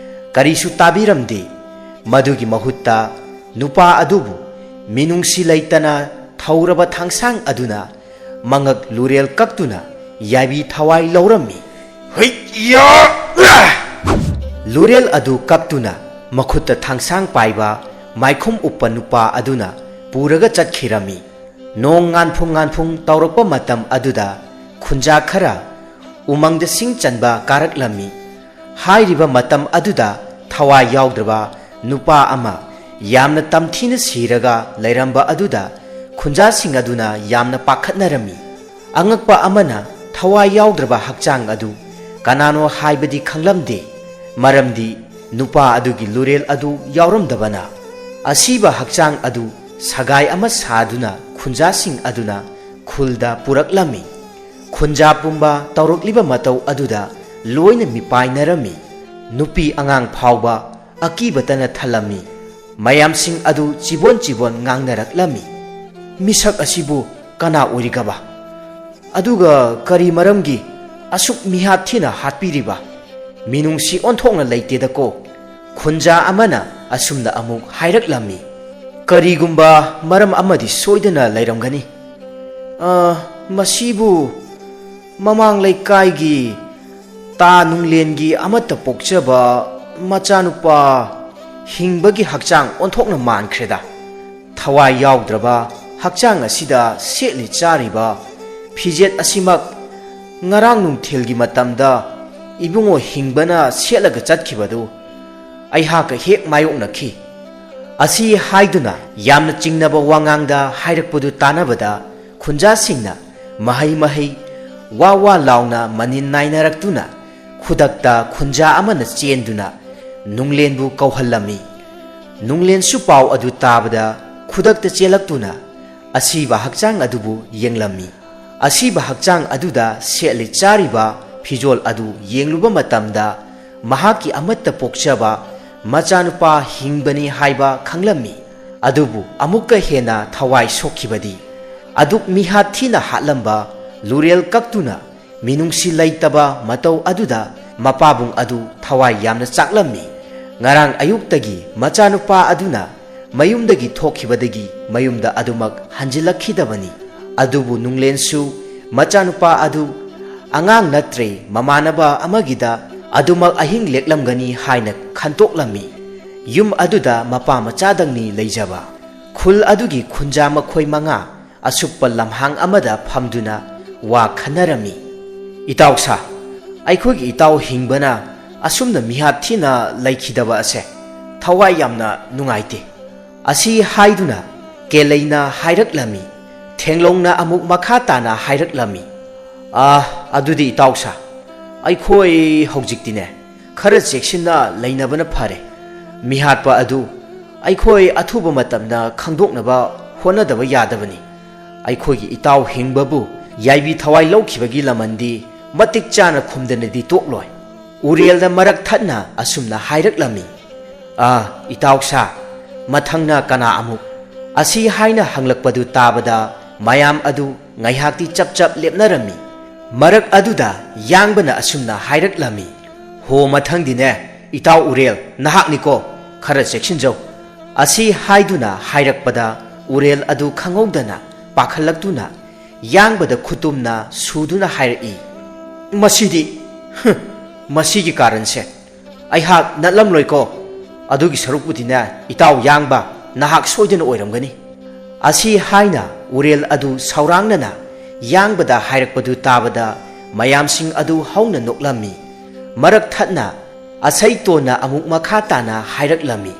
ꯀꯔꯤꯁꯨ ꯇꯥꯕꯤꯔꯝꯗꯦ꯫ ꯃꯗꯨꯒꯤ ꯃꯍꯨꯠꯇ ꯅꯨꯄꯥ ꯑꯗꯨꯕꯨ ꯃꯤꯅꯨꯡꯁꯤ ꯂꯩꯇꯅ ꯊꯧꯔꯕ ꯊꯥꯡꯁꯥꯡ ꯑꯗꯨꯅ ꯃꯉꯛ ꯂꯨꯔꯦꯜ ꯀꯛꯇꯨꯅ ꯌꯥꯏꯕꯤ ꯊꯋꯥꯏ ꯂꯧꯔꯝꯃꯤ꯫ ꯍꯩꯌꯥ! ꯂꯨꯔꯦꯜ ꯑꯗꯨ ꯀꯛꯇꯨꯅ ꯃꯈꯨꯠꯇ ꯊꯥꯡꯁꯥꯡ ꯄꯥꯏꯕ ꯃꯥꯏꯈꯨꯝ ꯎꯞꯄ ꯅꯨꯄꯥ ꯑꯗꯨꯅ ꯄꯨꯔꯒ ꯆꯠꯈꯤꯔꯝꯃꯤ꯫ ꯅꯣꯡ ꯉꯥꯟꯐꯨꯡ ꯉꯥꯟꯐꯨꯡ ꯇꯧꯔꯛꯄ ꯃꯇꯝ ꯑꯗꯨꯗ ꯈꯨꯟꯖꯥ ꯈꯔ ꯎꯃꯪꯗ ꯁꯤꯡ ꯆꯟꯕ ꯀꯥꯔꯛꯂꯝꯃꯤ꯫ ꯍꯥꯏꯔꯤꯕ ꯃꯇꯝ ꯑꯗꯨꯗ ꯊꯋꯥꯏ ꯌꯥꯎꯗ꯭ꯔꯕ ꯅꯨꯄꯥ ꯑꯃ ꯌꯥꯝꯅ ꯇꯝꯊꯤꯅ ꯁꯤꯔꯒ ꯂꯩꯔꯝꯕ ꯑꯗꯨꯗ ꯈꯨꯟꯖꯥꯁꯤꯡ ꯑꯗꯨꯅ ꯌꯥꯝꯅ ꯄꯥꯈꯠꯅꯔꯝꯃꯤ꯫ ꯑꯉꯛꯄ ꯑꯃꯅ, ꯊꯋꯥꯏ ꯌꯥꯎꯗ꯭ꯔꯕ ꯍꯛꯆꯥꯡ ꯑꯗꯨ ꯀꯅꯥꯅꯣ ꯍꯥꯏꯕꯗꯤ ꯈꯪꯂꯝꯗꯦ, ꯃꯔꯝꯗꯤ ꯅꯨꯄꯥ ꯑꯗꯨꯒꯤ ꯂꯨꯔꯦꯜ ꯑꯗꯨ ꯌꯥꯎꯔꯝꯗꯕꯅ꯫ ꯑꯁꯤꯕ ꯍꯛꯆꯥꯡ ꯑꯗꯨ ꯁꯒꯥꯏ ꯑꯃ ꯁꯥꯗꯨꯅ ꯈꯨꯟꯖꯥꯁꯤꯡ ꯑꯗꯨꯅ ꯈꯨꯜꯗ ꯄꯨꯔꯛꯂꯝꯃꯤ꯫ ꯈꯨꯟꯖꯥ ꯄꯨꯝꯕ ꯇꯧꯔꯛꯂꯤꯕ ꯃꯇꯧ ꯑꯗꯨꯗ ꯂꯣꯏꯅ ꯃꯤꯄꯥꯏꯅꯔꯝꯃꯤ꯫ ꯅꯨꯄꯤ ꯑꯉꯥꯡ ꯐꯥꯎꯕ ꯑꯀꯤꯕꯇꯅ ꯊꯜꯂꯝꯃꯤ꯫ ꯃꯌꯥꯝꯁꯤꯡ ꯑꯗꯨ ꯆꯤꯕꯣꯟ ꯆꯤꯕꯣꯟ ꯉꯥꯡꯅꯔꯛꯂꯝꯃꯤ꯫ "ꯃꯤꯁꯛ ꯑꯁꯤꯕꯨ ꯀꯅꯥ ꯑꯣꯏꯔꯤꯒꯕ? ꯑꯗꯨꯒ ꯀꯔꯤ ꯃꯔꯝꯒꯤ ꯑꯁꯨꯛ ꯃꯤꯍꯥꯠ ꯊꯤꯅ ꯍꯥꯠꯄꯤꯔꯤꯕ? ꯃꯤꯅꯨꯡꯁꯤ ꯑꯣꯟꯊꯣꯛꯅ ꯂꯩꯇꯦꯗꯀꯣ"꯫ ꯈꯨꯟꯖꯥ ꯑꯃꯅ ꯑꯁꯨꯝꯅ ꯑꯃꯨꯛ ꯍꯥꯏꯔꯛꯂꯝꯃꯤ꯫ "ꯀꯔꯤꯒꯨꯝꯕ ꯃꯔꯝ ꯑꯃꯗꯤ ꯁꯣꯏꯗꯅ ꯂꯩꯔꯝꯒꯅꯤ꯫ ꯑ, ꯃꯁꯤꯕꯨ ꯃꯃꯥꯡ ꯂꯩꯀꯥꯏꯒꯤ ꯇꯥ ꯅꯨꯡꯂꯦꯟꯒꯤ ꯑꯃꯠꯇ ꯄꯣꯛꯆꯕ ꯃꯆꯥꯅꯨꯄꯥ ꯍꯤꯡꯕꯒꯤ ꯍꯛꯆꯥꯡ ꯑꯣꯟꯊꯣꯛꯅ ꯃꯥꯟꯈ꯭ꯔꯦꯗ꯫ ꯊꯋꯥꯏ ꯌꯥꯎꯗ꯭ꯔꯕ ꯍꯛꯆꯥꯡ ꯑꯁꯤꯗ ꯁꯦꯠꯂꯤ ꯆꯥꯔꯤꯕ ꯐꯤꯖꯦꯠ ꯑꯁꯤꯃꯛ ꯉꯔꯥꯡ ꯅꯨꯡꯊꯤꯜꯒꯤ ꯃꯇꯝꯗ ꯏꯕꯨꯡꯉꯣ ꯍꯤꯡꯕꯅ ꯁꯦꯠꯂꯒ ꯆꯠꯈꯤꯕꯗꯨ ꯑꯩꯍꯥꯛꯀ ꯍꯦꯛ ꯃꯥꯌꯣꯛꯅꯈꯤ꯫ ꯑꯁꯤ ꯍꯥꯏꯗꯨꯅ ꯌꯥꯝꯅ ꯆꯤꯡꯅꯕ ꯋꯥꯉꯥꯡꯗ ꯍꯥꯏꯔꯛꯄꯗꯨ ꯇꯥꯅꯕꯗ ꯈꯨꯟꯖꯥꯁꯤꯡꯅ ꯃꯍꯩ ꯃꯍꯩ ꯋꯥ ꯋꯥ ꯂꯥꯎꯅ ꯃꯅꯤꯟ ꯅꯥꯏꯅꯔꯛꯇꯨꯅ ꯈꯨꯗꯛꯇ ꯈꯨꯟꯖꯥ ꯑꯃꯅ ꯆꯦꯟꯗꯨꯅ ꯅꯨꯡꯂꯦꯟꯕꯨ ꯀꯧꯍꯜꯂꯝꯃꯤ꯫ ꯅꯨꯡꯂꯦꯟꯁꯨ ꯄꯥꯎ ꯑꯗꯨ ꯇꯥꯕꯗ ꯈꯨꯗꯛꯇ ꯆꯦꯜꯂꯛꯇꯨꯅ ꯑꯁꯤꯕ ꯍꯛꯆꯥꯡ ꯑꯗꯨꯕꯨ ꯌꯦꯡꯂꯝꯃꯤ꯫ ꯑꯁꯤꯕ ꯍꯛꯆꯥꯡ ꯑꯗꯨꯗ ꯁꯦꯠꯂꯤ ꯆꯥꯔꯤꯕ ꯐꯤꯖꯣꯜ ꯑꯗꯨ ꯌꯦꯡꯂꯨꯕ ꯃꯇꯝꯗ ꯃꯍꯥꯛꯀꯤ ꯑꯃꯠꯇ ꯄꯣꯛꯆꯕ ꯃꯆꯥꯅꯨꯄꯥ ꯍꯤꯡꯕꯅꯤ ꯍꯥꯏꯕ ꯈꯪꯂꯝꯃꯤ꯫ ꯑꯗꯨꯕꯨ ꯑꯃꯨꯛꯀ ꯍꯦꯟꯅ ꯊꯋꯥꯏ ꯁꯣꯛꯈꯤꯕꯗꯤ ꯑꯗꯨꯛ ꯃꯤꯍꯥꯠ ꯊꯤꯅ ꯍꯥꯠꯂꯝꯕ ꯂꯨꯔꯦꯜ ꯀꯛꯇꯨꯅ ꯃꯤꯅꯨꯡꯁꯤ ꯂꯩꯇꯕ ꯃꯇꯧ ꯑꯗꯨꯗ ꯃꯄꯥꯕꯨꯡ ꯑꯗꯨ ꯊꯋꯥꯏ ꯌꯥꯝꯅ ꯆꯥꯛꯂꯝꯃꯤ꯫ ꯉꯔꯥꯡ ꯑꯌꯨꯛꯇꯒꯤ ꯃꯆꯥꯅꯨꯄꯥ ꯑꯗꯨꯅ ꯃꯌꯨꯝꯗꯒꯤ ꯊꯣꯛꯈꯤꯕꯗꯒꯤ ꯃꯌꯨꯝꯗ ꯑꯗꯨꯃꯛ ꯍꯟꯖꯤꯜꯂꯛꯈꯤꯗꯕꯅꯤ꯫ ꯑꯗꯨꯕꯨ ꯅꯨꯡꯂꯦꯟꯁꯨ ꯃꯆꯥꯅꯨꯄꯥ ꯑꯗꯨ ꯑꯉꯥꯡ ꯅꯠꯇ꯭ꯔꯦ, ꯃꯃꯥꯟꯅꯕ ꯑꯃꯒꯤꯗ ꯑꯗꯨꯃꯛ ꯑꯍꯤꯡ ꯂꯦꯛꯂꯝꯒꯅꯤ ꯍꯥꯏꯅ ꯈꯟꯇꯣꯛꯂꯝꯃꯤ꯫ ꯌꯨꯝ ꯑꯗꯨꯗ ꯃꯄꯥ ꯃꯆꯥꯗꯪꯅꯤ ꯂꯩꯖꯕ꯫ ꯈꯨꯜ ꯑꯗꯨꯒꯤ ꯈꯨꯟꯖꯥ ꯃꯈꯣꯏ ꯃꯉꯥ ꯑꯁꯨꯛꯄ ꯂꯝꯍꯥꯡ ꯑꯃꯗ ꯐꯝꯗꯨꯅ ꯋꯥ ꯈꯟꯅꯔꯝꯃꯤ꯫ "ꯏꯇꯥꯎ ꯁꯥ, ꯑꯩꯈꯣꯏꯒꯤ ꯏꯇꯥꯎ ꯍꯤꯡꯕꯅ ꯑꯁꯨꯝꯅ ꯃꯤꯍꯥꯠ ꯊꯤꯅ ꯂꯩꯈꯤꯗꯕ ꯑꯁꯦ ꯊꯋꯥꯏ ꯌꯥꯝꯅ ꯅꯨꯡꯉꯥꯏꯇꯦ꯫" ꯑꯁꯤ ꯍꯥꯏꯗꯨꯅ ꯀꯦꯂꯩꯅ ꯍꯥꯏꯔꯛꯂꯝꯃꯤ꯫ ꯊꯦꯡꯂꯧꯅ ꯑꯃꯨꯛ ꯃꯈꯥ ꯇꯥꯅ ꯍꯥꯏꯔꯛꯂꯝꯃꯤ꯫ "ꯑ, ꯑꯗꯨꯗꯤ ꯏꯇꯥꯎ ꯁꯥ, ꯑꯩꯈꯣꯏ ꯍꯧꯖꯤꯛꯇꯤꯅꯦ ꯈꯔ ꯆꯦꯛꯁꯤꯟꯅ ꯂꯩꯅꯕꯅ ꯐꯔꯦ꯫ ꯃꯤꯍꯥꯠꯄ ꯑꯗꯨ ꯑꯩꯈꯣꯏ ꯑꯊꯨꯕ ꯃꯇꯝꯗ ꯈꯪꯗꯣꯛꯅꯕ ꯍꯣꯠꯅꯗꯕ ꯌꯥꯗꯕꯅꯤ꯫ ꯑꯩꯈꯣꯏꯒꯤ ꯏꯇꯥꯎ ꯍꯤꯡꯕꯕꯨ ꯌꯥꯏꯕꯤ ꯊꯋꯥꯏ ꯂꯧꯈꯤꯕꯒꯤ ꯂꯃꯟꯗꯤ ꯃꯇꯤꯛ ꯆꯥꯅ ꯈꯨꯝꯗꯅꯗꯤ ꯇꯣꯛꯂꯣꯏ꯫" ꯎꯔꯦꯜꯗ ꯃꯔꯛ ꯊꯠꯅ ꯑꯁꯨꯝꯅ ꯍꯥꯏꯔꯛꯂꯝꯃꯤ꯫ "ꯑꯥ, ꯏꯇꯥꯎ ꯁꯥ, ꯃꯊꯪꯅ ꯀꯅꯥ ꯑꯃꯨꯛ?" ꯑꯁꯤ ꯍꯥꯏꯅ ꯍꯪꯂꯛꯄꯗꯨ ꯇꯥꯕꯗ ꯃꯌꯥꯝ ꯑꯗꯨ ꯉꯥꯏꯍꯥꯛꯇꯤ ꯆꯞ ꯆꯞ ꯂꯦꯞꯅꯔꯝꯃꯤ꯫ ꯃꯔꯛ ꯑꯗꯨꯗ ꯌꯥꯡꯕꯅ ꯑꯁꯨꯝꯅ ꯍꯥꯏꯔꯛꯂꯝꯃꯤ꯫ "ꯍꯣ, ꯃꯊꯪꯗꯤꯅꯦ, ꯏꯇꯥꯎ ꯎꯔꯦꯜ, ꯅꯍꯥꯛꯅꯤꯀꯣ, ꯈꯔ ꯆꯦꯛꯁꯤꯟꯖꯧ꯫" ꯑꯁꯤ ꯍꯥꯏꯗꯨꯅ ꯍꯥꯏꯔꯛꯄꯗ ꯎꯔꯦꯜ ꯑꯗꯨ ꯈꯪꯍꯧꯗꯅ ꯄꯥꯈꯠꯂꯛꯇꯨꯅ ꯌꯥꯡꯕꯗ ꯈꯨꯇꯨꯝꯅ ꯁꯨꯗꯨꯅ ꯍꯥꯏꯔꯛꯏ꯫ "ꯃꯁꯤꯗꯤ, ꯍꯨꯝ, ꯃꯁꯤꯒꯤ ꯀꯥꯔꯟꯁꯦ ꯑꯩꯍꯥꯛ ꯅꯠꯂꯝꯂꯣꯏꯀꯣ꯫ ꯑꯗꯨꯒꯤ ꯁꯔꯨꯛꯄꯨꯗꯤꯅꯦ, ꯏꯇꯥꯎ ꯌꯥꯡꯕ, ꯅꯍꯥꯛ ꯁꯣꯏꯗꯅ ꯑꯣꯏꯔꯝꯒꯅꯤ꯫" ꯑꯁꯤ ꯍꯥꯏꯅ ꯎꯔꯦꯜ ꯑꯗꯨ ꯁꯥꯎꯔꯥꯡꯅꯅ ꯌꯥꯡꯕꯗ ꯍꯥꯏꯔꯛꯄꯗꯨ ꯇꯥꯕꯗ ꯃꯌꯥꯝꯁꯤꯡ ꯑꯗꯨ ꯍꯧꯅ ꯅꯣꯛꯂꯝꯃꯤ꯫ ꯃꯔꯛ ꯊꯠꯅ ꯑꯁꯩꯇꯣꯟꯅ ꯑꯃꯨꯛ ꯃꯈꯥ ꯇꯥꯅ ꯍꯥꯏꯔꯛꯂꯝꯃꯤ,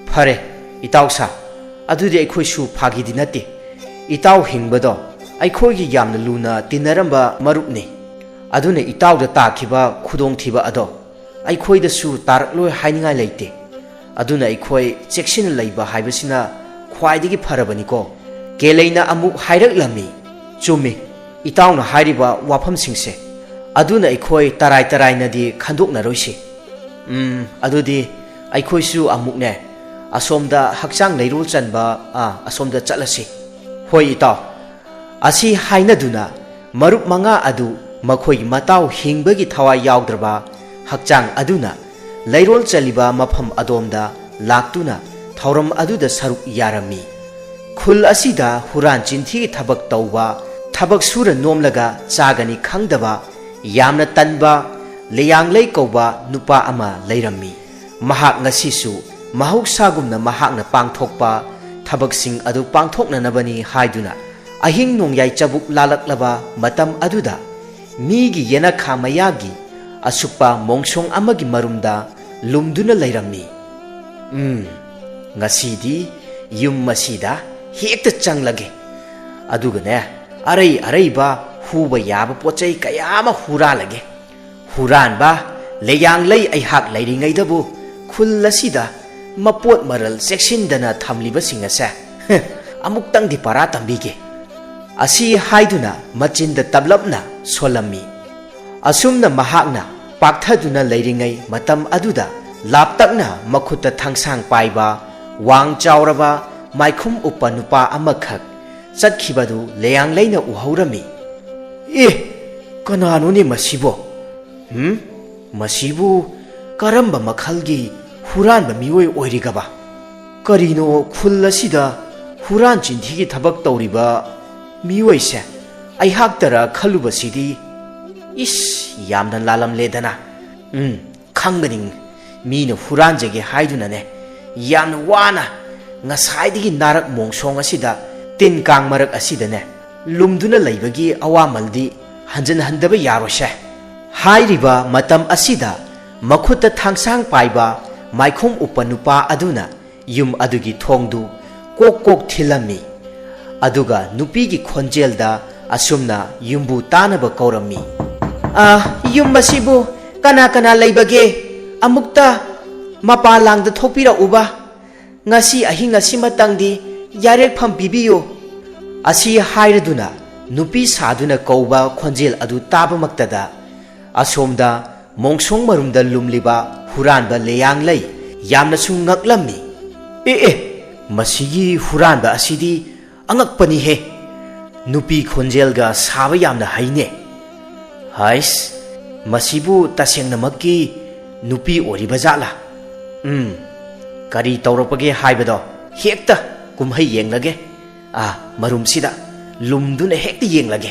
"ꯐꯔꯦ, ꯏꯇꯥꯎ ꯁꯥ, ꯑꯗꯨꯗꯤ ꯑꯩꯈꯣꯏꯁꯨ ꯐꯥꯒꯤꯗꯤ ꯅꯠꯇꯦ꯫ ꯏꯇꯥꯎ ꯍꯤꯡꯕꯗꯣ ꯑꯩꯈꯣꯏꯒꯤ ꯌꯥꯝꯅ ꯂꯨꯅ ꯇꯤꯟꯅꯔꯝꯕ ꯃꯔꯨꯞꯅꯤ꯫ ꯑꯗꯨꯅ ꯏꯇꯥꯎꯗ ꯇꯥꯈꯤꯕ ꯈꯨꯗꯣꯡꯊꯤꯕ ꯑꯗꯣ ꯑꯩꯈꯣꯏꯗꯁꯨ ꯇꯥꯔꯛꯂꯣꯏ ꯍꯥꯏꯅꯤꯡꯉꯥꯏ ꯂꯩꯇꯦ꯫ ꯑꯗꯨꯅ ꯑꯩꯈꯣꯏ ꯆꯦꯛꯁꯤꯟꯅ ꯂꯩꯕ ꯍꯥꯏꯕꯁꯤꯅ ꯈ꯭ꯋꯥꯏꯗꯒꯤ ꯐꯔꯕꯅꯤꯀꯣ꯫" ꯀꯦꯂꯩꯅ ꯑꯃꯨꯛ ꯍꯥꯏꯔꯛꯂꯝꯃꯤ, "ꯆꯨꯝꯃꯤ, ꯏꯇꯥꯎꯅ ꯍꯥꯏꯔꯤꯕ ꯋꯥꯐꯝꯁꯤꯡꯁꯦ꯫ ꯑꯗꯨꯅ ꯑꯩꯈꯣꯏ ꯇꯔꯥꯏ ꯇꯔꯥꯏꯅꯗꯤ ꯈꯟꯗꯣꯛꯅꯔꯣꯏꯁꯤ꯫ ꯎꯝ, ꯑꯗꯨꯗꯤ ꯑꯩꯈꯣꯏꯁꯨ ꯑꯃꯨꯛꯅꯦ, ꯑꯁꯣꯝꯗ ꯍꯛꯆꯥꯡ ꯂꯩꯔꯣꯜ ꯆꯟꯕ, ꯑꯥ, ꯑꯁꯣꯝꯗ ꯆꯠꯂꯁꯤ꯫" "ꯍꯣꯏ ꯏꯇꯥꯎ꯫" ꯑꯁꯤ ꯍꯥꯏꯅꯗꯨꯅ ꯃꯔꯨꯞ ꯃꯉꯥ ꯑꯗꯨ ꯃꯈꯣꯏꯒꯤ ꯃꯇꯥꯎ ꯍꯤꯡꯕꯒꯤ ꯊꯋꯥꯏ ꯌꯥꯎꯗ꯭ꯔꯕ ꯍꯛꯆꯥꯡ ꯑꯗꯨꯅ ꯂꯩꯔꯣꯜ ꯆꯜꯂꯤꯕ ꯃꯐꯝ ꯑꯗꯣꯝꯗ ꯂꯥꯛꯇꯨꯅ ꯊꯧꯔꯝ ꯑꯗꯨꯗ ꯁꯔꯨꯛ ꯌꯥꯔꯝꯃꯤ꯫ ꯈꯨꯜ ꯑꯁꯤꯗ ꯍꯨꯔꯥꯟ ꯆꯤꯟꯊꯤꯒꯤ ꯊꯕꯛ ꯇꯧꯕ, ꯊꯕꯛ ꯁꯨꯔ ꯅꯣꯝꯂꯒ ꯆꯥꯒꯅꯤ ꯈꯪꯗꯕ, ꯌꯥꯝꯅ ꯇꯟꯕ ꯂꯦꯌꯥꯡꯂꯩ ꯀꯧꯕ ꯅꯨꯄꯥ ꯑꯃ ꯂꯩꯔꯝꯃꯤ꯫ ꯃꯍꯥꯛ ꯉꯁꯤꯁꯨ ꯃꯍꯧꯁꯥꯒꯨꯝꯅ ꯃꯍꯥꯛꯅ ꯄꯥꯡꯊꯣꯛꯄ ꯊꯕꯛꯁꯤꯡ ꯑꯗꯨ ꯄꯥꯡꯊꯣꯛꯅꯅꯕꯅꯤ ꯍꯥꯏꯗꯨꯅ ꯑꯍꯤꯡ ꯅꯣꯡꯌꯥꯏ ꯆꯕꯨꯛ ꯂꯥꯜꯂꯛꯂꯕ ꯃꯇꯝ ꯑꯗꯨꯗ ꯃꯤꯒꯤ ꯌꯦꯅꯈꯥ ꯃꯌꯥꯒꯤ ꯑꯁꯨꯛꯄ ꯃꯣꯡꯁꯣꯡ ꯑꯃꯒꯤ ꯃꯔꯨꯝꯗ ꯂꯨꯝꯗꯨꯅ ꯂꯩꯔꯝꯃꯤ꯫ "ꯎꯝ, ꯉꯁꯤꯗꯤ ꯌꯨꯝ ꯑꯁꯤꯗ ꯍꯦꯛꯇ ꯆꯪꯂꯒꯦ꯫ ꯑꯗꯨꯒꯅꯦ, ꯑꯔꯩ ꯑꯔꯩꯕ ꯍꯨꯕ ꯌꯥꯕ ꯄꯣꯠ ꯆꯩ ꯀꯌꯥ ꯑꯃ ꯍꯨꯔꯥꯜꯂꯒꯦ꯫ ꯍꯨꯔꯥꯟꯕ ꯂꯦꯌꯥꯡꯂꯩ ꯑꯩꯍꯥꯛ ꯂꯩꯔꯤꯉꯩꯗꯕꯨ ꯈꯨꯜ ꯑꯁꯤꯗ ꯃꯄꯣꯠ ꯃꯔꯜ ꯆꯦꯛꯁꯤꯟꯗꯅ ꯊꯝꯂꯤꯕꯁꯤꯡ ꯑꯁꯦ, ꯍ, ꯑꯃꯨꯛꯇꯪꯗꯤ ꯄꯔꯥ ꯇꯝꯕꯤꯒꯦ꯫" ꯑꯁꯤ ꯍꯥꯏꯗꯨꯅ ꯃꯆꯤꯟꯗ ꯇꯞꯂꯞꯅ ꯁꯣꯜꯂꯝꯃꯤ꯫ ꯑꯁꯨꯝꯅ ꯃꯍꯥꯛꯅ ꯄꯥꯛꯊꯗꯨꯅ ꯂꯩꯔꯤꯉꯩ ꯃꯇꯝ ꯑꯗꯨꯗ ꯂꯥꯞꯇꯛꯅ ꯃꯈꯨꯠꯇ ꯊꯥꯡꯁꯥꯡ ꯄꯥꯏꯕ, ꯋꯥꯡ ꯆꯥꯎꯔꯕ, ꯃꯥꯏꯈꯨꯝ ꯎꯞꯄ ꯅꯨꯄꯥ ꯑꯃꯈꯛ ꯆꯠꯈꯤꯕꯗꯨ ꯂꯦꯌꯥꯡꯂꯩꯅ ꯎꯍꯧꯔꯝꯃꯤ꯫ "ꯑꯦ, ꯀꯅꯥꯅꯣꯅꯦ ꯃꯁꯤꯕꯣ? ꯍꯨꯝ? ꯃꯁꯤꯕꯨ ꯀꯔꯝꯕ ꯃꯈꯜꯒꯤ ꯍꯨꯔꯥꯟꯕ ꯃꯤꯑꯣꯏ ꯑꯣꯏꯔꯤꯒꯕ? ꯀꯔꯤꯅꯣ ꯈꯨꯜ ꯑꯁꯤꯗ ꯍꯨꯔꯥꯟ ꯆꯤꯟꯊꯤꯒꯤ ꯊꯕꯛ ꯇꯧꯔꯤꯕ ꯃꯤꯑꯣꯏꯁꯦ ꯑꯩꯍꯥꯛꯇꯔ ꯈꯜꯂꯨꯕꯁꯤꯗꯤ, ꯏꯁ, ꯌꯥꯝꯅ ꯂꯥꯜꯂꯝꯂꯦꯗꯅ꯫ ꯎꯝ, ꯈꯪꯒꯅꯤ, ꯃꯤꯅ ꯍꯨꯔꯥꯟꯖꯒꯦ ꯍꯥꯏꯗꯨꯅꯅꯦ, ꯌꯥꯝꯅ ꯋꯥꯅ ꯉꯁꯥꯏꯗꯒꯤ ꯅꯥꯔꯛ ꯃꯣꯡꯁꯣꯡ ꯑꯁꯤꯗ, ꯇꯤꯟ ꯀꯥꯡ ꯃꯔꯛ ꯑꯁꯤꯗꯅꯦ ꯂꯨꯝꯗꯨꯅ ꯂꯩꯕꯒꯤ ꯑꯋꯥꯃꯜꯗꯤ ꯍꯟꯖꯤꯟꯍꯟꯗꯕ ꯌꯥꯔꯣꯏꯁꯦ꯫ ꯍꯥꯏꯔꯤꯕ ꯃꯇꯝ ꯑꯁꯤꯗ ꯃꯈꯨꯠꯇ ꯊꯥꯡꯁꯥꯡ ꯄꯥꯏꯕ ꯃꯥꯏꯈꯨꯝ ꯎꯞꯄ ꯅꯨꯄꯥ ꯑꯗꯨꯅ ꯌꯨꯝ ꯑꯗꯨꯒꯤ ꯊꯣꯡꯗꯨ ꯀꯣꯛ ꯀꯣꯛ ꯊꯤꯜꯂꯝꯃꯤ꯫ ꯑꯗꯨꯒ ꯅꯨꯄꯤꯒꯤ ꯈꯣꯟꯖꯦꯜꯗ ꯑꯁꯨꯝꯅ ꯌꯨꯝꯕꯨ ꯇꯥꯅꯕ ꯀꯧꯔꯝꯃꯤ, "ꯑ, ꯌꯨꯝ ꯑꯁꯤꯕꯨ ꯀꯅꯥ ꯀꯅꯥ ꯂꯩꯕꯒꯦ? ꯑꯃꯨꯛꯇ ꯃꯄꯥ ꯂꯥꯡꯗ ꯊꯣꯛꯄꯤꯔꯛꯎꯕ꯫ ꯉꯁꯤ ꯑꯍꯤꯡ ꯑꯁꯤꯃꯇꯪꯗꯤ ꯌꯥꯔꯦꯛꯐꯝ ꯄꯤꯕꯤꯌꯨ"꯫ ꯑꯁꯤ ꯍꯥꯏꯔꯗꯨꯅ ꯅꯨꯄꯤ ꯁꯥꯗꯨꯅ ꯀꯧꯕ ꯈꯣꯟꯖꯦꯜ ꯑꯗꯨ ꯇꯥꯕꯃꯛꯇꯗ ꯑꯁꯣꯝꯗ ꯃꯣꯡꯁꯣꯡ ꯃꯔꯨꯝꯗ ꯂꯨꯝꯂꯤꯕ ꯍꯨꯔꯥꯟꯕ ꯂꯦꯌꯥꯡꯂꯩ ꯌꯥꯝꯅꯁꯨ ꯉꯛꯂꯝꯃꯤ꯫ "ꯑꯦ ꯑꯦ, ꯃꯁꯤꯒꯤ ꯍꯨꯔꯥꯟꯕ ꯑꯁꯤꯗꯤ ꯑꯉꯛꯄꯅꯤꯍꯦ꯫ ꯅꯨꯄꯤ ꯈꯣꯟꯖꯦꯜꯒ ꯁꯥꯕ ꯌꯥꯝꯅ ꯍꯩꯅꯦ꯫ ꯍꯥꯏꯁ, ꯃꯁꯤꯕꯨ ꯇꯁꯦꯡꯅꯃꯛꯀꯤ ꯅꯨꯄꯤ ꯑꯣꯏꯔꯤꯕ ꯖꯥꯠꯂꯥ? ꯎꯝ, ꯀꯔꯤ ꯇꯧꯔꯛꯄꯒꯦ ꯍꯥꯏꯕꯗꯣ ꯍꯦꯛꯇ ꯀꯨꯝꯍꯩ ꯌꯦꯡꯂꯒꯦ꯫ ꯑꯥ, ꯃꯔꯨꯝꯁꯤꯗ ꯂꯨꯝꯗꯨꯅ ꯍꯦꯛꯇ ꯌꯦꯡꯂꯒꯦ"꯫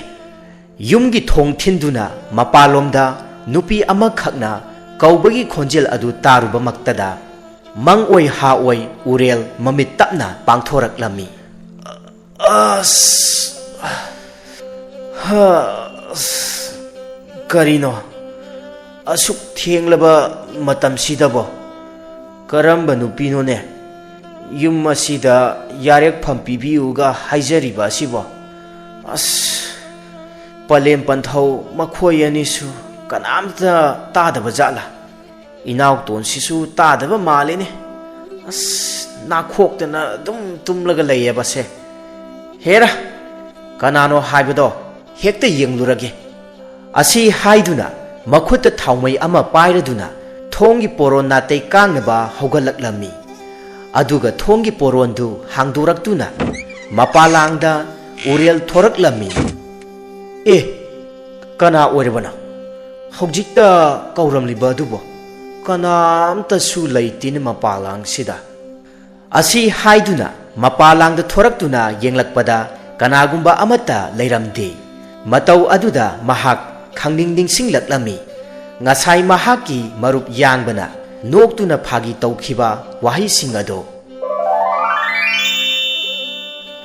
ꯌꯨꯝꯒꯤ ꯊꯣꯡ ꯊꯤꯟꯗꯨꯅ ꯃꯄꯥꯟꯂꯣꯝꯗ ꯅꯨꯄꯤ ꯑꯃꯈꯛꯅ ꯀꯧꯕꯒꯤ ꯈꯣꯟꯖꯦꯜ ꯑꯗꯨ ꯇꯥꯔꯨꯕꯃꯛꯇꯗ ꯃꯪ ꯑꯣꯏ ꯍꯥ ꯑꯣꯏ ꯎꯔꯦꯜ ꯃꯃꯤꯠ ꯇꯞꯅ ꯄꯥꯡꯊꯣꯔꯛꯂꯝꯃꯤ꯫ ꯑꯁ! ꯍ! ꯑꯁ! ꯀꯔꯤꯅꯣ? ꯑꯁꯨꯛ ꯊꯦꯡꯂꯕ ꯃꯇꯝꯁꯤꯗꯕꯣ? ꯀꯔꯝꯕ ꯅꯨꯄꯤꯅꯣꯅꯦ ꯌꯨꯝ ꯑꯁꯤꯗ ꯌꯥꯔꯦꯛꯐꯝ ꯄꯤꯕꯤꯌꯨꯒ ꯍꯥꯏꯖꯔꯤꯕ ꯑꯁꯤꯕꯣ? ꯑꯁ! ꯄꯂꯦꯝ ꯄꯟꯊꯧ ꯃꯈꯣꯏ ꯑꯅꯤꯁꯨ ꯀꯅꯥꯝꯇ ꯇꯥꯗꯕ ꯖꯥꯠꯂꯥ? ꯏꯅꯥꯎꯇꯣꯟꯁꯤꯁꯨ ꯇꯥꯗꯕ ꯃꯥꯜꯂꯤꯅꯦ꯫ ꯑꯁ! ꯅꯥꯈꯣꯛꯇꯅ ꯑꯗꯨꯝ ꯇꯨꯝꯂꯒ ꯂꯩꯌꯦꯕꯁꯦ꯫ ꯍꯦꯔꯥ! ꯀꯅꯥꯅꯣ ꯍꯥꯏꯕꯗꯣ ꯍꯦꯛꯇ ꯌꯦꯡꯂꯨꯔꯒꯦ꯫ ꯑꯁꯤ ꯍꯥꯏꯗꯨꯅ ꯃꯈꯨꯠꯇ ꯊꯥꯎꯃꯩ ꯑꯃ ꯄꯥꯏꯔꯗꯨꯅ ꯊꯣꯡꯒꯤ ꯄꯣꯔꯣꯟ ꯅꯥꯇꯩ ꯀꯥꯡꯅꯕ ꯍꯧꯒꯠꯂꯛꯂꯝꯃꯤ꯫ ꯑꯗꯨꯒ ꯊꯣꯡꯒꯤ ꯄꯣꯔꯣꯟꯗꯨ ꯍꯥꯡꯗꯣꯔꯛꯇꯨꯅ ꯃꯄꯥꯂꯥꯡꯗ ꯎꯔꯦꯜ ꯊꯣꯔꯛꯂꯝꯃꯤ꯫ "ꯑꯦ, ꯀꯅꯥ ꯑꯣꯏꯔꯕꯅꯣ? ꯍꯧꯖꯤꯛꯇ ꯀꯧꯔꯝꯂꯤꯕ ꯑꯗꯨꯕꯨ ꯀꯅꯥꯝꯇꯁꯨ ꯂꯩꯇꯦꯅꯦ ꯃꯄꯥꯂꯥꯡꯁꯤꯗ"꯫ ꯑꯁꯤ ꯍꯥꯏꯗꯨꯅ ꯃꯄꯥꯂꯥꯡꯗ ꯊꯣꯔꯛꯇꯨꯅ ꯌꯦꯡꯂꯛꯄꯗ ꯀꯅꯥꯒꯨꯝꯕ ꯑꯃꯠꯇ ꯂꯩꯔꯝꯗꯦ꯫ ꯃꯇꯧ ꯑꯗꯨꯗ ꯃꯍꯥꯛ ꯈꯪꯅꯤꯡ ꯅꯤꯡꯁꯤꯡꯂꯛꯂꯝꯃꯤ꯫ ꯉꯁꯥꯏ ꯃꯍꯥꯛꯀꯤ ꯃꯔꯨꯞ ꯌꯥꯡꯕꯅ ꯅꯣꯛꯇꯨꯅ ꯐꯥꯒꯤ ꯇꯧꯈꯤꯕ ꯋꯥꯍꯩꯁꯤꯡ ꯑꯗꯨ꯫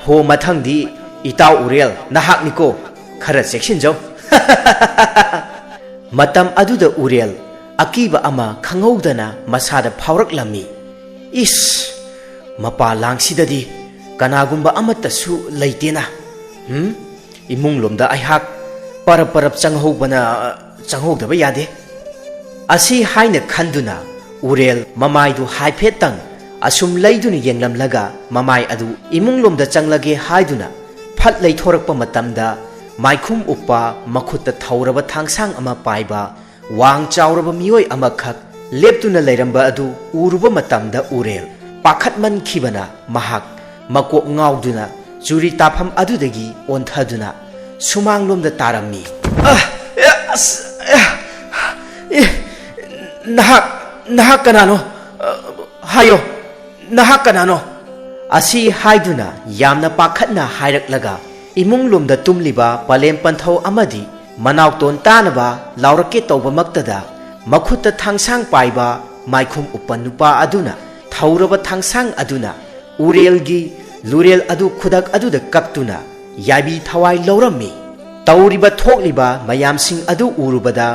"ꯍꯣ, ꯃꯊꯪꯗꯤ ꯏꯇꯥꯎ ꯎꯔꯦꯜ ꯅꯍꯥꯛꯅꯤꯀꯣ, ꯈꯔ ꯆꯦꯛꯁꯤꯟꯖꯧ"꯫ ꯃꯇꯝ ꯑꯗꯨꯗ ꯎꯔꯦꯜ ꯑꯀꯤꯕ ꯑꯃ ꯈꯪꯍꯧꯗꯅ ꯃꯁꯥꯗ ꯐꯥꯎꯔꯛꯂꯝꯃꯤ꯫ "ꯏꯁ, ꯃꯄꯥ ꯂꯥꯡꯁꯤꯗꯗꯤ ꯀꯅꯥꯒꯨꯝꯕ ꯑꯃꯠꯇꯁꯨ ꯂꯩꯇꯦꯅ꯫ ꯍꯝ? ꯏꯃꯨꯡꯂꯣꯝꯗ ꯑꯩꯍꯥꯛ ꯄꯔꯞ ꯄꯔꯞ ꯆꯪꯍꯧꯕꯅ, ꯆꯪꯍꯧꯗꯕ ꯌꯥꯗꯦ"꯫ ꯑꯁꯤ ꯍꯥꯏꯅ ꯈꯟꯗꯨꯅ ꯎꯔꯦꯜ ꯃꯃꯥꯏꯗꯨ ꯍꯥꯏꯐꯦꯠꯇꯪ ꯑꯁꯨꯝ ꯂꯩꯗꯨꯅ ꯌꯦꯡꯂꯝꯂꯒ, ꯃꯃꯥꯏ ꯑꯗꯨ ꯏꯃꯨꯡꯂꯣꯝꯗ ꯆꯪꯂꯒꯦ ꯍꯥꯏꯗꯨꯅ ꯐꯠ ꯂꯩꯊꯣꯔꯛꯄ ꯃꯇꯝꯗ, ꯃꯥꯏꯈꯨꯝ ꯎꯞꯄ, ꯃꯈꯨꯠꯇ ꯊꯧꯔꯕ ꯊꯥꯡꯁꯥꯡ ꯑꯃ ꯄꯥꯏꯕ ꯋꯥꯡ ꯆꯥꯎꯔꯕ ꯃꯤꯑꯣꯏ ꯑꯃꯈꯛ ꯂꯦꯞꯇꯨꯅ ꯂꯩꯔꯝꯕ ꯑꯗꯨ ꯎꯔꯨꯕ ꯃꯇꯝꯗ, ꯎꯔꯦꯜ ꯄꯥꯈꯠꯃꯟꯈꯤꯕꯅ ꯃꯍꯥꯛ ꯃꯀꯣꯛ ꯉꯥꯎꯗꯨꯅ ꯆꯨꯔꯤ ꯇꯥꯐꯝ ꯑꯗꯨꯗꯒꯤ ꯑꯣꯟꯊꯗꯨꯅ ꯁꯨꯃꯥꯡꯂꯣꯝꯗ ꯇꯥꯔꯝꯃꯤ꯫ "ꯑ, ꯑꯦ, ꯑꯁ, ꯑꯦ, ꯑꯦ, ꯅꯍꯥꯛ, ꯅꯍꯥꯛ ꯀꯅꯥꯅꯣ? ꯑ, ꯍꯥꯏꯌꯣ, ꯅꯍꯥꯛ ꯀꯅꯥꯅꯣ?" ꯑꯁꯤ ꯍꯥꯏꯗꯨꯅ ꯌꯥꯝꯅ ꯄꯥꯈꯠꯅ ꯍꯥꯏꯔꯛꯂꯒ, ꯏꯃꯨꯡꯂꯣꯝꯗ ꯇꯨꯝꯂꯤꯕ ꯄꯂꯦꯝ ꯄꯟꯊꯧ ꯑꯃꯗꯤ ꯃꯅꯥꯎꯇꯣꯟ ꯇꯥꯅꯕ ꯂꯥꯎꯔꯛꯀꯦ ꯇꯧꯕꯃꯛꯇꯗ, ꯃꯈꯨꯠꯇ ꯊꯥꯡꯁꯥꯡ ꯄꯥꯏꯕ ꯃꯥꯏꯈꯨꯝ ꯎꯞꯄ ꯅꯨꯄꯥ ꯑꯗꯨꯅ ꯊꯧꯔꯕ ꯊꯥꯡꯁꯥꯡ ꯑꯗꯨꯅ ꯎꯔꯦꯜꯒꯤ ꯂꯨꯔꯦꯜ ꯑꯗꯨ ꯈꯨꯗꯛ ꯑꯗꯨꯗ ꯀꯛꯇꯨꯅ ꯌꯥꯏꯕꯤ ꯊꯋꯥꯏ ꯂꯧꯔꯝꯃꯤ꯫ ꯇꯧꯔꯤꯕ ꯊꯣꯛꯂꯤꯕ ꯃꯌꯥꯝꯁꯤꯡ ꯑꯗꯨ ꯎꯔꯨꯕꯗ,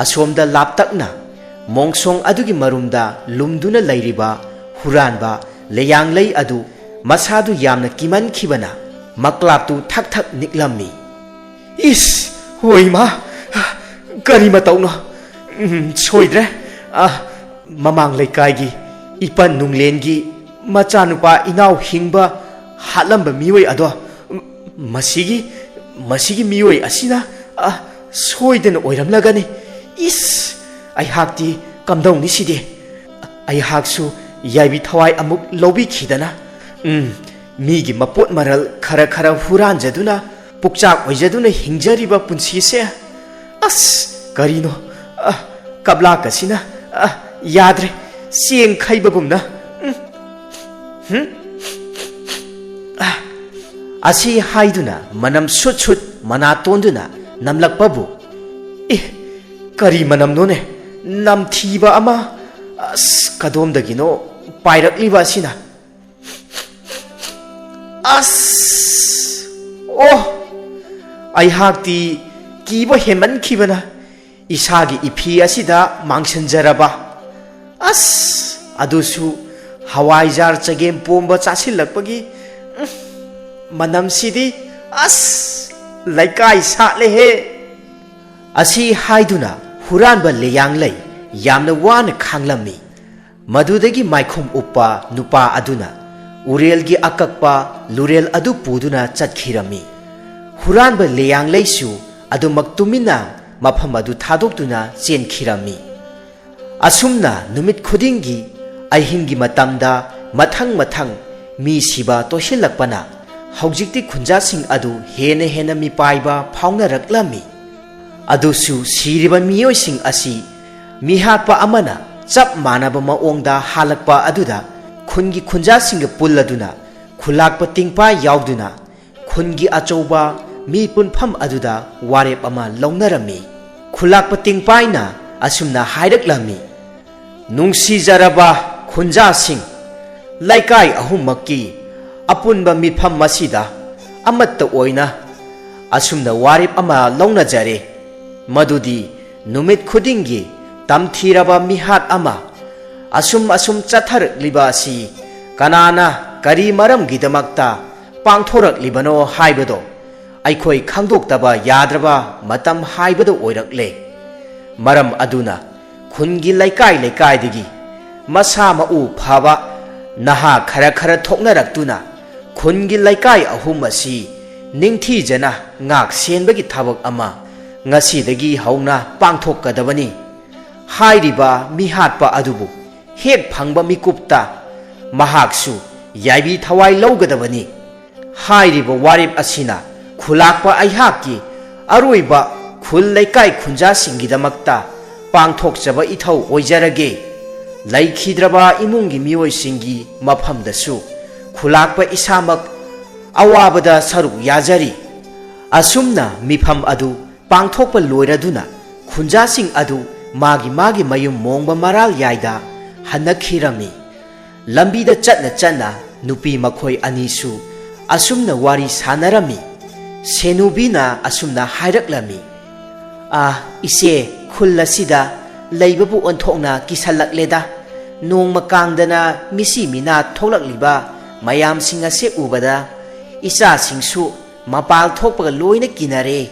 ꯑꯁꯣꯝꯗ ꯂꯥꯞꯇꯛꯅ ꯃꯣꯡꯁꯣꯡ ꯑꯗꯨꯒꯤ ꯃꯔꯨꯝꯗ ꯂꯨꯝꯗꯨꯅ ꯂꯩꯔꯤꯕ ꯍꯨꯔꯥꯟꯕ ꯂꯩꯌꯥꯡꯂꯩ ꯑꯗꯨ ꯃꯁꯥꯗꯨ ꯌꯥꯝꯅ ꯀꯤꯃꯟꯈꯤꯕꯅ ꯃꯀ꯭ꯂꯥꯞꯇꯨ ꯊꯛ ꯊꯛ ꯅꯤꯛꯂꯝꯃꯤ꯫ "ꯏꯁ, ꯍꯣꯏ ꯃꯥ, ꯀꯔꯤ ꯃꯇꯧꯅꯣ? ꯎꯝ, ꯁꯣꯏꯗ꯭ꯔꯦ꯫ ꯑ, ꯃꯃꯥꯡ ꯂꯩꯀꯥꯏꯒꯤ ꯏꯄꯟ ꯅꯨꯡꯂꯦꯟꯒꯤ ꯃꯆꯥꯅꯨꯄꯥ ꯏꯅꯥꯎ ꯍꯤꯡꯕ ꯍꯥꯠꯂꯝꯕ ꯃꯤꯑꯣꯏ ꯑꯗꯣ, ꯎꯝ, ꯃꯁꯤꯒꯤ, ꯃꯁꯤꯒꯤ ꯃꯤꯑꯣꯏ ꯑꯁꯤꯅ, ꯑ, ꯁꯣꯏꯗꯅ ꯑꯣꯏꯔꯝꯂꯒꯅꯤ꯫ ꯏꯁ, ꯑꯩꯍꯥꯛꯇꯤ ꯀꯝꯗꯧꯅꯤ ꯁꯤꯗꯤ? ꯑꯩꯍꯥꯛꯁꯨ ꯌꯥꯏꯕꯤ ꯊꯋꯥꯏ ꯑꯃꯨꯛ ꯂꯧꯕꯤꯈꯤꯗꯅ, ꯎꯝ, ꯃꯤꯒꯤ ꯃꯄꯣꯠ ꯃꯔꯜ ꯈꯔ ꯈꯔ ꯍꯨꯔꯥꯟꯖꯗꯨꯅ, ꯄꯨꯛꯆꯥꯛ ꯑꯣꯏꯖꯗꯨꯅ ꯍꯤꯡꯖꯔꯤꯕ ꯄꯨꯟꯁꯤꯁꯦ꯫ ꯑꯁ, ꯀꯔꯤꯅꯣ? ꯑ, ꯀꯞꯂꯥꯛ ꯑꯁꯤꯅ, ꯑ, ꯌꯥꯗ꯭ꯔꯦ, ꯆꯦꯡ ꯈꯩꯕꯒꯨꯝꯅ꯫ ꯎꯝ, ꯍꯨꯝ? ꯑ, ꯑꯁꯤ ꯍꯥꯏꯗꯨꯅ ꯃꯅꯝ ꯁꯨꯠ ꯁꯨꯠ ꯃꯅꯥ ꯇꯣꯟꯗꯨꯅ ꯅꯝꯂꯛꯄꯕꯨ, ꯑꯦ, ꯀꯔꯤ ꯃꯅꯝꯅꯣꯅꯦ? ꯅꯝꯊꯤꯕ ꯑꯃ, ꯑꯁ, ꯀꯗꯣꯝꯗꯒꯤꯅꯣ ꯄꯥꯏꯔꯛꯂꯤꯕ ꯑꯁꯤꯅ? ꯑꯁ! ꯑꯣ! ꯑꯩꯍꯥꯛꯇꯤ ꯀꯤꯕ ꯍꯦꯟꯃꯟꯈꯤꯕꯅ ꯏꯁꯥꯒꯤ ꯏꯐꯤ ꯑꯁꯤꯗ ꯃꯥꯡꯁꯤꯟꯖꯔꯕ꯫ ꯑꯁ! ꯑꯗꯨꯁꯨ ꯍꯋꯥꯏꯖꯥꯔ ꯆꯒꯦꯝ ꯄꯣꯝꯕ ꯆꯥꯁꯤꯜꯂꯛꯄꯒꯤ, ꯎꯝ, ꯃꯅꯝꯁꯤꯗꯤ, ꯑꯁ! ꯂꯩꯀꯥꯏ ꯁꯥꯠꯂꯦꯍꯦ꯫ ꯑꯁꯤ ꯍꯥꯏꯗꯨꯅ ꯍꯨꯔꯥꯟꯕ ꯂꯦꯌꯥꯡꯂꯩ ꯌꯥꯝꯅ ꯋꯥꯅ ꯈꯥꯡꯂꯝꯃꯤ꯫ ꯃꯗꯨꯗꯒꯤ ꯃꯥꯏꯈꯨꯝ ꯎꯞꯄ ꯅꯨꯄꯥ ꯑꯗꯨꯅ ꯎꯔꯦꯜꯒꯤ ꯑꯀꯛꯄ ꯂꯨꯔꯦꯜ ꯑꯗꯨ ꯄꯨꯗꯨꯅ ꯆꯠꯈꯤꯔꯝꯃꯤ꯫ ꯍꯨꯔꯥꯟꯕ ꯂꯦꯌꯥꯡꯂꯩꯁꯨ ꯑꯗꯨꯃꯛ ꯇꯨꯃꯤꯟꯅ ꯃꯐꯝ ꯑꯗꯨ ꯊꯥꯗꯣꯛꯇꯨꯅ ꯆꯦꯟꯈꯤꯔꯝꯃꯤ꯫ ꯑꯁꯨꯝꯅ ꯅꯨꯃꯤꯠ ꯈꯨꯗꯤꯡꯒꯤ ꯑꯍꯤꯡꯒꯤ ꯃꯇꯝꯗ ꯃꯊꯪ ꯃꯊꯪ ꯃꯤ ꯁꯤꯕ ꯇꯣꯏꯁꯤꯜꯂꯛꯄꯅ ꯍꯧꯖꯤꯛꯇꯤ ꯈꯨꯟꯖꯥꯁꯤꯡ ꯑꯗꯨ ꯍꯦꯟꯅ ꯍꯦꯟꯅ ꯃꯤꯄꯥꯏꯕ ꯐꯥꯎꯅꯔꯛꯂꯝꯃꯤ꯫ ꯑꯗꯨꯁꯨ ꯁꯤꯔꯤꯕ ꯃꯤꯑꯣꯏꯁꯤꯡ ꯑꯁꯤ ꯃꯤꯍꯥꯠꯄ ꯑꯃꯅ ꯆꯞ ꯃꯥꯟꯅꯕ ꯃꯑꯣꯡꯗ ꯍꯥꯠꯂꯛꯄ ꯑꯗꯨꯗ ꯈꯨꯟꯒꯤ ꯈꯨꯟꯖꯥꯁꯤꯡꯒ ꯄꯨꯜꯂꯗꯨꯅ ꯈꯨꯂꯥꯛꯄ ꯇꯤꯡꯄꯥꯏ ꯌꯥꯎꯗꯨꯅ ꯈꯨꯟꯒꯤ ꯑꯆꯧꯕ ꯃꯤ ꯄꯨꯟꯐꯝ ꯑꯗꯨꯗ ꯋꯥꯔꯦꯞ ꯑꯃ ꯂꯧꯅꯔꯝꯃꯤ꯫ ꯈꯨꯂꯥꯛꯄ ꯇꯤꯡꯄꯥꯏꯅ ꯑꯁꯨꯝꯅ ꯍꯥꯏꯔꯛꯂꯝꯃꯤ, "ꯅꯨꯡꯁꯤꯖꯔꯕ ꯈꯨꯟꯖꯥꯁꯤꯡ, ꯂꯩꯀꯥꯏ ꯑꯍꯨꯝꯃꯛꯀꯤ ꯑꯄꯨꯟꯕ ꯃꯤꯐꯝ ꯑꯁꯤꯗ ꯑꯃꯠꯇ ꯑꯣꯏꯅ ꯑꯁꯨꯝꯅ ꯋꯥꯔꯦꯞ ꯑꯃ ꯂꯧꯅꯖꯔꯦ, ꯃꯗꯨꯗꯤ ꯅꯨꯃꯤꯠ ꯈꯨꯗꯤꯡꯒꯤ ꯇꯝꯊꯤꯔꯕ ꯃꯤꯍꯥꯠ ꯑꯃ ꯑꯁꯨꯝ ꯑꯁꯨꯝ ꯆꯠꯊꯔꯛꯂꯤꯕ ꯑꯁꯤ ꯀꯅꯥꯅ ꯀꯔꯤ ꯃꯔꯝꯒꯤꯗꯃꯛꯇ ꯄꯥꯡꯊꯣꯔꯛꯂꯤꯕꯅꯣ ꯍꯥꯏꯕꯗꯣ ꯑꯩꯈꯣꯏ ꯈꯪꯗꯣꯛꯇꯕ ꯌꯥꯗ꯭ꯔꯕ ꯃꯇꯝ ꯍꯥꯏꯕꯗꯨ ꯑꯣꯏꯔꯛꯂꯦ꯫ ꯃꯔꯝ ꯑꯗꯨꯅ ꯈꯨꯟꯒꯤ ꯂꯩꯀꯥꯏ ꯂꯩꯀꯥꯏꯗꯒꯤ ꯃꯁꯥ ꯃꯎ ꯐꯕ ꯅꯍꯥ ꯈꯔ ꯈꯔ ꯊꯣꯛꯅꯔꯛꯇꯨꯅ ꯈꯨꯟꯒꯤ ꯂꯩꯀꯥꯏ ꯑꯍꯨꯝ ꯑꯁꯤ ꯅꯤꯡꯊꯤꯖꯅ ꯉꯥꯛ ꯁꯦꯟꯕꯒꯤ ꯊꯕꯛ ꯑꯃ ꯉꯁꯤꯗꯒꯤ ꯍꯧꯅ ꯄꯥꯡꯊꯣꯛꯀꯗꯕꯅꯤ꯫ ꯍꯥꯏꯔꯤꯕ ꯃꯤꯍꯥꯠꯄ ꯑꯗꯨꯕꯨ ꯍꯦꯛ ꯐꯪꯕ ꯃꯤꯀꯨꯞꯇ ꯃꯍꯥꯛꯁꯨ ꯌꯥꯏꯕꯤ ꯊꯋꯥꯏ ꯂꯧꯒꯗꯕꯅꯤ꯫ ꯍꯥꯏꯔꯤꯕ ꯋꯥꯔꯦꯞ ꯑꯁꯤꯅ ꯈꯨꯂꯥꯛꯄ ꯑꯩꯍꯥꯛꯀꯤ ꯑꯔꯣꯏꯕ ꯈꯨꯜ ꯂꯩꯀꯥꯏ ꯈꯨꯟꯖꯥꯁꯤꯡꯒꯤꯗꯃꯛꯇ ꯄꯥꯡꯊꯣꯛꯆꯕ ꯏꯊꯧ ꯑꯣꯏꯖꯔꯒꯦ꯫ ꯂꯩꯈꯤꯗ꯭ꯔꯕ ꯏꯃꯨꯡꯒꯤ ꯃꯤꯑꯣꯏꯁꯤꯡꯒꯤ ꯃꯐꯝꯗꯁꯨ ꯈꯨꯂꯥꯛꯄ ꯏꯁꯥꯃꯛ ꯑꯋꯥꯕꯗ ꯁꯔꯨꯛ ꯌꯥꯖꯔꯤ꯫" ꯑꯁꯨꯝꯅ ꯃꯤꯐꯝ ꯑꯗꯨ ꯄꯥꯡꯊꯣꯛꯄ ꯂꯣꯏꯔꯗꯨꯅ ꯈꯨꯟꯖꯥꯁꯤꯡ ꯑꯗꯨ ꯃꯥꯒꯤ ꯃꯥꯒꯤ ꯃꯌꯨꯝ ꯃꯣꯡꯕ ꯃꯔꯥꯜ ꯌꯥꯏꯗ ꯍꯟꯅꯈꯤꯔꯝꯃꯤ꯫ ꯂꯝꯕꯤꯗ ꯆꯠꯅ ꯆꯠꯅ ꯅꯨꯄꯤ ꯃꯈꯣꯏ ꯑꯅꯤꯁꯨ ꯑꯁꯨꯝꯅ ꯋꯥꯔꯤ ꯁꯥꯟꯅꯔꯝꯃꯤ꯫ ꯁꯦꯅꯨꯕꯤꯅ ꯑꯁꯨꯝꯅ ꯍꯥꯏꯔꯛꯂꯝꯃꯤ, ꯑꯥ, ꯏꯆꯦ, ꯈꯨꯜ ꯑꯁꯤꯗ ꯂꯩꯕꯕꯨ ꯑꯣꯟꯊꯣꯛꯅ ꯀꯤꯁꯜꯂꯛꯂꯦꯗ꯫ ꯅꯣꯡꯃ ꯀꯥꯡꯗꯅ ꯃꯤꯁꯤ ꯃꯤꯅꯥ ꯊꯣꯛꯂꯛꯂꯤꯕ ꯃꯌꯥꯝꯁꯤꯡ ꯑꯁꯦ ꯎꯕꯗ ꯏꯆꯥꯁꯤꯡꯁꯨ ꯃꯄꯥꯜ ꯊꯣꯛꯄꯒ ꯂꯣꯏꯅ ꯀꯤꯅꯔꯦ꯫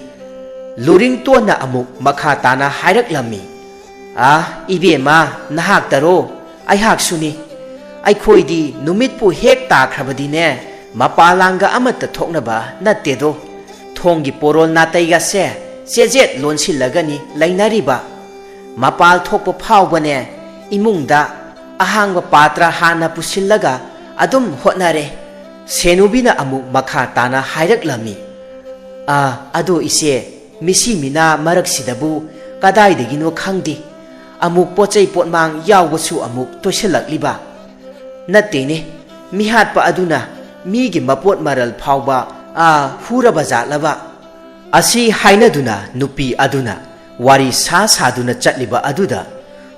ꯂꯨꯔꯤꯡꯇꯣꯟꯅ ꯑꯃꯨꯛ ꯃꯈꯥ ꯇꯥꯅ ꯍꯥꯏꯔꯛꯂꯝꯃꯤ, "ꯑꯥ, ꯏꯕꯦꯝꯃ, ꯅꯍꯥꯛꯇꯔꯣ? ꯑꯩꯍꯥꯛꯁꯨꯅꯤ꯫ ꯑꯩꯈꯣꯏꯗꯤ ꯅꯨꯃꯤꯠꯄꯨ ꯍꯦꯛ ꯇꯥꯈ꯭ꯔꯕꯗꯤꯅꯦ, ꯃꯄꯥꯜ ꯂꯥꯡꯒ ꯑꯃꯠꯇ ꯊꯣꯛꯅꯕ ꯅꯠꯇꯦꯗꯣ꯫ ꯊꯣꯡꯒꯤ ꯄꯣꯔꯣꯜ ꯅꯥꯇꯩꯒꯁꯦ ꯆꯦꯖꯦꯠ ꯂꯣꯟꯁꯤꯜꯂꯒꯅꯤ ꯂꯩꯅꯔꯤꯕ꯫ ꯃꯄꯥꯜ ꯊꯣꯛꯄ ꯐꯥꯎꯕꯅꯦ, ꯏꯃꯨꯡꯗ ꯑꯍꯥꯡꯕ ꯄꯥꯇ꯭ꯔ ꯍꯥꯟꯅ ꯄꯨꯁꯤꯜꯂꯒ ꯑꯗꯨꯝ ꯍꯣꯠꯅꯔꯦ꯫" ꯁꯦꯅꯨꯕꯤꯅ ꯑꯃꯨꯛ ꯃꯈꯥ ꯇꯥꯅ ꯍꯥꯏꯔꯛꯂꯝꯃꯤ, "ꯑꯥ, ꯑꯗꯣ ꯏꯆꯦ, ꯃꯤꯁꯤ ꯃꯤꯅꯥ ꯃꯔꯛꯁꯤꯗꯕꯨ ꯀꯗꯥꯏꯗꯒꯤꯅꯣ ꯈꯪꯗꯦ, ꯑꯃꯨꯛ ꯄꯣꯠꯆꯩ ꯄꯣꯠꯃꯥꯡ ꯌꯥꯎꯕꯁꯨ ꯑꯃꯨꯛ ꯇꯣꯏꯁꯤꯜꯂꯛꯂꯤꯕ꯫ ꯅꯠꯇꯦꯅꯦ, ꯃꯤꯍꯥꯠꯄ ꯑꯗꯨꯅ ꯃꯤꯒꯤ ꯃꯄꯣꯠ ꯃꯔꯜ ꯐꯥꯎꯕ, ꯑꯥ, ꯍꯨꯔꯕ ꯖꯥꯠꯂꯕ?" ꯑꯁꯤ ꯍꯥꯏꯅꯗꯨꯅ ꯅꯨꯄꯤ ꯑꯗꯨꯅ ꯋꯥꯔꯤ ꯁꯥ ꯁꯥꯗꯨꯅ ꯆꯠꯂꯤꯕ ꯑꯗꯨꯗ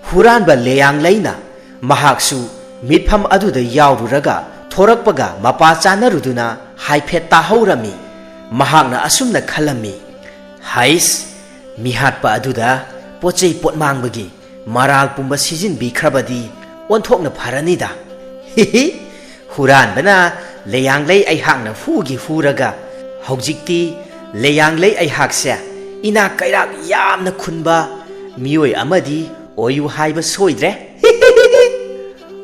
ꯍꯨꯔꯥꯟꯕ ꯂꯦꯌꯥꯡꯂꯩꯅ ꯃꯍꯥꯛꯁꯨ ꯃꯤꯠꯐꯝ ꯑꯗꯨꯗ ꯌꯥꯎꯔꯨꯔꯒ ꯊꯣꯔꯛꯄꯒ ꯃꯄꯥ ꯆꯥꯅꯔꯨꯗꯨꯅ ꯍꯥꯏꯐꯦꯠ ꯇꯥꯍꯧꯔꯝꯃꯤ꯫ ꯃꯍꯥꯛꯅ ꯑꯁꯨꯝꯅ ꯈꯜꯂꯝꯃꯤ, "ꯍꯩꯁ, ꯃꯤꯍꯥꯠꯄ ꯑꯗꯨꯗ ꯄꯣꯠꯆꯩ ꯄꯣꯠꯃꯥꯡꯕꯒꯤ ꯃꯔꯥꯜ ꯄꯨꯝꯕ ꯁꯤꯖꯤꯟꯕꯤꯈ꯭ꯔꯕꯗꯤ ꯑꯣꯟꯊꯣꯛꯅ ꯐꯔꯅꯤꯗ꯫ ꯍꯤꯍꯤ, ꯍꯨꯔꯥꯟꯕꯅ ꯂꯦꯌꯥꯡꯂꯩ ꯑꯩꯍꯥꯛꯅ ꯍꯨꯒꯤ ꯍꯨꯔꯒ ꯍꯧꯖꯤꯛꯇꯤ ꯂꯦꯌꯥꯡꯂꯩ ꯑꯩꯍꯥꯛꯁꯦ ꯏꯅꯥꯛ ꯀꯩꯔꯥꯛ ꯌꯥꯝꯅ ꯈꯨꯟꯕ ꯃꯤꯑꯣꯏ ꯑꯃꯗꯤ ꯑꯣꯏꯌꯨ ꯍꯥꯏꯕ ꯁꯣꯏꯗ꯭ꯔꯦ꯫"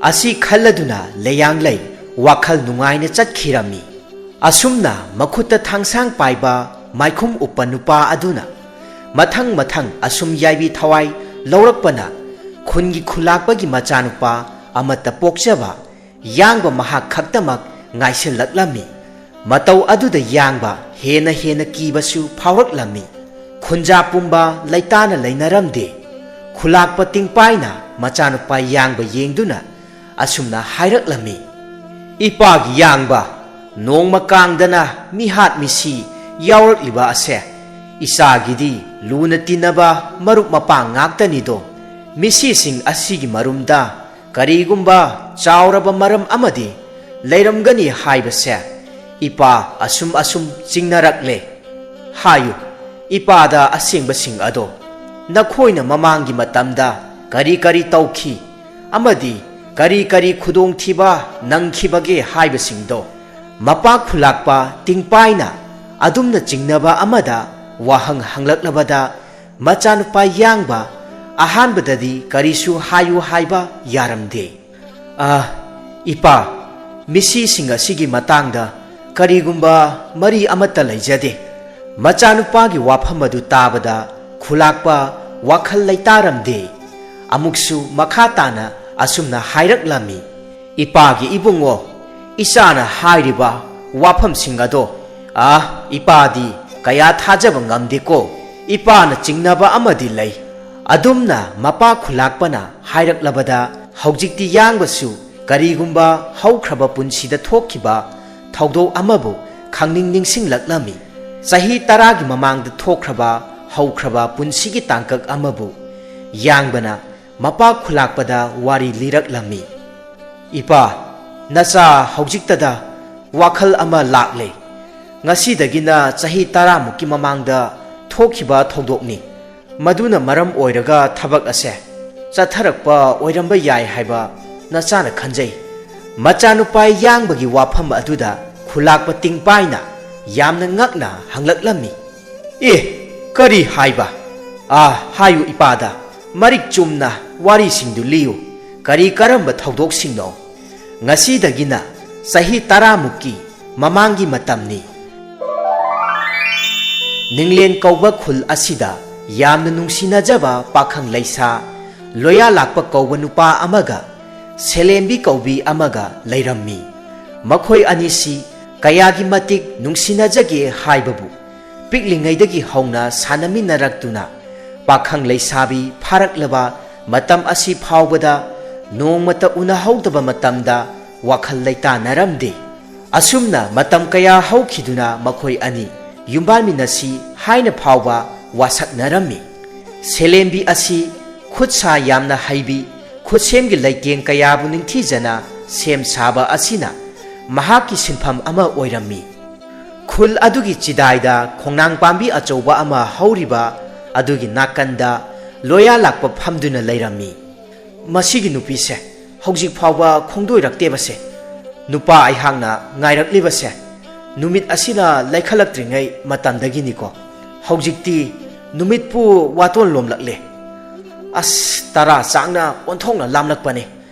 ꯑꯁꯤ ꯈꯜꯂꯗꯨꯅ ꯂꯦꯌꯥꯡꯂꯩ ꯋꯥꯈꯜ ꯅꯨꯡꯉꯥꯏꯅ ꯆꯠꯈꯤꯔꯝꯃꯤ꯫ ꯑꯁꯨꯝꯅ ꯃꯈꯨꯠꯇ ꯊꯥꯡꯁꯥꯡ ꯄꯥꯏꯕ ꯃꯥꯏꯈꯨꯝ ꯎꯞꯄ ꯅꯨꯄꯥ ꯑꯗꯨꯅ ꯃꯊꯪ ꯃꯊꯪ ꯑꯁꯨꯝ ꯌꯥꯏꯕꯤ ꯊꯋꯥꯏ ꯂꯧꯔꯛꯄꯅ ꯈꯨꯟꯒꯤ ꯈꯨꯂꯥꯛꯄꯒꯤ ꯃꯆꯥꯅꯨꯄꯥ ꯑꯃꯠꯇ ꯄꯣꯛꯆꯕ ꯌꯥꯡꯕ ꯃꯍꯥꯛ ꯈꯛꯇꯃꯛ ꯉꯥꯏꯁꯤꯜꯂꯛꯂꯝꯃꯤ꯫ ꯃꯇꯧ ꯑꯗꯨꯗ ꯌꯥꯡꯕ ꯍꯦꯟꯅ ꯍꯦꯟꯅ ꯀꯤꯕꯁꯨ ꯐꯥꯎꯔꯛꯂꯝꯃꯤ꯫ ꯈꯨꯟꯖꯥ ꯄꯨꯝꯕ ꯂꯩꯇꯥꯅ ꯂꯩꯅꯔꯝꯗꯦ꯫ ꯈꯨꯂꯥꯛꯄ ꯇꯤꯡꯄꯥꯏꯅ ꯃꯆꯥꯅꯨꯄꯥ ꯌꯥꯡꯕ ꯌꯦꯡꯗꯨꯅ ꯑꯁꯨꯝꯅ ꯍꯥꯏꯔꯛꯂꯝꯃꯤ, "ꯏꯄꯥꯒꯤ ꯌꯥꯡꯕ, ꯅꯣꯡꯃ ꯀꯥꯡꯗꯅ ꯃꯤꯍꯥꯠ ꯃꯤꯁꯤ ꯌꯥꯎꯔꯛꯂꯤꯕ ꯑꯁꯦ ꯏꯆꯥꯒꯤꯗꯤ ꯂꯨꯅ ꯇꯤꯟꯅꯕ ꯃꯔꯨꯞ ꯃꯄꯥꯡ ꯉꯥꯛꯇꯅꯤꯗꯣ꯫ ꯃꯤꯁꯤꯁꯤꯡ ꯑꯁꯤꯒꯤ ꯃꯔꯨꯝꯗ ꯀꯔꯤꯒꯨꯝꯕ ꯆꯥꯎꯔꯕ ꯃꯔꯝ ꯑꯃꯗꯤ ꯂꯩꯔꯝꯒꯅꯤ ꯍꯥꯏꯕꯁꯦ ꯏꯄꯥ ꯑꯁꯨꯝ ꯑꯁꯨꯝ ꯆꯤꯡꯅꯔꯛꯂꯦ꯫ ꯍꯥꯏꯌꯨ, ꯏꯄꯥꯗ ꯑꯁꯦꯡꯕꯁꯤꯡ ꯑꯗꯣ ꯅꯈꯣꯏꯅ ꯃꯃꯥꯡꯒꯤ ꯃꯇꯝꯗ ꯀꯔꯤ ꯀꯔꯤ ꯇꯧꯈꯤ ꯑꯃꯗꯤ ꯀꯔꯤ ꯀꯔꯤ ꯈꯨꯗꯣꯡꯊꯤꯕ ꯅꯪꯈꯤꯕꯒꯦ ꯍꯥꯏꯕꯁꯤꯡꯗꯣ ꯃꯄꯥ ꯈꯨꯂꯥꯛꯄ ꯇꯤꯡꯄꯥꯏꯅ ꯑꯗꯨꯝꯅ ꯆꯤꯡꯅꯕ ꯑꯃꯗ ꯋꯥꯍꯪ ꯍꯪꯂꯛꯂꯕꯗ ꯃꯆꯥꯅꯨꯄꯥ ꯌꯥꯡꯕ ꯑꯍꯥꯟꯕꯗꯗꯤ ꯀꯔꯤꯁꯨ ꯍꯥꯏꯌꯨ ꯍꯥꯏꯕ ꯌꯥꯔꯝꯗꯦ꯫ "ꯑ, ꯏꯄꯥ, ꯃꯤꯁꯤꯁꯤꯡ ꯑꯁꯤꯒꯤ ꯃꯇꯥꯡꯗ ꯀꯔꯤꯒꯨꯝꯕ ꯃꯔꯤ ꯑꯃꯠꯇ ꯂꯩꯖꯗꯦ꯫" ꯃꯆꯥꯅꯨꯄꯥꯒꯤ ꯋꯥꯐꯝ ꯑꯗꯨ ꯇꯥꯕꯗ ꯈꯨꯂꯥꯛꯄ ꯋꯥꯈꯜ ꯂꯩꯇꯥꯔꯝꯗꯦ꯫ ꯑꯃꯨꯛꯁꯨ ꯃꯈꯥ ꯇꯥꯅ ꯑꯁꯨꯝꯅ ꯍꯥꯏꯔꯛꯂꯝꯃꯤ, "ꯏꯄꯥꯒꯤ ꯏꯕꯨꯡꯉꯣ, ꯏꯆꯥꯅ ꯍꯥꯏꯔꯤꯕ ꯋꯥꯐꯝꯁꯤꯡ ꯑꯗꯣ, ꯑ, ꯏꯄꯥꯗꯤ ꯀꯌꯥ ꯊꯥꯖꯕ ꯉꯝꯗꯦꯀꯣ꯫ ꯏꯄꯥꯅ ꯆꯤꯡꯅꯕ ꯑꯃꯗꯤ ꯂꯩ꯫" ꯑꯗꯨꯝꯅ ꯃꯄꯥ ꯈꯨꯂꯥꯛꯄꯅ ꯍꯥꯏꯔꯛꯂꯕꯗ ꯍꯧꯖꯤꯛꯇꯤ ꯌꯥꯡꯕꯁꯨ ꯀꯔꯤꯒꯨꯝꯕ ꯍꯧꯈ꯭ꯔꯕ ꯄꯨꯟꯁꯤꯗ ꯊꯣꯛꯈꯤꯕ ꯊꯧꯗꯣꯛ ꯑꯃꯕꯨ ꯈꯪꯅꯤꯡ ꯅꯤꯡꯁꯤꯡꯂꯛꯂꯝꯃꯤ꯫ ꯆꯍꯤ ꯇꯔꯥꯒꯤ ꯃꯃꯥꯡꯗ ꯊꯣꯛꯈ꯭ꯔꯕ ꯍꯧꯈ꯭ꯔꯕ ꯄꯨꯟꯁꯤꯒꯤ ꯇꯥꯡꯀꯛ ꯑꯃꯕꯨ ꯌꯥꯡꯕꯅ ꯃꯄꯥ ꯈꯨꯂꯥꯛꯄꯗ ꯋꯥꯔꯤ ꯂꯤꯔꯛꯂꯝꯃꯤ꯫ "ꯏꯄꯥ, ꯅꯆꯥ ꯍꯧꯖꯤꯛꯇꯗ ꯋꯥꯈꯜ ꯑꯃ ꯂꯥꯛꯂꯦ꯫ ꯉꯁꯤꯗꯒꯤꯅ ꯆꯍꯤ ꯇꯔꯥꯃꯨꯛꯀꯤ ꯃꯃꯥꯡꯗ ꯊꯣꯛꯈꯤꯕ ꯊꯧꯗꯣꯛꯅꯤ꯫ ꯃꯗꯨꯅ ꯃꯔꯝ ꯑꯣꯏꯔꯒ ꯊꯕꯛ ꯑꯁꯦ ꯆꯠꯊꯔꯛꯄ ꯑꯣꯏꯔꯝꯕ ꯌꯥꯏ ꯍꯥꯏꯕ ꯅꯆꯥꯅ ꯈꯟꯖꯩ꯫" ꯃꯆꯥꯅꯨꯄꯥ ꯌꯥꯡꯕꯒꯤ ꯋꯥꯐꯝ ꯑꯗꯨꯗ ꯈꯨꯂꯥꯛꯄ ꯇꯤꯡꯄꯥꯏꯅ ꯌꯥꯝꯅ ꯉꯛꯅ ꯍꯪꯂꯛꯂꯝꯃꯤ꯫ "ꯑꯦ, ꯀꯔꯤ ꯍꯥꯏꯕ? ꯑꯥ, ꯍꯥꯏꯌꯨ ꯏꯄꯥꯗ, ꯃꯔꯤꯛ ꯆꯨꯝꯅ ꯋꯥꯔꯤꯁꯤꯡꯗꯨ ꯂꯤꯌꯨ꯫ ꯀꯔꯤ ꯀꯔꯝꯕ ꯊꯧꯗꯣꯛꯁꯤꯡꯅꯣ?" "ꯉꯁꯤꯗꯒꯤꯅ ꯆꯍꯤ ꯇꯔꯥꯃꯨꯛꯀꯤ ꯃꯃꯥꯡꯒꯤ ꯃꯇꯝꯅꯤ꯫ ꯅꯤꯡꯂꯦꯟ ꯀꯧꯕ ꯈꯨꯜ ꯑꯁꯤꯗ ꯌꯥꯝꯅ ꯅꯨꯡꯁꯤꯅꯖꯕ ꯄꯥꯈꯪ ꯂꯩꯁꯥ ꯂꯣꯌꯥꯂꯥꯛꯄ ꯀꯧꯕ ꯅꯨꯄꯥ ꯑꯃꯒ ꯁꯦꯂꯦꯝꯕꯤ ꯀꯧꯕꯤ ꯑꯃꯒ ꯂꯩꯔꯝꯃꯤ꯫ ꯃꯈꯣꯏ ꯑꯅꯤꯁꯤ ꯀꯌꯥꯒꯤ ꯃꯇꯤꯛ ꯅꯨꯡꯁꯤꯅꯖꯒꯦ ꯍꯥꯏꯕꯕꯨ ꯄꯤꯛꯂꯤꯉꯩꯗꯒꯤ ꯍꯧꯅ ꯁꯥꯟꯅꯃꯤꯟꯅꯔꯛꯇꯨꯅ ꯄꯥꯈꯪ ꯂꯩꯁꯥꯕꯤ ꯐꯥꯔꯛꯂꯕ ꯃꯇꯝ ꯑꯁꯤ ꯐꯥꯎꯕꯗ ꯅꯣꯡꯃꯇ ꯎꯅꯍꯧꯗꯕ ꯃꯇꯝꯗ ꯋꯥꯈꯜ ꯂꯩꯇꯥꯅꯔꯝꯗꯦ꯫ ꯑꯁꯨꯝꯅ ꯃꯇꯝ ꯀꯌꯥ ꯍꯧꯈꯤꯗꯨꯅ ꯃꯈꯣꯏ ꯑꯅꯤ ꯌꯨꯝꯕꯥꯟꯃꯤꯟꯅꯁꯤ ꯍꯥꯏꯅ ꯐꯥꯎꯕ ꯋꯥꯁꯛꯅꯔꯝꯃꯤ꯫ ꯁꯦꯂꯦꯝꯕꯤ ꯑꯁꯤ ꯈꯨꯠ ꯁꯥ ꯌꯥꯝꯅ ꯍꯩꯕꯤ, ꯈꯨꯠꯁꯦꯝꯒꯤ ꯂꯩꯇꯦꯡ ꯀꯌꯥꯕꯨ ꯅꯤꯡꯊꯤꯖꯅ ꯁꯦꯝ ꯁꯥꯕ ꯑꯁꯤꯅ ꯃꯍꯥꯛꯀꯤ ꯁꯤꯟꯐꯝ ꯑꯃ ꯑꯣꯏꯔꯝꯃꯤ꯫ ꯈꯨꯜ ꯑꯗꯨꯒꯤ ꯆꯤꯗꯥꯏꯗ ꯈꯣꯡꯅꯥꯡ ꯄꯥꯝꯕꯤ ꯑꯆꯧꯕ ꯑꯃ ꯍꯧꯔꯤꯕ ꯑꯗꯨꯒꯤ ꯅꯥꯀꯟꯗ ꯂꯣꯌꯥ ꯂꯥꯛꯄ ꯐꯝꯗꯨꯅ ꯂꯩꯔꯝꯃꯤ꯫ "ꯃꯁꯤꯒꯤ ꯅꯨꯄꯤꯁꯦ ꯍꯧꯖꯤꯛ ꯐꯥꯎꯕ ꯈꯣꯡꯗꯣꯏꯔꯛꯇꯦꯕꯁꯦ, ꯅꯨꯄꯥ ꯑꯩꯍꯥꯛꯅ ꯉꯥꯏꯔꯛꯂꯤꯕꯁꯦ ꯅꯨꯃꯤꯠ ꯑꯁꯤꯅ ꯂꯩꯈꯠꯂꯛꯇ꯭ꯔꯤꯉꯩ ꯃꯇꯝꯗꯒꯤꯅꯤꯀꯣ꯫ ꯍꯧꯖꯤꯛꯇꯤ ꯅꯨꯃꯤꯠꯄꯨ ꯋꯥꯇꯣꯟ ꯂꯣꯝꯂꯛꯂꯦ꯫ ꯑꯁ, ꯇꯔꯥ ꯆꯥꯡꯅ ꯑꯣꯟꯊꯣꯛꯅ ꯂꯥꯝꯂꯛꯄꯅꯦ꯫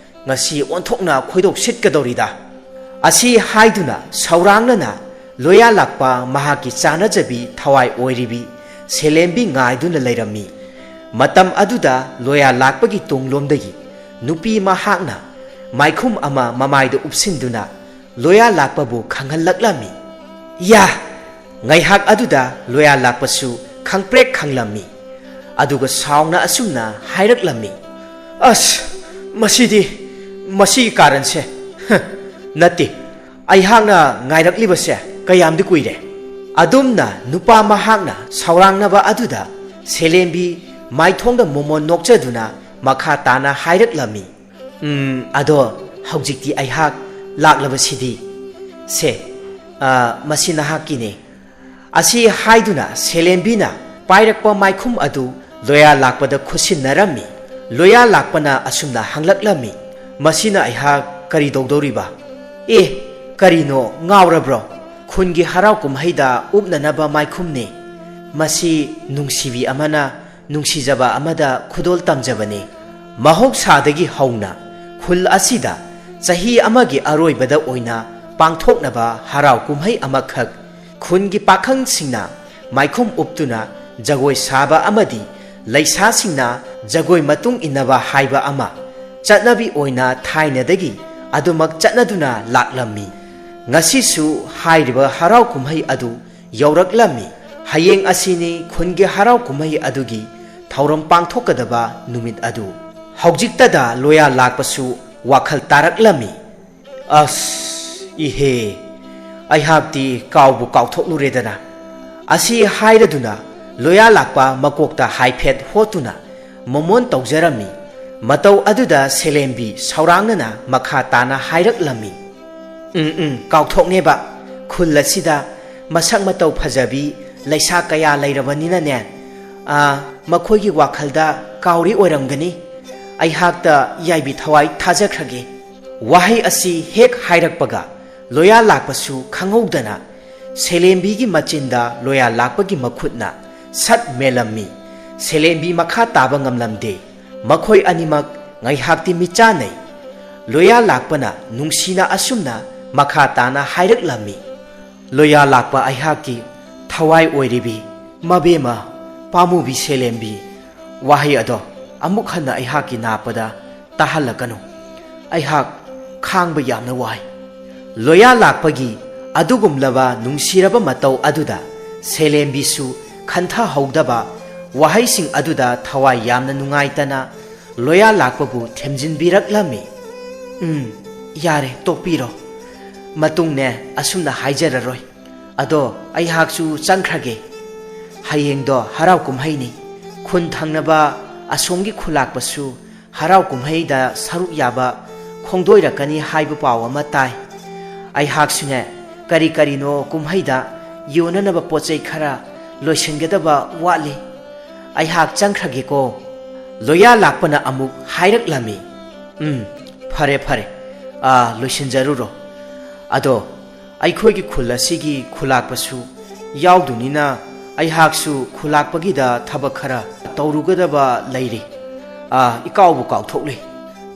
ꯉꯁꯤ ꯑꯣꯟꯊꯣꯛꯅ ꯈꯣꯏꯗꯣꯛ ꯁꯤꯠꯀꯗꯧꯔꯤꯗ"꯫ ꯑꯁꯤ ꯍꯥꯏꯗꯨꯅ ꯁꯧꯔꯥꯡꯅꯅ ꯂꯣꯌꯥ ꯂꯥꯛꯄ ꯃꯍꯥꯛꯀꯤ ꯆꯥꯅꯖꯕꯤ ꯊꯋꯥꯏ ꯑꯣꯏꯔꯤꯕꯤ ꯁꯦꯂꯦꯝꯕꯤ ꯉꯥꯏꯗꯨꯅ ꯂꯩꯔꯝꯃꯤ꯫ ꯃꯇꯝ ꯑꯗꯨꯗ ꯂꯣꯌꯥ ꯂꯥꯛꯄꯒꯤ ꯇꯨꯡꯂꯣꯝꯗꯒꯤ ꯅꯨꯄꯤ ꯃꯍꯥꯛꯅ ꯃꯥꯏꯈꯨꯝ ꯑꯃ ꯃꯃꯥꯏꯗ ꯎꯞꯁꯤꯟꯗꯨꯅ ꯂꯣꯌꯥ ꯂꯥꯛꯄꯕꯨ ꯈꯪꯍꯜꯂꯛꯂꯝꯃꯤ꯫ ꯌꯥ! ꯉꯥꯏꯍꯥꯛ ꯑꯗꯨꯗ ꯂꯣꯌꯥ ꯂꯥꯛꯄꯁꯨ ꯈꯪꯄ꯭ꯔꯦꯛ ꯈꯪꯂꯝꯃꯤ꯫ ꯑꯗꯨꯒ ꯁꯥꯎꯅ ꯑꯁꯨꯝꯅ ꯍꯥꯏꯔꯛꯂꯝꯃꯤ, "ꯑꯁ, ꯃꯁꯤꯗꯤ, ꯃꯁꯤꯒꯤ ꯀꯥꯔꯟꯁꯦ, ꯍ, ꯅꯠꯇꯦ, ꯑꯩꯍꯥꯛꯅ ꯉꯥꯏꯔꯛꯂꯤꯕꯁꯦ ꯀꯌꯥꯝꯗꯤ ꯀꯨꯏꯔꯦ"꯫ ꯑꯗꯨꯝꯅ ꯅꯨꯄꯥ ꯃꯍꯥꯛꯅ ꯁꯥꯎꯔꯥꯡꯅꯕ ꯑꯗꯨꯗ ꯁꯦꯂꯦꯝꯕꯤ ꯃꯥꯏꯊꯣꯡꯗ ꯃꯣꯃꯣꯟ ꯅꯣꯛꯆꯗꯨꯅ ꯃꯈꯥ ꯇꯥꯅ ꯍꯥꯏꯔꯛꯂꯝꯃꯤ, "ꯎꯝ, ꯑꯗꯣ ꯍꯧꯖꯤꯛꯇꯤ ꯑꯩꯍꯥꯛ ꯂꯥꯛꯂꯕꯁꯤꯗꯤ꯫ ꯁꯦ, ꯑ, ꯃꯁꯤ ꯅꯍꯥꯛꯀꯤꯅꯦ"꯫ ꯑꯁꯤ ꯍꯥꯏꯗꯨꯅ ꯁꯦꯂꯦꯝꯕꯤꯅ ꯄꯥꯏꯔꯛꯄ ꯃꯥꯏꯈꯨꯝ ꯑꯗꯨ ꯂꯣꯌꯥ ꯂꯥꯛꯄꯗ ꯈꯨꯠꯁꯤꯟꯅꯔꯝꯃꯤ꯫ ꯂꯣꯌꯥ ꯂꯥꯛꯄꯅ ꯑꯁꯨꯝꯅ ꯍꯪꯂꯛꯂꯝꯃꯤ, "ꯃꯁꯤꯅ ꯑꯩꯍꯥꯛ ꯀꯔꯤ ꯇꯧꯗꯧꯔꯤꯕ?" "ꯑꯦ, ꯀꯔꯤꯅꯣ, ꯉꯥꯎꯔꯕ꯭ꯔꯣ? ꯈꯨꯟꯒꯤ ꯍꯔꯥꯎ ꯀꯨꯝꯍꯩꯗ ꯎꯞꯅꯅꯕ ꯃꯥꯏꯈꯨꯝꯅꯤ꯫ ꯃꯁꯤ ꯅꯨꯡꯁꯤꯕꯤ ꯑꯃꯅ ꯅꯨꯡꯁꯤꯖꯕ ꯑꯃꯗ ꯈꯨꯗꯣꯜ ꯇꯝꯖꯕꯅꯤ"꯫ ꯃꯍꯧꯁꯥꯗꯒꯤ ꯍꯧꯅ ꯈꯨꯜ ꯑꯁꯤꯗ ꯆꯍꯤ ꯑꯃꯒꯤ ꯑꯔꯣꯏꯕꯗ ꯑꯣꯏꯅ ꯄꯥꯡꯊꯣꯛꯅꯕ ꯍꯔꯥꯎ ꯀꯨꯝꯍꯩ ꯑꯃꯈꯛ, ꯈꯨꯟꯒꯤ ꯄꯥꯈꯪꯁꯤꯡꯅ ꯃꯥꯏꯈꯨꯝ ꯎꯞꯇꯨꯅ ꯖꯒꯣꯏ ꯁꯥꯕ ꯑꯃꯗꯤ ꯂꯩꯁꯥꯁꯤꯡꯅ ꯖꯒꯣꯏ ꯃꯇꯨꯡ ꯏꯟꯅꯕ ꯍꯥꯏꯕ ꯑꯃ, ꯆꯠꯅꯕꯤ ꯑꯣꯏꯅ ꯊꯥꯏꯅꯗꯒꯤ ꯑꯗꯨꯃꯛ ꯆꯠꯅꯗꯨꯅ ꯂꯥꯛꯂꯝꯃꯤ꯫ ꯉꯁꯤꯁꯨ ꯍꯥꯏꯔꯤꯕ ꯍꯔꯥꯎ ꯀꯨꯝꯍꯩ ꯑꯗꯨ ꯌꯧꯔꯛꯂꯝꯃꯤ꯫ ꯍꯌꯦꯡ ꯑꯁꯤꯅꯤ ꯈꯨꯟꯒꯤ ꯍꯔꯥꯎ ꯀꯨꯝꯍꯩ ꯑꯗꯨꯒꯤ ꯊꯧꯔꯝ ꯄꯥꯡꯊꯣꯛꯀꯗꯕ ꯅꯨꯃꯤꯠ ꯑꯗꯨ꯫ ꯍꯧꯖꯤꯛꯇꯗ ꯂꯣꯌꯥ ꯂꯥꯛꯄꯁꯨ ꯋꯥꯈꯜ ꯇꯥꯔꯛꯂꯝꯃꯤ꯫ "ꯑꯁ, ꯏꯍꯦ, ꯑꯩꯍꯥꯛꯇꯤ ꯀꯥꯎꯕꯨ ꯀꯥꯎꯊꯣꯛꯂꯨꯔꯦꯗꯅ"꯫ ꯑꯁꯤ ꯍꯥꯏꯔꯗꯨꯅ ꯂꯣꯌꯥ ꯂꯥꯛꯄ ꯃꯀꯣꯛꯇ ꯍꯥꯏꯐꯦꯠ ꯍꯣꯠꯇꯨꯅ ꯃꯣꯃꯣꯟ ꯇꯧꯖꯔꯝꯃꯤ꯫ ꯃꯇꯧ ꯑꯗꯨꯗ ꯁꯦꯂꯦꯝꯕꯤ ꯁꯧꯔꯥꯡꯅꯅ ꯃꯈꯥ ꯇꯥꯅ ꯍꯥꯏꯔꯛꯂꯝꯃꯤ, "ꯎꯝ, ꯎꯝ, ꯀꯥꯎꯊꯣꯛꯅꯦꯕ꯫ ꯈꯨꯜ ꯑꯁꯤꯗ ꯃꯁꯛ ꯃꯇꯧ ꯐꯖꯕꯤ ꯂꯩꯁꯥ ꯀꯌꯥ ꯂꯩꯔꯕꯅꯤꯅꯅꯦ, ꯑꯥ, ꯃꯈꯣꯏꯒꯤ ꯋꯥꯈꯜꯗ ꯀꯥꯎꯔꯤ ꯑꯣꯏꯔꯝꯒꯅꯤ꯫ ꯑꯩꯍꯥꯛꯇ ꯌꯥꯏꯕꯤ ꯊꯋꯥꯏ ꯊꯥꯖꯈ꯭ꯔꯒꯦ꯫ ꯋꯥꯍꯩ ꯑꯁꯤ ꯍꯦꯛ ꯍꯥꯏꯔꯛꯄꯒ ꯂꯣꯌꯥ ꯂꯥꯛꯄꯁꯨ ꯈꯪꯍꯧꯗꯅ ꯁꯦꯂꯦꯝꯕꯤꯒꯤ ꯃꯆꯤꯟꯗ ꯂꯣꯌꯥ ꯂꯥꯛꯄꯒꯤ ꯃꯈꯨꯠꯅ ꯁꯠ ꯃꯦꯜꯂꯝꯃꯤ꯫ ꯁꯦꯂꯦꯝꯕꯤ ꯃꯈꯥ ꯇꯥꯕ ꯉꯝꯂꯝꯗꯦ꯫ ꯃꯈꯣꯏ ꯑꯅꯤꯃꯛ ꯉꯥꯏꯍꯥꯛꯇꯤ ꯃꯤꯠꯆꯥꯅꯩ꯫ ꯂꯣꯌꯥ ꯂꯥꯛꯄꯅ ꯅꯨꯡꯁꯤꯅ ꯑꯁꯨꯝꯅ ꯃꯈꯥ ꯇꯥꯅ ꯍꯥꯏꯔꯛꯂꯝꯃꯤ꯫ ꯂꯣꯌꯥ ꯂꯥꯛꯄ ꯑꯩꯍꯥꯛꯀꯤ ꯊꯋꯥꯏ ꯑꯣꯏꯔꯤꯕꯤ ꯃꯕꯦꯝꯃ ꯄꯥꯝꯃꯨꯕꯤ ꯁꯦꯂꯦꯝꯕꯤ, ꯋꯥꯍꯩ ꯑꯗꯣ ꯑꯃꯨꯛ ꯍꯟꯅ ꯑꯩꯍꯥꯛꯀꯤ ꯅꯥꯄꯗ ꯇꯥꯍꯜꯂꯛꯀꯅꯨ꯫ ꯑꯩꯍꯥꯛ ꯈꯥꯡꯕ ꯌꯥꯝꯅ ꯋꯥꯏ꯫ ꯂꯣꯌꯥ ꯂꯥꯛꯄꯒꯤ ꯑꯗꯨꯒꯨꯝꯂꯕ ꯅꯨꯡꯁꯤꯔꯕ ꯃꯇꯧ ꯑꯗꯨꯗ ꯁꯦꯂꯦꯝꯕꯤꯁꯨ ꯈꯟꯊꯍꯧꯗꯕ ꯋꯥꯍꯩꯁꯤꯡ ꯑꯗꯨꯗ ꯊꯋꯥꯏ ꯌꯥꯝꯅ ꯅꯨꯡꯉꯥꯏꯇꯅ ꯂꯣꯌꯥ ꯂꯥꯛꯄꯕꯨ ꯊꯦꯝꯖꯤꯟꯕꯤꯔꯛꯂꯝꯃꯤ꯫ "ꯎꯝ, ꯌꯥꯔꯦ, ꯇꯣꯛꯄꯤꯔꯣ꯫ ꯃꯇꯨꯡꯅꯦ ꯑꯁꯨꯝꯅ ꯍꯥꯏꯖꯔꯔꯣꯏ꯫ ꯑꯗꯣ ꯑꯩꯍꯥꯛꯁꯨ ꯆꯪꯈ꯭ꯔꯒꯦ꯫ ꯍꯌꯦꯡꯗꯣ ꯍꯔꯥꯎ ꯀꯨꯝꯍꯩꯅꯤ꯫ ꯈꯨꯟ ꯊꯪꯅꯕ ꯑꯁꯣꯝꯒꯤ ꯈꯨꯂꯥꯛꯄꯁꯨ ꯍꯔꯥꯎ ꯀꯨꯝꯍꯩꯗ ꯁꯔꯨꯛ ꯌꯥꯕ ꯈꯣꯡꯗꯣꯏꯔꯛꯀꯅꯤ ꯍꯥꯏꯕ ꯄꯥꯎ ꯑꯃ ꯇꯥꯏ꯫ ꯑꯩꯍꯥꯛꯁꯨꯅꯦ ꯀꯔꯤ ꯀꯔꯤꯅꯣ ꯀꯨꯝꯍꯩꯗ ꯌꯣꯟꯅꯅꯕ ꯄꯣꯠ ꯆꯩ ꯈꯔ ꯂꯣꯏꯁꯤꯟꯒꯗꯕ ꯋꯥꯠꯂꯤ꯫ ꯑꯩꯍꯥꯛ ꯆꯪꯈ꯭ꯔꯒꯦꯀꯣ꯫" ꯂꯣꯌꯥ ꯂꯥꯛꯄꯅ ꯑꯃꯨꯛ ꯍꯥꯏꯔꯛꯂꯝꯃꯤ꯫ "ꯎꯝ, ꯐꯔꯦ, ꯐꯔꯦ꯫ ꯑꯥ, ꯂꯣꯏꯁꯤꯟꯖꯔꯨꯔꯣ꯫ ꯑꯗꯣ ꯑꯩꯈꯣꯏꯒꯤ ꯈꯨꯜ ꯑꯁꯤꯒꯤ ꯈꯨꯂꯥꯛꯄꯁꯨ ꯌꯥꯎꯗꯨꯅꯤꯅ ꯑꯩꯍꯥꯛꯁꯨ ꯈꯨꯂꯥꯛꯄꯒꯤꯗ ꯊꯕꯛ ꯈꯔ ꯇꯧꯔꯨꯒꯗꯕ ꯂꯩꯔꯤ꯫ ꯑꯥ, ꯏꯀꯥꯎꯕꯨ ꯀꯥꯎꯊꯣꯛꯂꯦ꯫"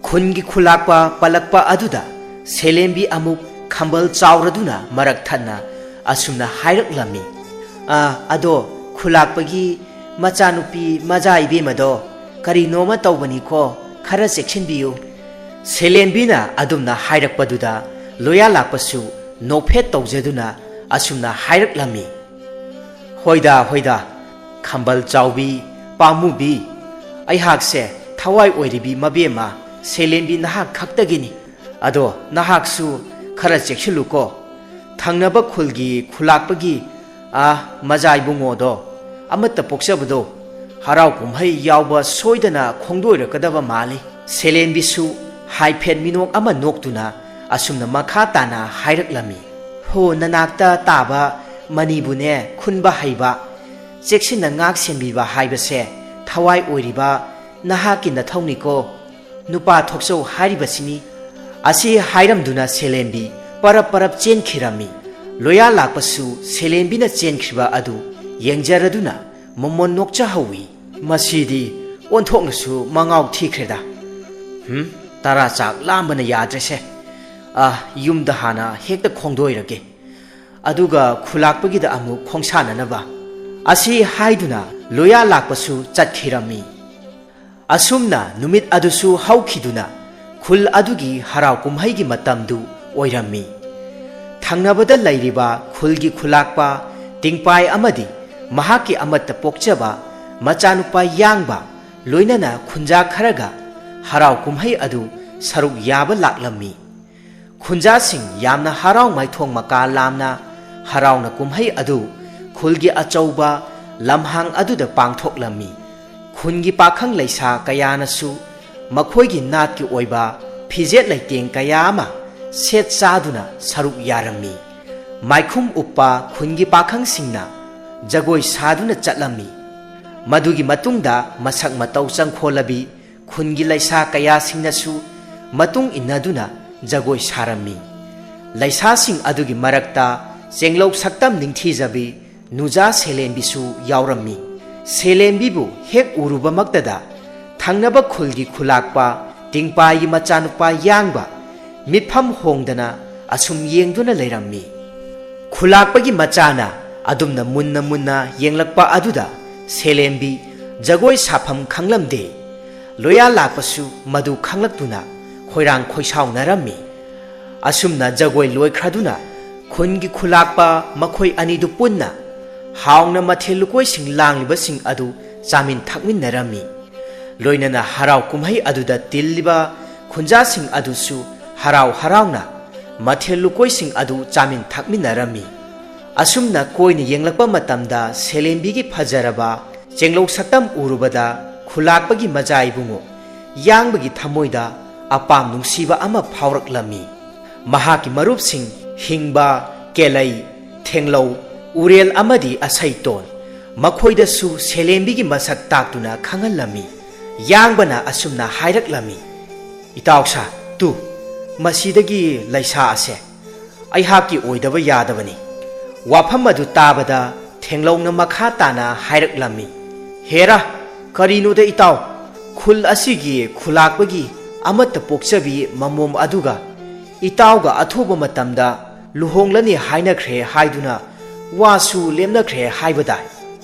ꯈꯨꯟꯒꯤ ꯈꯨꯂꯥꯛꯄ ꯄꯜꯂꯛꯄ ꯑꯗꯨꯗ ꯁꯦꯂꯦꯝꯕꯤ ꯑꯃꯨꯛ ꯈꯝꯕꯜ ꯆꯥꯎꯔꯗꯨꯅ ꯃꯔꯛ ꯊꯠꯅ ꯑꯁꯨꯝꯅ ꯍꯥꯏꯔꯛꯂꯝꯃꯤ꯫ "ꯑꯥ, ꯑꯗꯣ ꯈꯨꯂꯥꯛꯄꯒꯤ ꯃꯆꯥꯅꯨꯄꯤ ꯃꯖꯥ ꯏꯕꯦꯝꯃꯗꯣ ꯀꯔꯤꯅꯣꯃ ꯇꯧꯕꯅꯤꯀꯣ, ꯈꯔ ꯆꯦꯛꯁꯤꯟꯕꯤꯌꯨ꯫" ꯁꯦꯂꯦꯝꯕꯤꯅ ꯑꯗꯨꯝꯅ ꯍꯥꯏꯔꯛꯄꯗꯨꯗ ꯂꯣꯌꯥ ꯂꯥꯛꯄꯁꯨ ꯅꯣꯛꯐꯦꯠ ꯇꯧꯖꯗꯨꯅ ꯑꯁꯨꯝꯅ ꯍꯥꯏꯔꯛꯂꯝꯃꯤ꯫ "ꯍꯣꯏꯗ, ꯍꯣꯏꯗ, ꯈꯝꯕꯜ ꯆꯥꯎꯕꯤ, ꯄꯥꯝꯃꯨꯕꯤ, ꯑꯩꯍꯥꯛꯁꯦ ꯊꯋꯥꯏ ꯑꯣꯏꯔꯤꯕꯤ ꯃꯕꯦꯝꯃ ꯁꯦꯂꯦꯝꯕꯤ ꯅꯍꯥꯛ ꯈꯛꯇꯒꯤꯅꯤ꯫ ꯑꯗꯣ ꯅꯍꯥꯛꯁꯨ ꯈꯔ ꯆꯦꯛꯁꯤꯜꯂꯨꯀꯣ꯫ ꯊꯪꯅꯕ ꯈꯨꯜꯒꯤ ꯈꯨꯂꯥꯛꯄꯒꯤ, ꯑꯥ, ꯃꯖꯥ ꯏꯕꯨꯡꯉꯣꯗꯣ, ꯑꯃꯠꯇ ꯄꯣꯛꯆꯕꯗꯣ, ꯍꯔꯥꯎ ꯀꯨꯝꯍꯩ ꯌꯥꯎꯕ ꯁꯣꯏꯗꯅ ꯈꯣꯡꯗꯣꯏꯔꯛꯀꯗꯕ ꯃꯥꯜꯂꯤ꯫" ꯁꯦꯂꯦꯝꯕꯤꯁꯨ ꯍꯥꯏꯐꯦꯠ ꯃꯤꯅꯣꯛ ꯑꯃ ꯅꯣꯛꯇꯨꯅ ꯑꯁꯨꯝꯅ ꯃꯈꯥ ꯇꯥꯅ ꯍꯥꯏꯔꯛꯂꯝꯃꯤ꯫ "ꯍꯣ, ꯅꯅꯥꯛꯇ ꯇꯥꯕ ꯃꯅꯤꯕꯨꯅꯦ ꯈꯨꯟꯕ ꯍꯩꯕ, ꯆꯦꯛꯁꯤꯟꯅ ꯉꯥꯛ ꯁꯦꯟꯕꯤꯕ ꯍꯥꯏꯕꯁꯦ ꯊꯋꯥꯏ ꯑꯣꯏꯔꯤꯕ ꯅꯍꯥꯛꯀꯤ ꯅꯊꯧꯅꯤꯀꯣ꯫ ꯅꯨꯄꯥ ꯊꯣꯛꯆꯧ ꯍꯥꯏꯔꯤꯕꯁꯤꯅꯤ꯫ ꯑꯁꯤ ꯍꯥꯏꯔꯝꯗꯨꯅ ꯁꯦꯂꯦꯝꯕꯤ ꯄꯔꯞ ꯄꯔꯞ ꯆꯦꯟꯈꯤꯔꯝꯃꯤ꯫ ꯂꯣꯌꯥ ꯂꯥꯛꯄꯁꯨ ꯁꯦꯂꯦꯝꯕꯤꯅ ꯆꯦꯟꯈ꯭ꯔꯤꯕ ꯑꯗꯨ ꯌꯦꯡꯖꯔꯗꯨꯅ ꯃꯃꯣꯟ ꯅꯣꯛꯆꯍꯧꯏ꯫ "ꯃꯁꯤꯗꯤ ꯑꯣꯟꯊꯣꯛꯅꯁꯨ ꯃꯉꯥꯎ ꯊꯤꯈ꯭ꯔꯦꯗ꯫ ꯍꯨꯝ, ꯇꯔꯥ ꯆꯥꯛ ꯂꯥꯝꯕꯅ ꯌꯥꯗ꯭ꯔꯦꯁꯦ꯫ ꯑ, ꯌꯨꯝꯗ ꯍꯥꯟꯅ ꯍꯦꯛꯇ ꯈꯣꯡꯗꯣꯏꯔꯒꯦ꯫ ꯑꯗꯨꯒ ꯈꯨꯂꯥꯛꯄꯒꯤꯗ ꯑꯃꯨꯛ ꯈꯣꯡꯁꯥꯟꯅꯅꯕ"꯫ ꯑꯁꯤ ꯍꯥꯏꯗꯨꯅ ꯂꯣꯌꯥ ꯂꯥꯛꯄꯁꯨ ꯆꯠꯈꯤꯔꯝꯃꯤ꯫ ꯑꯁꯨꯝꯅ ꯅꯨꯃꯤꯠ ꯑꯗꯨꯁꯨ ꯍꯧꯈꯤꯗꯨꯅ ꯈꯨꯜ ꯑꯗꯨꯒꯤ ꯍꯔꯥꯎ ꯀꯨꯝꯍꯩꯒꯤ ꯃꯇꯝꯗꯨ ꯑꯣꯏꯔꯝꯃꯤ꯫ ꯊꯪꯅꯕꯗ ꯂꯩꯔꯤꯕ ꯈꯨꯜꯒꯤ ꯈꯨꯂꯥꯛꯄ ꯇꯤꯡꯄꯥꯏ ꯑꯃꯗꯤ ꯃꯍꯥꯛꯀꯤ ꯑꯃꯠꯇ ꯄꯣꯛꯆꯕ ꯃꯆꯥꯅꯨꯄꯥ ꯌꯥꯡꯕ ꯂꯣꯏꯅꯅ ꯈꯨꯟꯖꯥ ꯈꯔꯒ ꯍꯔꯥꯎ ꯀꯨꯝꯍꯩ ꯑꯗꯨ ꯁꯔꯨꯛ ꯌꯥꯕ ꯂꯥꯛꯂꯝꯃꯤ꯫ ꯈꯨꯟꯖꯥꯁꯤꯡ ꯌꯥꯝꯅ ꯍꯔꯥꯎ ꯃꯥꯏꯊꯣꯡ ꯃꯀꯥ ꯂꯥꯝꯅ ꯍꯔꯥꯎꯅ ꯀꯨꯝꯍꯩ ꯑꯗꯨ ꯈꯨꯜꯒꯤ ꯑꯆꯧꯕ ꯂꯝꯍꯥꯡ ꯑꯗꯨꯗ ꯄꯥꯡꯊꯣꯛꯂꯝꯃꯤ꯫ ꯈꯨꯟꯒꯤ ꯄꯥꯈꯪ ꯂꯩꯁꯥ ꯀꯌꯥꯅꯁꯨ ꯃꯈꯣꯏꯒꯤ ꯅꯥꯠꯀꯤ ꯑꯣꯏꯕ ꯐꯤꯖꯦꯠ ꯂꯩꯇꯦꯡ ꯀꯌꯥ ꯑꯃ ꯁꯦꯠ ꯆꯥꯗꯨꯅ ꯁꯔꯨꯛ ꯌꯥꯔꯝꯃꯤ꯫ ꯃꯥꯏꯈꯨꯝ ꯎꯞꯄ ꯈꯨꯟꯒꯤ ꯄꯥꯈꯪꯁꯤꯡꯅ ꯖꯒꯣꯏ ꯁꯥꯗꯨꯅ ꯆꯠꯂꯝꯃꯤ꯫ ꯃꯗꯨꯒꯤ ꯃꯇꯨꯡꯗ ꯃꯁꯛ ꯃꯇꯧ ꯆꯪꯈꯣꯜꯂꯕꯤ ꯈꯨꯟꯒꯤ ꯂꯩꯁꯥ ꯀꯌꯥꯁꯤꯡꯅꯁꯨ ꯃꯇꯨꯡ ꯏꯟꯅꯗꯨꯅ ꯖꯒꯣꯏ ꯁꯥꯔꯝꯃꯤ꯫ ꯂꯩꯁꯥꯁꯤꯡ ꯑꯗꯨꯒꯤ ꯃꯔꯛꯇ ꯆꯦꯡꯂꯧ ꯁꯛꯇꯝ ꯅꯤꯡꯊꯤꯖꯕꯤ ꯅꯨꯖꯥ ꯁꯦꯂꯦꯝꯕꯤꯁꯨ ꯌꯥꯎꯔꯝꯃꯤ꯫ ꯁꯦꯂꯦꯝꯕꯤꯕꯨ ꯍꯦꯛ ꯎꯔꯨꯕꯃꯛꯇꯗ ꯊꯪꯅꯕ ꯈꯨꯜꯒꯤ ꯈꯨꯂꯥꯛꯄ ꯇꯤꯡꯄꯥꯏꯒꯤ ꯃꯆꯥꯅꯨꯄꯥ ꯌꯥꯡꯕ ꯃꯤꯠꯐꯝ ꯍꯣꯡꯗꯅ ꯑꯁꯨꯝ ꯌꯦꯡꯗꯨꯅ ꯂꯩꯔꯝꯃꯤ꯫ ꯈꯨꯂꯥꯛꯄꯒꯤ ꯃꯆꯥꯅ ꯑꯗꯨꯝꯅ ꯃꯨꯟꯅ ꯃꯨꯟꯅ ꯌꯦꯡꯂꯛꯄ ꯑꯗꯨꯗ ꯁꯦꯂꯦꯝꯕꯤ ꯖꯒꯣꯏ ꯁꯥꯐꯝ ꯈꯪꯂꯝꯗꯦ꯫ ꯂꯣꯌꯥ ꯂꯥꯛꯄꯁꯨ ꯃꯗꯨ ꯈꯪꯂꯛꯇꯨꯅ ꯈꯣꯏꯔꯥꯡ ꯈꯣꯏꯁꯥꯎꯅꯔꯝꯃꯤ꯫ ꯑꯁꯨꯝꯅ ꯖꯒꯣꯏ ꯂꯣꯏꯈ꯭ꯔꯗꯨꯅ ꯈꯨꯟꯒꯤ ꯈꯨꯂꯥꯛꯄ ꯃꯈꯣꯏ ꯑꯅꯤꯗꯨ ꯄꯨꯟꯅ ꯍꯥꯎꯅ ꯃꯊꯦꯜ ꯂꯨꯀꯣꯏꯁꯤꯡ ꯂꯥꯡꯂꯤꯕꯁꯤꯡ ꯑꯗꯨ ꯆꯥꯃꯤꯟ ꯊꯛꯃꯤꯟꯅꯔꯝꯃꯤ꯫ ꯂꯣꯏꯅꯅ ꯍꯔꯥꯎ ꯀꯨꯝꯍꯩ ꯑꯗꯨꯗ ꯇꯤꯜꯂꯤꯕ ꯈꯨꯟꯖꯥꯁꯤꯡ ꯑꯗꯨꯁꯨ ꯍꯔꯥꯎ ꯍꯔꯥꯎꯅ ꯃꯊꯦꯜ ꯂꯨꯀꯣꯏꯁꯤꯡ ꯑꯗꯨ ꯆꯥꯃꯤꯟ ꯊꯛꯃꯤꯟꯅꯔꯝꯃꯤ꯫ ꯑꯁꯨꯝꯅ ꯀꯣꯏꯅ ꯌꯦꯡꯂꯛꯄ ꯃꯇꯝꯗ ꯁꯦꯂꯦꯝꯕꯤꯒꯤ ꯐꯖꯔꯕ ꯆꯦꯡꯂꯧ ꯁꯛꯇꯝ ꯎꯔꯨꯕꯗ ꯈꯨꯂꯥꯛꯄꯒꯤ ꯃꯆꯥ ꯏꯕꯨꯡꯉꯣ ꯌꯥꯡꯕꯒꯤ ꯊꯃꯣꯏꯗ ꯑꯄꯥꯝ ꯅꯨꯡꯁꯤꯕ ꯑꯃ ꯐꯥꯎꯔꯛꯂꯝꯃꯤ꯫ ꯃꯍꯥꯛꯀꯤ ꯃꯔꯨꯞꯁꯤꯡ ꯍꯤꯡꯕ, ꯀꯦꯂꯩ, ꯊꯦꯡꯂꯧ, ꯎꯔꯦꯜ ꯑꯃꯗꯤ ꯑꯁꯩꯇꯣꯟ, ꯃꯈꯣꯏꯗꯁꯨ ꯁꯦꯂꯦꯝꯕꯤꯒꯤ ꯃꯁꯛ ꯇꯥꯛꯇꯨꯅ ꯈꯪꯍꯜꯂꯝꯃꯤ꯫ ꯌꯥꯡꯕꯅ ꯑꯁꯨꯝꯅ ꯍꯥꯏꯔꯛꯂꯝꯃꯤ, "ꯏꯇꯥꯎꯁꯥ, ꯇꯨ, ꯃꯁꯤꯗꯒꯤ ꯂꯩꯁꯥ ꯑꯁꯦ ꯑꯩꯍꯥꯛꯀꯤ ꯑꯣꯏꯗꯕ ꯌꯥꯗꯕꯅꯤ"꯫ ꯋꯥꯐꯝ ꯑꯗꯨ ꯇꯥꯕꯗ ꯊꯦꯡꯂꯧꯅ ꯃꯈꯥ ꯇꯥꯅ ꯍꯥꯏꯔꯛꯂꯝꯃꯤ, "ꯍꯦꯔꯥ, ꯀꯔꯤꯅꯣꯗ ꯏꯇꯥꯎ, ꯈꯨꯜ ꯑꯁꯤꯒꯤ ꯈꯨꯂꯥꯛꯄꯒꯤ ꯑꯃꯠꯇ ꯄꯣꯛꯆꯕꯤ ꯃꯃꯣꯝ ꯑꯗꯨꯒ ꯏꯇꯥꯎꯒ ꯑꯊꯨꯕ ꯃꯇꯝꯗ ꯂꯨꯍꯣꯡꯂꯅꯤ ꯍꯥꯏꯅꯈ꯭ꯔꯦ ꯍꯥꯏꯗꯨꯅ ꯋꯥꯁꯨ ꯂꯦꯞꯅꯈ꯭ꯔꯦ ꯍꯥꯏꯕꯗꯥꯏ?"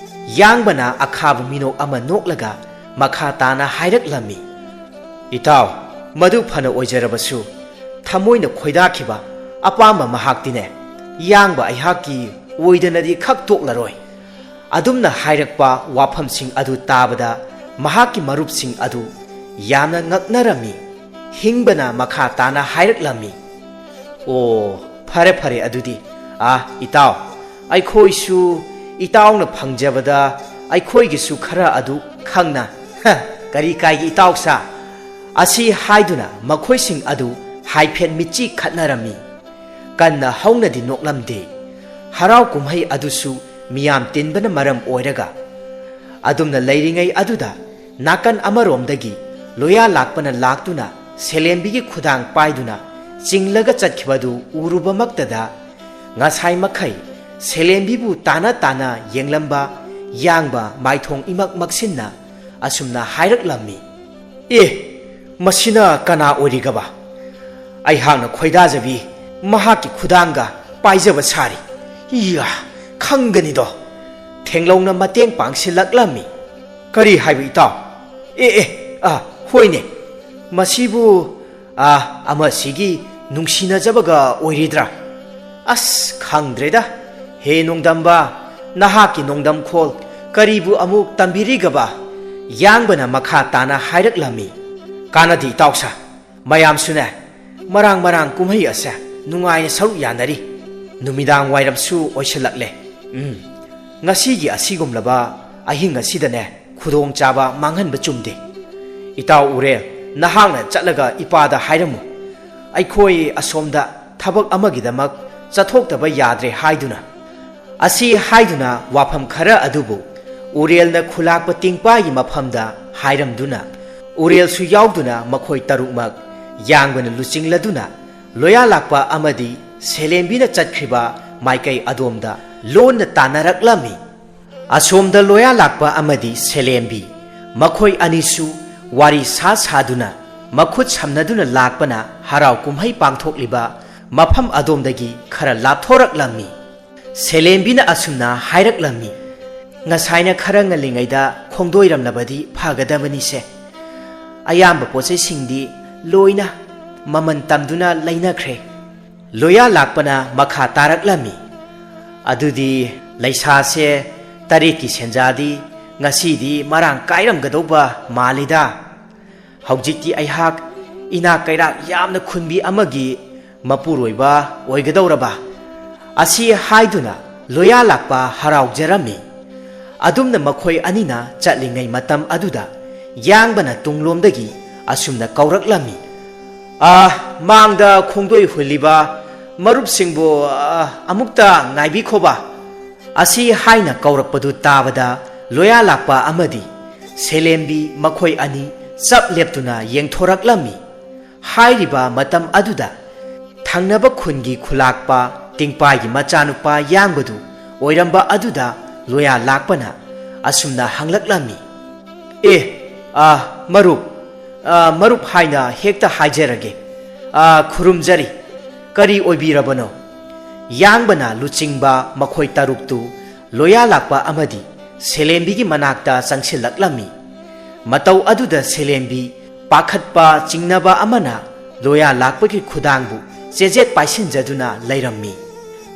ꯌꯥꯡꯕꯅ ꯑꯈꯥꯕ ꯃꯤꯅꯣꯛ ꯑꯃ ꯅꯣꯛꯂꯒ ꯃꯈꯥ ꯇꯥꯅ ꯍꯥꯏꯔꯛꯂꯝꯃꯤ, "ꯏꯇꯥꯎ, ꯃꯗꯨ ꯐꯅ ꯑꯣꯏꯖꯔꯕꯁꯨ ꯊꯃꯣꯏꯅ ꯈꯣꯏꯗꯥꯈꯤꯕ ꯑꯄꯥꯝꯕ ꯃꯍꯥꯛꯇꯤꯅꯦ, ꯌꯥꯡꯕ ꯑꯩꯍꯥꯛꯀꯤ ꯑꯣꯏꯗꯅꯗꯤ ꯈꯛ ꯇꯣꯛꯂꯔꯣꯏ"꯫ ꯑꯗꯨꯝꯅ ꯍꯥꯏꯔꯛꯄ ꯋꯥꯐꯝꯁꯤꯡ ꯑꯗꯨ ꯇꯥꯕꯗ ꯃꯍꯥꯛꯀꯤ ꯃꯔꯨꯞꯁꯤꯡ ꯑꯗꯨ ꯌꯥꯝꯅ ꯉꯛꯅꯔꯝꯃꯤ꯫ ꯍꯤꯡꯕꯅ ꯃꯈꯥ ꯇꯥꯅ ꯍꯥꯏꯔꯛꯂꯝꯃꯤ, "ꯑꯣ, ꯐꯔꯦ ꯐꯔꯦ, ꯑꯗꯨꯗꯤ, ꯑꯥ, ꯏꯇꯥꯎ, ꯑꯩꯈꯣꯏꯁꯨ ꯏꯇꯥꯎꯅ ꯐꯪꯖꯕꯗ ꯑꯩꯈꯣꯏꯒꯤꯁꯨ ꯈꯔ ꯑꯗꯨ ꯈꯪꯅ, ꯍ, ꯀꯔꯤ ꯀꯥꯏꯒꯦ ꯏꯇꯥꯎꯁꯥ?" ꯑꯁꯤ ꯍꯥꯏꯗꯨꯅ ꯃꯈꯣꯏꯁꯤꯡ ꯑꯗꯨ ꯍꯥꯏꯐꯦꯠ ꯃꯤꯠꯆꯤ ꯈꯠꯅꯔꯝꯃꯤ꯫ ꯀꯟꯅ ꯍꯧꯅꯗꯤ ꯅꯣꯛꯂꯝꯗꯦ꯫ ꯍꯔꯥꯎ ꯀꯨꯝꯍꯩ ꯑꯗꯨꯁꯨ ꯃꯤꯌꯥꯝ ꯇꯤꯟꯕꯅ ꯃꯔꯝ ꯑꯣꯏꯔꯒ꯫ ꯑꯗꯨꯝꯅ ꯂꯩꯔꯤꯉꯩ ꯑꯗꯨꯗ ꯅꯥꯀꯟ ꯑꯃꯔꯣꯝꯗꯒꯤ ꯂꯣꯌꯥ ꯂꯥꯛꯄꯅ ꯂꯥꯛꯇꯨꯅ ꯁꯦꯂꯦꯝꯕꯤꯒꯤ ꯈꯨꯗꯥꯡ ꯄꯥꯏꯗꯨꯅ ꯆꯤꯡꯂꯒ ꯆꯠꯈꯤꯕꯗꯨ ꯎꯔꯨꯕꯃꯛꯇꯗ, ꯉꯁꯥꯏ ꯃꯈꯩ ꯁꯦꯂꯦꯝꯕꯤꯕꯨ ꯇꯥꯅ ꯇꯥꯅ ꯌꯦꯡꯂꯝꯕ ꯌꯥꯡꯕ ꯃꯥꯏꯊꯣꯡ ꯏꯃꯛ ꯃꯛꯁꯤꯟꯅ ꯑꯁꯨꯝꯅ ꯍꯥꯏꯔꯛꯂꯝꯃꯤ, "ꯑꯦ, ꯃꯁꯤꯅ ꯀꯅꯥ ꯑꯣꯏꯔꯤꯒꯕ? ꯑꯩꯍꯥꯛꯅ ꯈꯣꯏꯗꯥꯖꯕꯤ ꯃꯍꯥꯛꯀꯤ ꯈꯨꯗꯥꯡꯒ ꯄꯥꯏꯖꯕ ꯁꯥꯔꯤ꯫ ꯏꯌꯥ, ꯈꯪꯒꯅꯤꯗꯣ!" ꯊꯦꯡꯂꯧꯅ ꯃꯇꯦꯡ ꯄꯥꯡꯁꯤꯜꯂꯛꯂꯝꯃꯤ꯫ "ꯀꯔꯤ ꯍꯥꯏꯕ ꯏꯇꯥꯎ? ꯑꯦ, ꯑꯦ, ꯑ, ꯍꯣꯏꯅꯦ, ꯃꯁꯤꯕꯨ, ꯑ, ꯑꯃꯁꯤꯒꯤ ꯅꯨꯡꯁꯤꯅꯖꯕꯒ ꯑꯣꯏꯔꯤꯗ꯭ꯔꯥ? ꯑꯁ, ꯈꯪꯗ꯭ꯔꯦꯗ꯫ ꯍꯦ ꯅꯣꯡꯗꯝꯕ, ꯅꯍꯥꯛꯀꯤ ꯅꯣꯡꯗꯝꯈꯣꯜ ꯀꯔꯤꯕꯨ ꯑꯃꯨꯛ ꯇꯝꯕꯤꯔꯤꯒꯕ?" ꯌꯥꯡꯕꯅ ꯃꯈꯥ ꯇꯥꯅ ꯍꯥꯏꯔꯛꯂꯝꯃꯤ꯫ "ꯀꯥꯟꯅꯗꯦ ꯏꯇꯥꯎꯁꯥ, ꯃꯌꯥꯝꯁꯨꯅꯦ ꯃꯔꯥꯡ ꯃꯔꯥꯡ ꯀꯨꯝꯍꯩ ꯑꯁꯦ ꯅꯨꯡꯉꯥꯏꯅ ꯁꯔꯨꯛ ꯌꯥꯅꯔꯤ꯫ ꯅꯨꯃꯤꯗꯥꯡ ꯋꯥꯏꯔꯝꯁꯨ ꯑꯣꯏꯁꯤꯜꯂꯛꯂꯦ꯫ ꯎꯝ, ꯉꯁꯤꯒꯤ ꯑꯁꯤꯒꯨꯝꯂꯕ ꯑꯍꯤꯡ ꯑꯁꯤꯗꯅꯦ ꯈꯨꯗꯣꯡꯆꯥꯕ ꯃꯥꯡꯍꯟꯕ ꯆꯨꯝꯗꯦ꯫ ꯏꯇꯥꯎ ꯎꯔꯦꯜ, ꯅꯍꯥꯛꯅ ꯆꯠꯂꯒ ꯏꯄꯥꯗ ꯍꯥꯏꯔꯝꯃꯨ, ꯑꯩꯈꯣꯏ ꯑꯁꯣꯝꯗ ꯊꯕꯛ ꯑꯃꯒꯤꯗꯃꯛ ꯆꯠꯊꯣꯛꯇꯕ ꯌꯥꯗ꯭ꯔꯦ ꯍꯥꯏꯗꯨꯅ꯫ ꯑꯁꯤ ꯍꯥꯏꯗꯨꯅ ꯋꯥꯐꯝ ꯈꯔ ꯑꯗꯨꯕꯨ ꯎꯔꯦꯜꯅ ꯈꯨꯂꯥꯛꯄ ꯇꯤꯡꯄꯥꯒꯤ ꯃꯐꯝꯗ ꯍꯥꯏꯔꯝꯗꯨꯅ, ꯎꯔꯦꯜꯁꯨ ꯌꯥꯎꯗꯨꯅ ꯃꯈꯣꯏ ꯇꯔꯨꯛꯃꯛ ꯌꯥꯡꯕꯅ ꯂꯨꯆꯤꯡꯂꯗꯨꯅ ꯂꯣꯌꯥ ꯂꯥꯛꯄ ꯑꯃꯗꯤ ꯁꯦꯂꯦꯝꯕꯤꯅ ꯆꯠꯈ꯭ꯔꯤꯕ ꯃꯥꯏꯀꯩ ꯑꯗꯣꯝꯗ ꯂꯣꯟꯅ ꯇꯥꯟꯅꯔꯛꯂꯝꯃꯤ꯫ ꯑꯁꯣꯝꯗ ꯂꯣꯌꯥ ꯂꯥꯛꯄ ꯑꯃꯗꯤ ꯁꯦꯂꯦꯝꯕꯤ ꯃꯈꯣꯏ ꯑꯅꯤꯁꯨ ꯋꯥꯔꯤ ꯁꯥ ꯁꯥꯗꯨꯅ ꯃꯈꯨꯠ ꯁꯝꯅꯗꯨꯅ ꯂꯥꯛꯄꯅ ꯍꯔꯥꯎ ꯀꯨꯝꯍꯩ ꯄꯥꯡꯊꯣꯛꯂꯤꯕ ꯃꯐꯝ ꯑꯗꯣꯝꯗꯒꯤ ꯈꯔ ꯂꯥꯞꯊꯣꯔꯛꯂꯝꯃꯤ꯫ ꯁꯦꯂꯦꯝꯕꯤꯅ ꯑꯁꯨꯝꯅ ꯍꯥꯏꯔꯛꯂꯝꯃꯤ, "ꯉꯁꯥꯏꯅ ꯈꯔ ꯉꯜꯂꯤꯉꯩꯗ ꯈꯣꯡꯗꯣꯏꯔꯝꯂꯕꯗꯤ ꯐꯒꯗꯕꯅꯤꯁꯦ꯫ ꯑꯌꯥꯝꯕ ꯄꯣꯠꯆꯩꯁꯤꯡꯗꯤ ꯂꯣꯏꯅ ꯃꯃꯜ ꯇꯝꯗꯨꯅ ꯂꯩꯅꯈ꯭ꯔꯦ"꯫ ꯂꯣꯌꯥ ꯂꯥꯛꯄꯅ ꯃꯈꯥ ꯇꯥꯔꯛꯂꯝꯃꯤ, "ꯑꯗꯨꯗꯤ ꯂꯩꯁꯥꯁꯦ ꯇꯔꯦꯠꯀꯤ ꯁꯦꯟꯖꯥꯗꯤ ꯉꯁꯤꯗꯤ ꯃꯔꯥꯡ ꯀꯥꯏꯔꯝꯒꯗꯧꯕ ꯃꯥꯜꯂꯤꯗ꯫ ꯍꯧꯖꯤꯛꯇꯤ ꯑꯩꯍꯥꯛ ꯏꯅꯥꯛ ꯀꯩꯔꯥꯛ ꯌꯥꯝꯅ ꯈꯨꯟꯕꯤ ꯑꯃꯒꯤ ꯃꯄꯨꯔꯣꯏꯕ ꯑꯣꯏꯒꯗꯧꯔꯕ"꯫ ꯑꯁꯤ ꯍꯥꯏꯗꯨꯅ ꯂꯣꯌꯥ ꯂꯥꯛꯄ ꯍꯔꯥꯎꯖꯔꯝꯃꯤ꯫ ꯑꯗꯨꯝꯅ ꯃꯈꯣꯏ ꯑꯅꯤꯅ ꯆꯠꯂꯤꯉꯩ ꯃꯇꯝ ꯑꯗꯨꯗ ꯌꯥꯡꯕꯅ ꯇꯨꯡꯂꯣꯝꯗꯒꯤ ꯑꯁꯨꯝꯅ ꯀꯧꯔꯛꯂꯝꯃꯤ, "ꯑ, ꯃꯥꯡꯗ ꯈꯣꯡꯗꯣꯏ ꯍꯨꯜꯂꯤꯕ ꯃꯔꯨꯞꯁꯤꯡꯕꯨ, ꯑ, ꯑꯃꯨꯛꯇ ꯉꯥꯏꯕꯤꯈꯣꯕ"꯫ ꯑꯁꯤ ꯍꯥꯏꯅ ꯀꯧꯔꯛꯄꯗꯨ ꯇꯥꯕꯗ ꯂꯣꯌꯥ ꯂꯥꯛꯄ ꯑꯃꯗꯤ ꯁꯦꯂꯦꯝꯕꯤ ꯃꯈꯣꯏ ꯑꯅꯤ ꯆꯞ ꯂꯦꯞꯇꯨꯅ ꯌꯦꯡꯊꯣꯔꯛꯂꯝꯃꯤ꯫ ꯍꯥꯏꯔꯤꯕ ꯃꯇꯝ ꯑꯗꯨꯗ ꯊꯪꯅꯕ ꯈꯨꯟꯒꯤ ꯈꯨꯂꯥꯛꯄ ꯇꯤꯡꯄꯥꯏꯒꯤ ꯃꯆꯥꯅꯨꯄꯥ ꯌꯥꯡꯕꯗꯨ ꯑꯣꯏꯔꯝꯕ ꯑꯗꯨꯗ ꯂꯣꯌꯥ ꯂꯥꯛꯄꯅ ꯑꯁꯨꯝꯅ ꯍꯪꯂꯛꯂꯝꯃꯤ, "ꯑꯦ, ꯑ, ꯃꯔꯨꯞ, ꯑ, ꯃꯔꯨꯞ ꯍꯥꯏꯅ ꯍꯦꯛꯇ ꯍꯥꯏꯖꯔꯒꯦ꯫ ꯑ, ꯈꯨꯔꯨꯝꯖꯔꯤ꯫ ꯀꯔꯤ ꯑꯣꯏꯕꯤꯔꯕꯅꯣ?" ꯌꯥꯡꯕꯅ ꯂꯨꯆꯤꯡꯕ ꯃꯈꯣꯏ ꯇꯔꯨꯛꯇꯨ ꯂꯣꯌꯥ ꯂꯥꯛꯄ ꯑꯃꯗꯤ ꯁꯦꯂꯦꯝꯕꯤꯒꯤ ꯃꯅꯥꯛꯇ ꯆꯪꯁꯤꯜꯂꯛꯂꯝꯃꯤ꯫ ꯃꯇꯧ ꯑꯗꯨꯗ ꯁꯦꯂꯦꯝꯕꯤ ꯄꯥꯈꯠꯄ ꯆꯤꯡꯅꯕ ꯑꯃꯅ ꯂꯣꯌꯥ ꯂꯥꯛꯄꯒꯤ ꯈꯨꯗꯥꯡꯕꯨ ꯆꯦꯖꯦꯠ ꯄꯥꯏꯁꯤꯟꯖꯗꯨꯅ ꯂꯩꯔꯝꯃꯤ꯫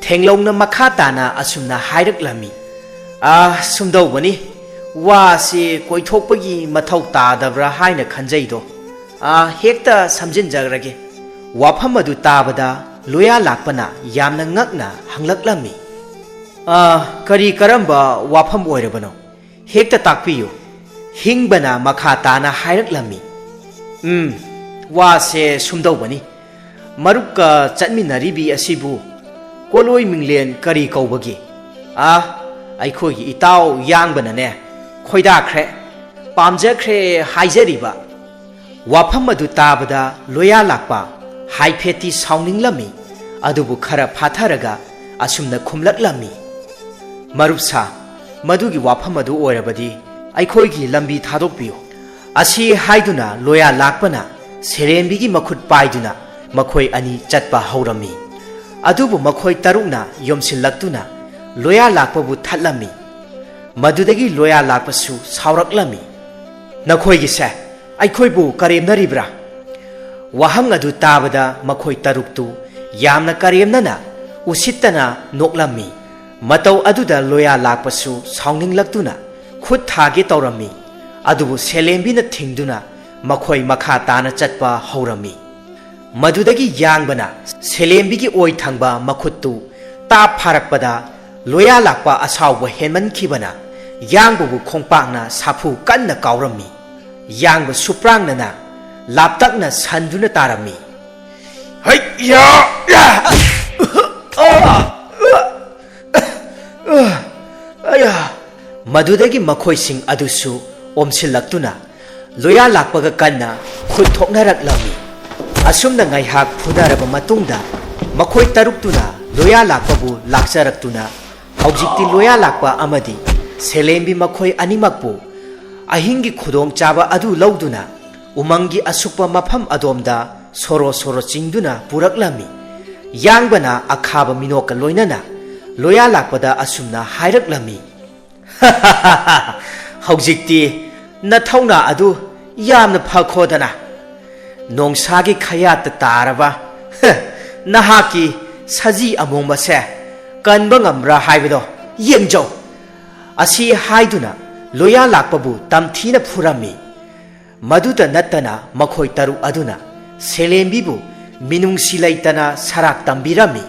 ꯊꯦꯡꯂꯧꯅ ꯃꯈꯥ ꯇꯥꯅ ꯑꯁꯨꯝꯅ ꯍꯥꯏꯔꯛꯂꯝꯃꯤ, "ꯑ, ꯁꯨꯝꯗꯧꯕꯅꯤ, ꯋꯥꯁꯤ ꯀꯣꯏꯊꯣꯛꯄꯒꯤ ꯃꯊꯧ ꯇꯥꯗꯕ꯭ꯔꯥ ꯍꯥꯏꯅ ꯈꯟꯖꯩꯗꯣ꯫ ꯑ, ꯍꯦꯛꯇ ꯁꯝꯖꯤꯟꯖꯔꯒꯦ"꯫ ꯋꯥꯐꯝ ꯑꯗꯨ ꯇꯥꯕꯗ ꯂꯣꯌꯥ ꯂꯥꯛꯄꯅ ꯌꯥꯝꯅ ꯉꯛꯅ ꯍꯪꯂꯛꯂꯝꯃꯤ, "ꯑ, ꯀꯔꯤ ꯀꯔꯝꯕ ꯋꯥꯐꯝ ꯑꯣꯏꯔꯕꯅꯣ? ꯍꯦꯛꯇ ꯇꯥꯛꯄꯤꯌꯨ"꯫ ꯍꯤꯡꯕꯅ ꯃꯈꯥ ꯇꯥꯅ ꯍꯥꯏꯔꯛꯂꯝꯃꯤ, "ꯎꯝ, ꯋꯥꯁꯦ ꯁꯨꯝꯗꯧꯕꯅꯤ꯫ ꯃꯔꯨꯞꯀ ꯆꯠꯃꯤꯟꯅꯔꯤꯕꯤ ꯑꯁꯤꯕꯨ ꯀꯣꯂꯣꯏ ꯃꯤꯡꯂꯦꯟ ꯀꯔꯤ ꯀꯧꯕꯒꯦ?" ꯑꯥ, ꯑꯩꯈꯣꯏꯒꯤ ꯏꯇꯥꯎ ꯌꯥꯡꯕꯅꯅꯦ ꯈꯣꯏꯗꯥꯈ꯭ꯔꯦ, ꯄꯥꯝꯖꯈ꯭ꯔꯦ ꯍꯥꯏꯖꯔꯤꯕ꯫ ꯋꯥꯐꯝ ꯑꯗꯨ ꯇꯥꯕꯗ ꯂꯣꯌꯥ ꯂꯥꯛꯄ ꯍꯥꯏꯐꯦꯠꯇꯤ ꯁꯥꯎꯅꯤꯡꯂꯝꯃꯤ, ꯑꯗꯨꯕꯨ ꯈꯔ ꯐꯥꯊꯔꯒ ꯑꯁꯨꯝꯅ ꯈꯨꯝꯂꯛꯂꯝꯃꯤ, "ꯃꯔꯨꯞꯁꯥ, ꯃꯗꯨꯒꯤ ꯋꯥꯐꯝ ꯑꯗꯨ ꯑꯣꯏꯔꯕꯗꯤ ꯑꯩꯈꯣꯏꯒꯤ ꯂꯝꯕꯤ ꯊꯥꯗꯣꯛꯄꯤꯌꯨ"꯫ ꯑꯁꯤ ꯍꯥꯏꯗꯨꯅ ꯂꯣꯌꯥ ꯂꯥꯛꯄꯅ ꯁꯦꯂꯦꯝꯕꯤꯒꯤ ꯃꯈꯨꯠ ꯄꯥꯏꯗꯨꯅ ꯃꯈꯣꯏ ꯑꯅꯤ ꯆꯠꯄ ꯍꯧꯔꯝꯃꯤ꯫ ꯑꯗꯨꯕꯨ ꯃꯈꯣꯏ ꯇꯔꯨꯛꯅ ꯌꯣꯝꯁꯤꯜꯂꯛꯇꯨꯅ ꯂꯣꯌꯥ ꯂꯥꯛꯄꯕꯨ ꯊꯠꯂꯝꯃꯤ꯫ ꯃꯗꯨꯗꯒꯤ ꯂꯣꯌꯥ ꯂꯥꯛꯄꯁꯨ ꯁꯥꯎꯔꯛꯂꯝꯃꯤ, "ꯅꯈꯣꯏꯒꯤꯁꯦ ꯑꯩꯈꯣꯏꯕꯨ ꯀꯔꯦꯝꯅꯔꯤꯕ꯭ꯔꯥ?" ꯋꯥꯍꯪ ꯑꯗꯨ ꯇꯥꯕꯗ ꯃꯈꯣꯏ ꯇꯔꯨꯛꯇꯨ ꯌꯥꯝꯅ ꯀꯔꯦꯝꯅꯅ ꯎꯁꯤꯠꯇꯅ ꯅꯣꯛꯂꯝꯃꯤ꯫ ꯃꯇꯧ ꯑꯗꯨꯗ ꯂꯣꯌꯥ ꯂꯥꯛꯄꯁꯨ ꯁꯥꯎꯅꯤꯡꯂꯛꯇꯨꯅ ꯈꯨꯠ ꯊꯥꯒꯦ ꯇꯧꯔꯝꯃꯤ, ꯑꯗꯨꯕꯨ ꯁꯦꯂꯦꯝꯕꯤꯅ ꯊꯤꯡꯗꯨꯅ ꯃꯈꯣꯏ ꯃꯈꯥ ꯇꯥꯅ ꯆꯠꯄ ꯍꯧꯔꯝꯃꯤ꯫ ꯃꯗꯨꯗꯒꯤ ꯌꯥꯡꯕꯅ ꯁꯦꯂꯦꯝꯕꯤꯒꯤ ꯑꯣꯏ ꯊꯪꯕ ꯃꯈꯨꯠꯇꯨ ꯇꯥꯞ ꯐꯥꯔꯛꯄꯗ ꯂꯣꯌꯥ ꯂꯥꯛꯄ ꯑꯁꯥꯎꯕ ꯍꯦꯟꯃꯟꯈꯤꯕꯅ ꯌꯥꯡꯕꯕꯨ ꯈꯣꯡꯄꯥꯛꯅ ꯁꯥꯐꯨ ꯀꯟꯅ ꯀꯥꯎꯔꯝꯃꯤ꯫ ꯌꯥꯡꯕ ꯁꯨꯄ꯭ꯔꯥꯡꯅꯅ ꯂꯥꯞꯇꯛꯅ ꯁꯟꯗꯨꯅ ꯇꯥꯔꯝꯃꯤ꯫ ꯍꯩ ꯌꯥ! ꯌꯥ! ꯑꯌꯥ! ꯃꯗꯨꯗꯒꯤ ꯃꯈꯣꯏꯁꯤꯡ ꯑꯗꯨꯁꯨ ꯑꯣꯝꯁꯤꯜꯂꯛꯇꯨꯅ ꯂꯣꯌꯥ ꯂꯥꯛꯄꯒ ꯀꯟꯅ ꯈꯨꯠ ꯊꯣꯛꯅꯔꯛꯂꯝꯃꯤ꯫ ꯑꯁꯨꯝꯅ ꯉꯥꯏꯍꯥꯛ ꯐꯨꯅꯔꯕ ꯃꯇꯨꯡꯗ ꯃꯈꯣꯏ ꯇꯔꯨꯛꯇꯨꯅ ꯂꯣꯌꯥ ꯂꯥꯛꯄꯕꯨ ꯂꯥꯛꯆꯔꯛꯇꯨꯅ ꯍꯧꯖꯤꯛꯇꯤ ꯂꯣꯌꯥ ꯂꯥꯛꯄ ꯑꯃꯗꯤ ꯁꯦꯂꯦꯝꯕꯤ ꯃꯈꯣꯏ ꯑꯅꯤꯃꯛꯄꯨ ꯑꯍꯤꯡꯒꯤ ꯈꯨꯗꯣꯡꯆꯥꯕ ꯑꯗꯨ ꯂꯧꯗꯨꯅ ꯎꯃꯪꯒꯤ ꯑꯁꯨꯛꯄ ꯃꯐꯝ ꯑꯗꯣꯝꯗ ꯁꯣꯔꯣ ꯁꯣꯔꯣ ꯆꯤꯡꯗꯨꯅ ꯄꯨꯔꯛꯂꯝꯃꯤ꯫ ꯌꯥꯡꯕꯅ ꯑꯈꯥꯕ ꯃꯤꯅꯣꯛꯀ ꯂꯣꯏꯅꯅ ꯂꯣꯌꯥ ꯂꯥꯛꯄꯗ ꯑꯁꯨꯝꯅ ꯍꯥꯏꯔꯛꯂꯝꯃꯤ, "ꯍꯧꯖꯤꯛꯇꯤ ꯅꯊꯧꯅꯥ ꯑꯗꯨ ꯌꯥꯝꯅ ꯐꯈꯣꯗꯅ꯫ ꯅꯣꯡꯁꯥꯒꯤ ꯈꯌꯥꯠꯇ ꯇꯥꯔꯕ ꯅꯍꯥꯛꯀꯤ ꯁꯖꯤ ꯑꯃꯣꯝꯕꯁꯦ ꯀꯟꯕ ꯉꯝꯕ꯭ꯔꯥ ꯍꯥꯏꯕꯗꯣ ꯌꯦꯡꯖꯧ"꯫ ꯑꯁꯤ ꯍꯥꯏꯗꯨꯅ ꯂꯣꯌꯥ ꯂꯥꯛꯄꯕꯨ ꯇꯝꯊꯤꯅ ꯐꯨꯔꯝꯃꯤ꯫ ꯃꯗꯨꯇ ꯅꯠꯇꯅ ꯃꯈꯣꯏ ꯇꯔꯨꯛ ꯑꯗꯨꯅ ꯁꯦꯂꯦꯝꯕꯤꯕꯨ ꯃꯤꯅꯨꯡꯁꯤ ꯂꯩꯇꯅ ꯁꯔꯥꯛ ꯇꯝꯕꯤꯔꯝꯃꯤ꯫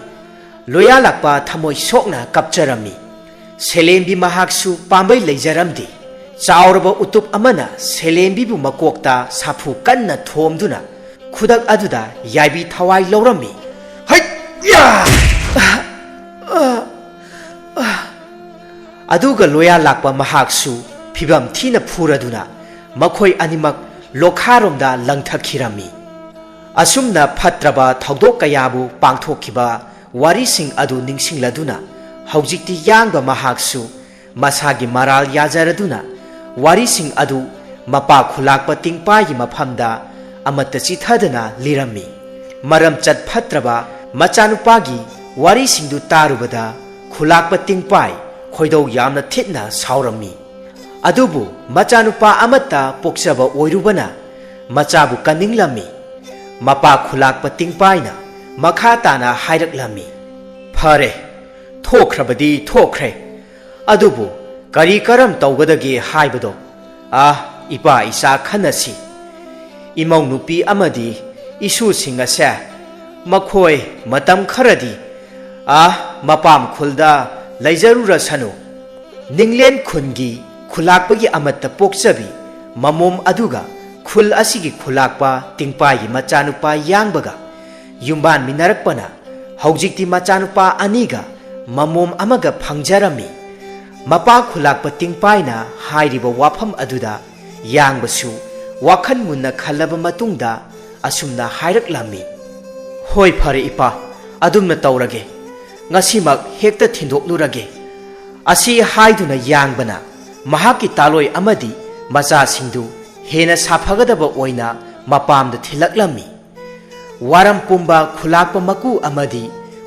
ꯂꯣꯌꯥ ꯂꯥꯛꯄ ꯊꯃꯣꯏ ꯁꯣꯛꯅ ꯀꯞꯆꯔꯝꯃꯤ꯫ ꯁꯦꯂꯦꯝꯕꯤ ꯃꯍꯥꯛꯁꯨ ꯄꯥꯝꯕꯩ ꯂꯩꯖꯔꯝꯗꯦ꯫ ꯆꯥꯎꯔꯕ ꯎꯇꯨꯞ ꯑꯃꯅ ꯁꯦꯂꯦꯝꯕꯤꯕꯨ ꯃꯀꯣꯛꯇ ꯁꯥꯐꯨ ꯀꯟꯅ ꯊꯣꯝꯗꯨꯅ ꯈꯨꯗꯛ ꯑꯗꯨꯗ ꯌꯥꯏꯕꯤ ꯊꯋꯥꯏ ꯂꯧꯔꯝꯃꯤ꯫ ꯍꯩꯠ! ꯌꯥ! ꯑꯗꯨꯒ ꯂꯣꯌꯥ ꯂꯥꯛꯄ ꯃꯍꯥꯛꯁꯨ ꯐꯤꯚꯝ ꯊꯤꯅ ꯐꯨꯔꯗꯨꯅ ꯃꯈꯣꯏ ꯑꯅꯤꯃꯛ ꯂꯣꯈꯥꯔꯣꯝꯗ ꯂꯪꯊꯈꯤꯔꯝꯃꯤ꯫ ꯑꯁꯨꯝꯅ ꯐꯠꯇ꯭ꯔꯕ ꯊꯧꯗꯣꯛ ꯀꯌꯥꯕꯨ ꯄꯥꯡꯊꯣꯛꯈꯤꯕ ꯋꯥꯔꯤꯁꯤꯡ ꯑꯗꯨ ꯅꯤꯡꯁꯤꯡꯂꯗꯨꯅ ꯍꯧꯖꯤꯛꯇꯤ ꯌꯥꯡꯕ ꯃꯍꯥꯛꯁꯨ ꯃꯁꯥꯒꯤ ꯃꯔꯥꯜ ꯌꯥꯖꯔꯗꯨꯅ ꯋꯥꯔꯤꯁꯤꯡ ꯑꯗꯨ ꯃꯄꯥ ꯈꯨꯂꯥꯛꯄ ꯇꯤꯡꯄꯥꯏꯒꯤ ꯃꯐꯝꯗ ꯑꯃꯠꯇ ꯆꯤꯊꯗꯅ ꯂꯤꯔꯝꯃꯤ꯫ ꯃꯔꯝ ꯆꯠ ꯐꯠꯇ꯭ꯔꯕ ꯃꯆꯥꯅꯨꯄꯥꯒꯤ ꯋꯥꯔꯤꯁꯤꯡꯗꯨ ꯇꯥꯔꯨꯕꯗ ꯈꯨꯂꯥꯛꯄ ꯇꯤꯡꯄꯥꯏ ꯈꯣꯏꯗꯧ ꯌꯥꯝꯅ ꯊꯤꯅ ꯁꯥꯎꯔꯝꯃꯤ꯫ ꯑꯗꯨꯕꯨ ꯃꯆꯥꯅꯨꯄꯥ ꯑꯃꯠꯇ ꯄꯣꯛꯆꯕ ꯑꯣꯏꯔꯨꯕꯅ ꯃꯆꯥꯕꯨ ꯀꯟꯅꯤꯡꯂꯝꯃꯤ꯫ ꯃꯄꯥ ꯈꯨꯂꯥꯛꯄ ꯇꯤꯡꯄꯥꯏꯅ ꯃꯈꯥ ꯇꯥꯅ ꯍꯥꯏꯔꯛꯂꯝꯃꯤ, "ꯐꯔꯦ, ꯊꯣꯛꯈ꯭ꯔꯕꯗꯤ ꯊꯣꯛꯈ꯭ꯔꯦ꯫ ꯑꯗꯨꯕꯨ ꯀꯔꯤ ꯀꯔꯝ ꯇꯧꯒꯗꯒꯦ ꯍꯥꯏꯕꯗꯣ, ꯑꯥ, ꯏꯄꯥ ꯏꯆꯥ ꯈꯟꯅꯁꯤ꯫ ꯏꯃꯧ ꯅꯨꯄꯤ ꯑꯃꯗꯤ ꯏꯁꯨꯁꯤꯡ ꯑꯁꯦ ꯃꯈꯣꯏ ꯃꯇꯝ ꯈꯔꯗꯤ, ꯑꯥ, ꯃꯄꯥꯝ ꯈꯨꯜꯗ ꯂꯩꯖꯔꯨꯔꯁꯅꯨ꯫ ꯅꯤꯡꯂꯦꯟ ꯈꯨꯟꯒꯤ ꯈꯨꯂꯥꯛꯄꯒꯤ ꯑꯃꯠꯇ ꯄꯣꯛꯆꯕꯤ ꯃꯃꯣꯝ ꯑꯗꯨꯒ ꯈꯨꯜ ꯑꯁꯤꯒꯤ ꯈꯨꯂꯥꯛꯄ ꯇꯤꯡꯄꯥꯏꯒꯤ ꯃꯆꯥꯅꯨꯄꯥ ꯌꯥꯡꯕꯒ ꯌꯨꯝꯕꯥꯟꯃꯤꯟꯅꯔꯛꯄꯅ ꯍꯧꯖꯤꯛꯇꯤ ꯃꯆꯥꯅꯨꯄꯥ ꯑꯅꯤꯒ ꯃꯃꯣꯝ ꯑꯃꯒ ꯐꯪꯖꯔꯝꯃꯤ꯫" ꯃꯄꯥ ꯈꯨꯂꯥꯛꯄ ꯇꯤꯡꯄꯥꯏꯅ ꯍꯥꯏꯔꯤꯕ ꯋꯥꯐꯝ ꯑꯗꯨꯗ ꯌꯥꯡꯕꯁꯨ ꯋꯥꯈꯜ ꯃꯨꯟꯅ ꯈꯜꯂꯕ ꯃꯇꯨꯡꯗ ꯑꯁꯨꯝꯅ ꯍꯥꯏꯔꯛꯂꯝꯃꯤ, "ꯍꯣꯏ, ꯐꯔꯦ ꯏꯄꯥ, ꯑꯗꯨꯝꯅ ꯇꯧꯔꯒꯦ꯫ ꯉꯁꯤꯃꯛ ꯍꯦꯛꯇ ꯊꯤꯟꯗꯣꯛꯂꯨꯔꯒꯦ꯫" ꯑꯁꯤ ꯍꯥꯏꯗꯨꯅ ꯌꯥꯡꯕꯅ ꯃꯍꯥꯛꯀꯤ ꯇꯥꯂꯣꯏ ꯑꯃꯗꯤ ꯃꯆꯥꯁꯤꯡꯗꯨ ꯍꯦꯟꯅ ꯁꯥꯐꯒꯗꯕ ꯑꯣꯏꯅ ꯃꯄꯥꯝꯗ ꯊꯤꯜꯂꯛꯂꯝꯃꯤ꯫ ꯋꯥꯔꯝ ꯄꯨꯝꯕ ꯈꯨꯂꯥꯛꯄ ꯃꯀꯨ ꯑꯃꯗꯤ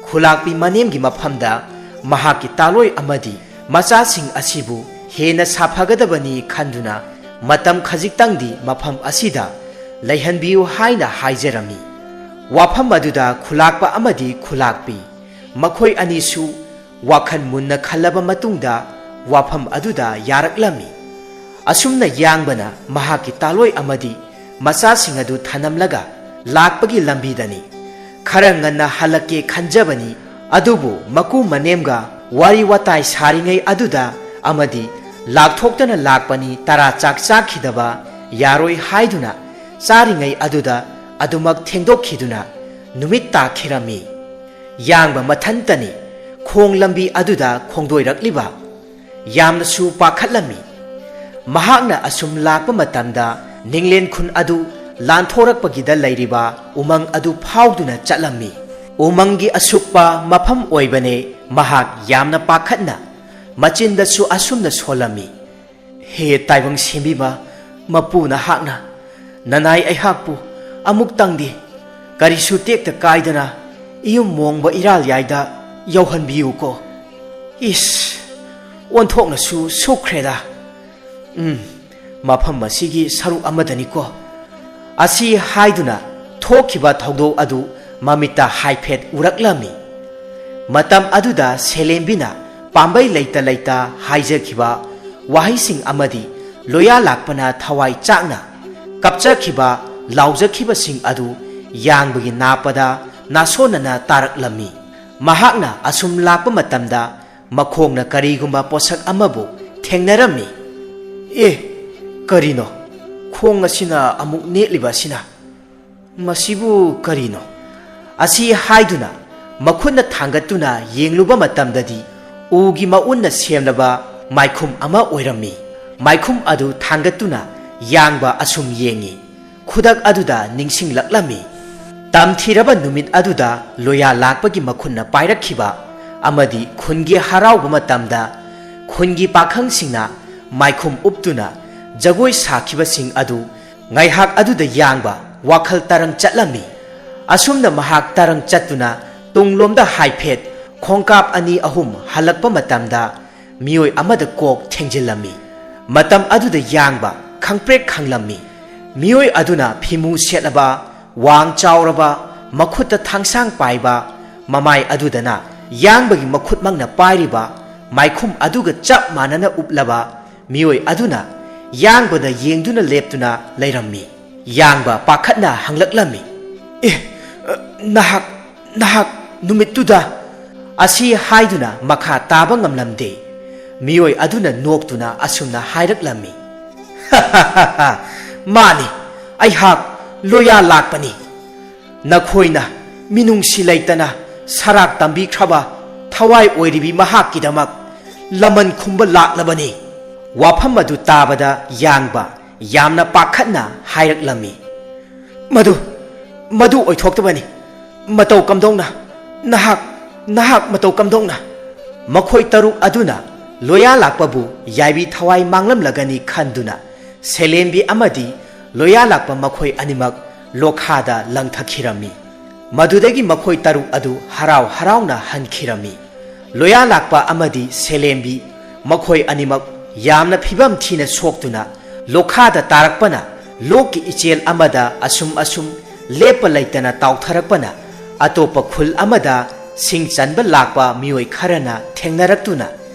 ꯈꯨꯂꯥꯛꯄꯤ ꯃꯅꯦꯝꯒꯤ ꯃꯐꯝꯗ ꯃꯍꯥꯛꯀꯤ ꯇꯥꯂꯣꯏ ꯑꯃꯗꯤ ꯃꯆꯥꯁꯤꯡ ꯑꯁꯤꯕꯨ ꯍꯦꯟꯅ ꯁꯥꯐꯒꯗꯕꯅꯤ ꯈꯟꯗꯨꯅ ꯃꯇꯝ ꯈꯖꯤꯛꯇꯪꯗꯤ ꯃꯐꯝ ꯑꯁꯤꯗ ꯂꯩꯍꯟꯕꯤꯌꯨ ꯍꯥꯏꯅ ꯍꯥꯏꯖꯔꯝꯃꯤ꯫ ꯋꯥꯐꯝ ꯑꯗꯨꯗ ꯈꯨꯂꯥꯛꯄ ꯑꯃꯗꯤ ꯈꯨꯂꯥꯛꯄꯤ ꯃꯈꯣꯏ ꯑꯅꯤꯁꯨ ꯋꯥꯈꯜ ꯃꯨꯟꯅ ꯈꯜꯂꯕ ꯃꯇꯨꯡꯗ ꯋꯥꯐꯝ ꯑꯗꯨꯗ ꯌꯥꯔꯛꯂꯝꯃꯤ꯫ ꯑꯁꯨꯝꯅ ꯌꯥꯡꯕꯅ ꯃꯍꯥꯛꯀꯤ ꯇꯥꯂꯣꯏ ꯑꯃꯗꯤ ꯃꯆꯥꯁꯤꯡ ꯑꯗꯨ ꯊꯅꯝꯂꯒ ꯂꯥꯛꯄꯒꯤ ꯂꯝꯕꯤꯗꯅꯤ꯫ ꯈꯔ ꯉꯟꯅ ꯍꯜꯂꯛꯀꯦ ꯈꯟꯖꯕꯅꯤ, ꯑꯗꯨꯕꯨ ꯃꯀꯨ ꯃꯅꯦꯝꯒ ꯋꯥꯔꯤ ꯋꯥꯇꯥꯏ ꯁꯥꯔꯤꯉꯩ ꯑꯗꯨꯗ ꯑꯃꯗꯤ ꯂꯥꯛꯊꯣꯛꯇꯅ ꯂꯥꯛꯄꯅꯤ, ꯇꯔꯥ ꯆꯥꯛ ꯆꯥꯈꯤꯗꯕ ꯌꯥꯔꯣꯏ ꯍꯥꯏꯗꯨꯅ ꯆꯥꯔꯤꯉꯩ ꯑꯗꯨꯗ ꯑꯗꯨꯃꯛ ꯊꯦꯡꯗꯣꯛꯈꯤꯗꯨꯅ ꯅꯨꯃꯤꯠ ꯇꯥꯈꯤꯔꯝꯃꯤ꯫ ꯌꯥꯡꯕ ꯃꯊꯟꯇꯅꯤ ꯈꯣꯡ ꯂꯝꯕꯤ ꯑꯗꯨꯗ ꯈꯣꯡꯗꯣꯏꯔꯛꯂꯤꯕ꯫ ꯌꯥꯝꯅꯁꯨ ꯄꯥꯈꯠꯂꯝꯃꯤ꯫ ꯃꯍꯥꯛꯅ ꯑꯁꯨꯝ ꯂꯥꯛꯄ ꯃꯇꯝꯗ ꯅꯤꯡꯂꯦꯟ ꯈꯨꯟ ꯑꯗꯨ ꯂꯥꯟꯊꯣꯔꯛꯄꯒꯤꯗ ꯂꯩꯔꯤꯕ ꯎꯃꯪ ꯑꯗꯨ ꯐꯥꯎꯗꯨꯅ ꯆꯠꯂꯝꯃꯤ꯫ ꯎꯃꯪꯒꯤ ꯑꯁꯨꯛꯄ ꯃꯐꯝ ꯑꯣꯏꯕꯅꯦ꯫ ꯃꯍꯥꯛ ꯌꯥꯝꯅ ꯄꯥꯈꯠꯅ ꯃꯆꯤꯟꯗꯁꯨ ꯑꯁꯨꯝꯅ ꯁꯣꯜꯂꯝꯃꯤ, "ꯍꯦ ꯇꯥꯏꯕꯪ ꯁꯦꯝꯕꯤꯕ ꯃꯄꯨ ꯅꯍꯥꯛꯅ ꯅꯅꯥꯏ ꯑꯩꯍꯥꯛꯄꯨ ꯑꯃꯨꯛꯇꯪꯗꯤ ꯀꯔꯤꯁꯨ ꯇꯦꯛꯇ ꯀꯥꯏꯗꯅ ꯏꯌꯨꯝ ꯃꯣꯡꯕ ꯏꯔꯥꯜ ꯌꯥꯏꯗ ꯌꯧꯍꯟꯕꯤꯌꯨꯀꯣ꯫ ꯏꯁ, ꯑꯣꯟꯊꯣꯛꯅꯁꯨ ꯁꯨꯛꯈ꯭ꯔꯦꯗ꯫ ꯎꯝ, ꯃꯐꯝ ꯑꯁꯤꯒꯤ ꯁꯔꯨꯛ ꯑꯃꯗꯅꯤꯀꯣ"꯫ ꯑꯁꯤ ꯍꯥꯏꯗꯨꯅ ꯊꯣꯛꯈꯤꯕ ꯊꯧꯗꯣꯛ ꯑꯗꯨ ꯃꯃꯤꯠꯇ ꯍꯥꯏꯐꯦꯠ ꯎꯔꯛꯂꯝꯃꯤ꯫ ꯃꯇꯝ ꯑꯗꯨꯗ ꯁꯦꯂꯦꯝꯕꯤꯅ ꯄꯥꯝꯕꯩ ꯂꯩꯇ ꯂꯩꯇ ꯍꯥꯏꯖꯈꯤꯕ ꯋꯥꯍꯩꯁꯤꯡ ꯑꯃꯗꯤ ꯂꯣꯌꯥ ꯂꯥꯛꯄꯅ ꯊꯋꯥꯏ ꯆꯥꯛꯅ ꯀꯞꯆꯈꯤꯕ, ꯂꯥꯎꯖꯈꯤꯕꯁꯤꯡ ꯑꯗꯨ ꯌꯥꯡꯕꯒꯤ ꯅꯥꯞꯄꯗ ꯅꯥꯁꯣꯟꯅꯅ ꯇꯥꯔꯛꯂꯝꯃꯤ꯫ ꯃꯍꯥꯛꯅ ꯑꯁꯨꯝ ꯂꯥꯛꯄ ꯃꯇꯝꯗ ꯃꯈꯣꯡꯅ ꯀꯔꯤꯒꯨꯝꯕ ꯄꯣꯠꯁꯛ ꯑꯃꯕꯨ ꯊꯦꯡꯅꯔꯝꯃꯤ꯫ "ꯑꯦ, ꯀꯔꯤꯅꯣ? ꯈꯣꯡ ꯑꯁꯤꯅ ꯑꯃꯨꯛ ꯅꯦꯠꯂꯤꯕ ꯑꯁꯤꯅ? ꯃꯁꯤꯕꯨ ꯀꯔꯤꯅꯣ?" ꯑꯁꯤ ꯍꯥꯏꯗꯨꯅ ꯃꯈꯨꯠꯅ ꯊꯥꯡꯒꯠꯇꯨꯅ ꯌꯦꯡꯂꯨꯕ ꯃꯇꯝꯗꯗꯤ ꯎꯒꯤ ꯃꯎꯟꯅ ꯁꯦꯝꯂꯕ ꯃꯥꯏꯈꯨꯝ ꯑꯃ ꯑꯣꯏꯔꯝꯃꯤ꯫ ꯃꯥꯏꯈꯨꯝ ꯑꯗꯨ ꯊꯥꯡꯒꯠꯇꯨꯅ ꯌꯥꯡꯕ ꯑꯁꯨꯝ ꯌꯦꯡꯉꯤ꯫ ꯈꯨꯗꯛ ꯑꯗꯨꯗ ꯅꯤꯡꯁꯤꯡꯂꯛꯂꯝꯃꯤ꯫ ꯇꯝꯊꯤꯔꯕ ꯅꯨꯃꯤꯠ ꯑꯗꯨꯗ ꯂꯣꯌꯥ ꯂꯥꯛꯄꯒꯤ ꯃꯈꯨꯠꯅ ꯄꯥꯏꯔꯛꯈꯤꯕ ꯑꯃꯗꯤ ꯈꯨꯟꯒꯤ ꯍꯔꯥꯎꯕ ꯃꯇꯝꯗ ꯈꯨꯟꯒꯤ ꯄꯥꯈꯪꯁꯤꯡꯅ ꯃꯥꯏꯈꯨꯝ ꯎꯞꯇꯨꯅ ꯖꯒꯣꯏ ꯁꯥꯈꯤꯕꯁꯤꯡ ꯑꯗꯨ ꯉꯥꯏꯍꯥꯛ ꯑꯗꯨꯗ ꯌꯥꯡꯕ ꯋꯥꯈꯜ ꯇꯔꯪ ꯆꯠꯂꯝꯃꯤ꯫ ꯑꯁꯨꯝꯅ ꯃꯍꯥꯛ ꯇꯔꯪ ꯆꯠꯇꯨꯅ ꯇꯨꯡꯂꯣꯝꯗ ꯍꯥꯏꯐꯦꯠ ꯈꯣꯡꯀꯥꯞ ꯑꯅꯤ ꯑꯍꯨꯝ ꯍꯜꯂꯛꯄ ꯃꯇꯝꯗ ꯃꯤꯑꯣꯏ ꯑꯃꯗ ꯀꯣꯛ ꯊꯦꯡꯖꯤꯜꯂꯝꯃꯤ꯫ ꯃꯇꯝ ꯑꯗꯨꯗ ꯌꯥꯡꯕ ꯈꯪꯄ꯭ꯔꯦꯛ ꯈꯪꯂꯝꯃꯤ꯫ ꯃꯤꯑꯣꯏ ꯑꯗꯨꯅ ꯐꯤꯃꯨ ꯁꯦꯠꯂꯕ, ꯋꯥꯡ ꯆꯥꯎꯔꯕ, ꯃꯈꯨꯠꯇ ꯊꯥꯡꯁꯥꯡ ꯄꯥꯏꯕ, ꯃꯃꯥꯏ ꯑꯗꯨꯗꯅ ꯌꯥꯡꯕꯒꯤ ꯃꯈꯨꯠꯃꯛꯅ ꯄꯥꯏꯔꯤꯕ ꯃꯥꯏꯈꯨꯝ ꯑꯗꯨꯒ ꯆꯞ ꯃꯥꯟꯅꯅ ꯎꯞꯂꯕ ꯃꯤꯑꯣꯏ ꯑꯗꯨꯅ ꯌꯥꯡꯕꯗ ꯌꯦꯡꯗꯨꯅ ꯂꯦꯞꯇꯨꯅ ꯂꯩꯔꯝꯃꯤ꯫ ꯌꯥꯡꯕ ꯄꯥꯈꯠꯅ ꯍꯪꯂꯛꯂꯝꯃꯤ, "ꯑꯦ, ꯅꯍꯥꯛ, ꯅꯍꯥꯛ ꯅꯨꯃꯤꯠꯇꯨꯗ?" ꯑꯁꯤ ꯍꯥꯏꯗꯨꯅ ꯃꯈꯥ ꯇꯥꯕ ꯉꯝꯂꯝꯗꯦ꯫ ꯃꯤꯑꯣꯏ ꯑꯗꯨꯅ ꯅꯣꯛꯇꯨꯅ ꯑꯁꯨꯝꯅ ꯍꯥꯏꯔꯛꯂꯝꯃꯤ, "ꯃꯥꯅꯤ, ꯑꯩꯍꯥꯛ ꯂꯣꯌꯥ ꯂꯥꯛꯄꯅꯤ꯫ ꯅꯈꯣꯏꯅ ꯃꯤꯅꯨꯡꯁꯤ ꯂꯩꯇꯅ ꯁꯔꯥꯛ ꯇꯝꯕꯤꯈ꯭ꯔꯕ ꯊꯋꯥꯏ ꯑꯣꯏꯔꯤꯕꯤ ꯃꯍꯥꯛꯀꯤꯗꯃꯛ ꯂꯃꯟ ꯈꯨꯝꯕ ꯂꯥꯛꯂꯕꯅꯤ꯫ ꯋꯥꯐꯝ ꯑꯗꯨ ꯇꯥꯕꯗ ꯌꯥꯡꯕ ꯌꯥꯝꯅ ꯄꯥꯈꯠꯅ ꯍꯥꯏꯔꯛꯂꯝꯃꯤ, "ꯃꯗꯨ, ꯃꯗꯨ ꯑꯣꯏꯊꯣꯛꯇꯕꯅꯤ꯫ ꯃꯇꯧ ꯀꯝꯗꯧꯅ? ꯅꯍꯥꯛ, ꯅꯍꯥꯛ ꯃꯇꯧ ꯀꯝꯗꯧꯅ?" ꯃꯈꯣꯏ ꯇꯔꯨꯛ ꯑꯗꯨꯅ ꯂꯣꯌꯥ ꯂꯥꯛꯄꯕꯨ ꯌꯥꯏꯕꯤ ꯊꯋꯥꯏ ꯃꯥꯡꯂꯝꯂꯒꯅꯤ ꯈꯟꯗꯨꯅ ꯁꯦꯂꯦꯝꯕꯤ ꯑꯃꯗꯤ ꯂꯣꯌꯥ ꯂꯥꯛꯄ ꯃꯈꯣꯏ ꯑꯅꯤꯃꯛ ꯂꯣꯈꯥꯗ ꯂꯪꯊꯈꯤꯔꯝꯃꯤ꯫ ꯃꯗꯨꯗꯒꯤ ꯃꯈꯣꯏ ꯇꯔꯨꯛ ꯑꯗꯨ ꯍꯔꯥꯎ ꯍꯔꯥꯎꯅ ꯍꯟꯈꯤꯔꯝꯃꯤ꯫ ꯂꯣꯌꯥ ꯂꯥꯛꯄ ꯑꯃꯗꯤ ꯁꯦꯂꯦꯝꯕꯤ ꯃꯈꯣꯏ ꯑꯅꯤꯃꯛ ꯌꯥꯝꯅ ꯐꯤꯕꯝ ꯊꯤꯅ ꯁꯣꯛꯇꯨꯅ ꯂꯣꯈꯥꯗ ꯇꯥꯔꯛꯄꯅ, ꯂꯣꯛꯀꯤ ꯏꯆꯦꯜ ꯑꯃꯗ ꯑꯁꯨꯝ ꯑꯁꯨꯝ ꯂꯦꯞꯄ ꯂꯩꯇꯅ ꯇꯥꯎꯊꯔꯛꯄꯅ, ꯑꯇꯣꯞꯄ ꯈꯨꯜ ꯑꯃꯗ ꯁꯤꯡ ꯆꯟꯕ ꯂꯥꯛꯄ ꯃꯤꯑꯣꯏ ꯈꯔꯅ ꯊꯦꯡꯅꯔꯛꯇꯨꯅ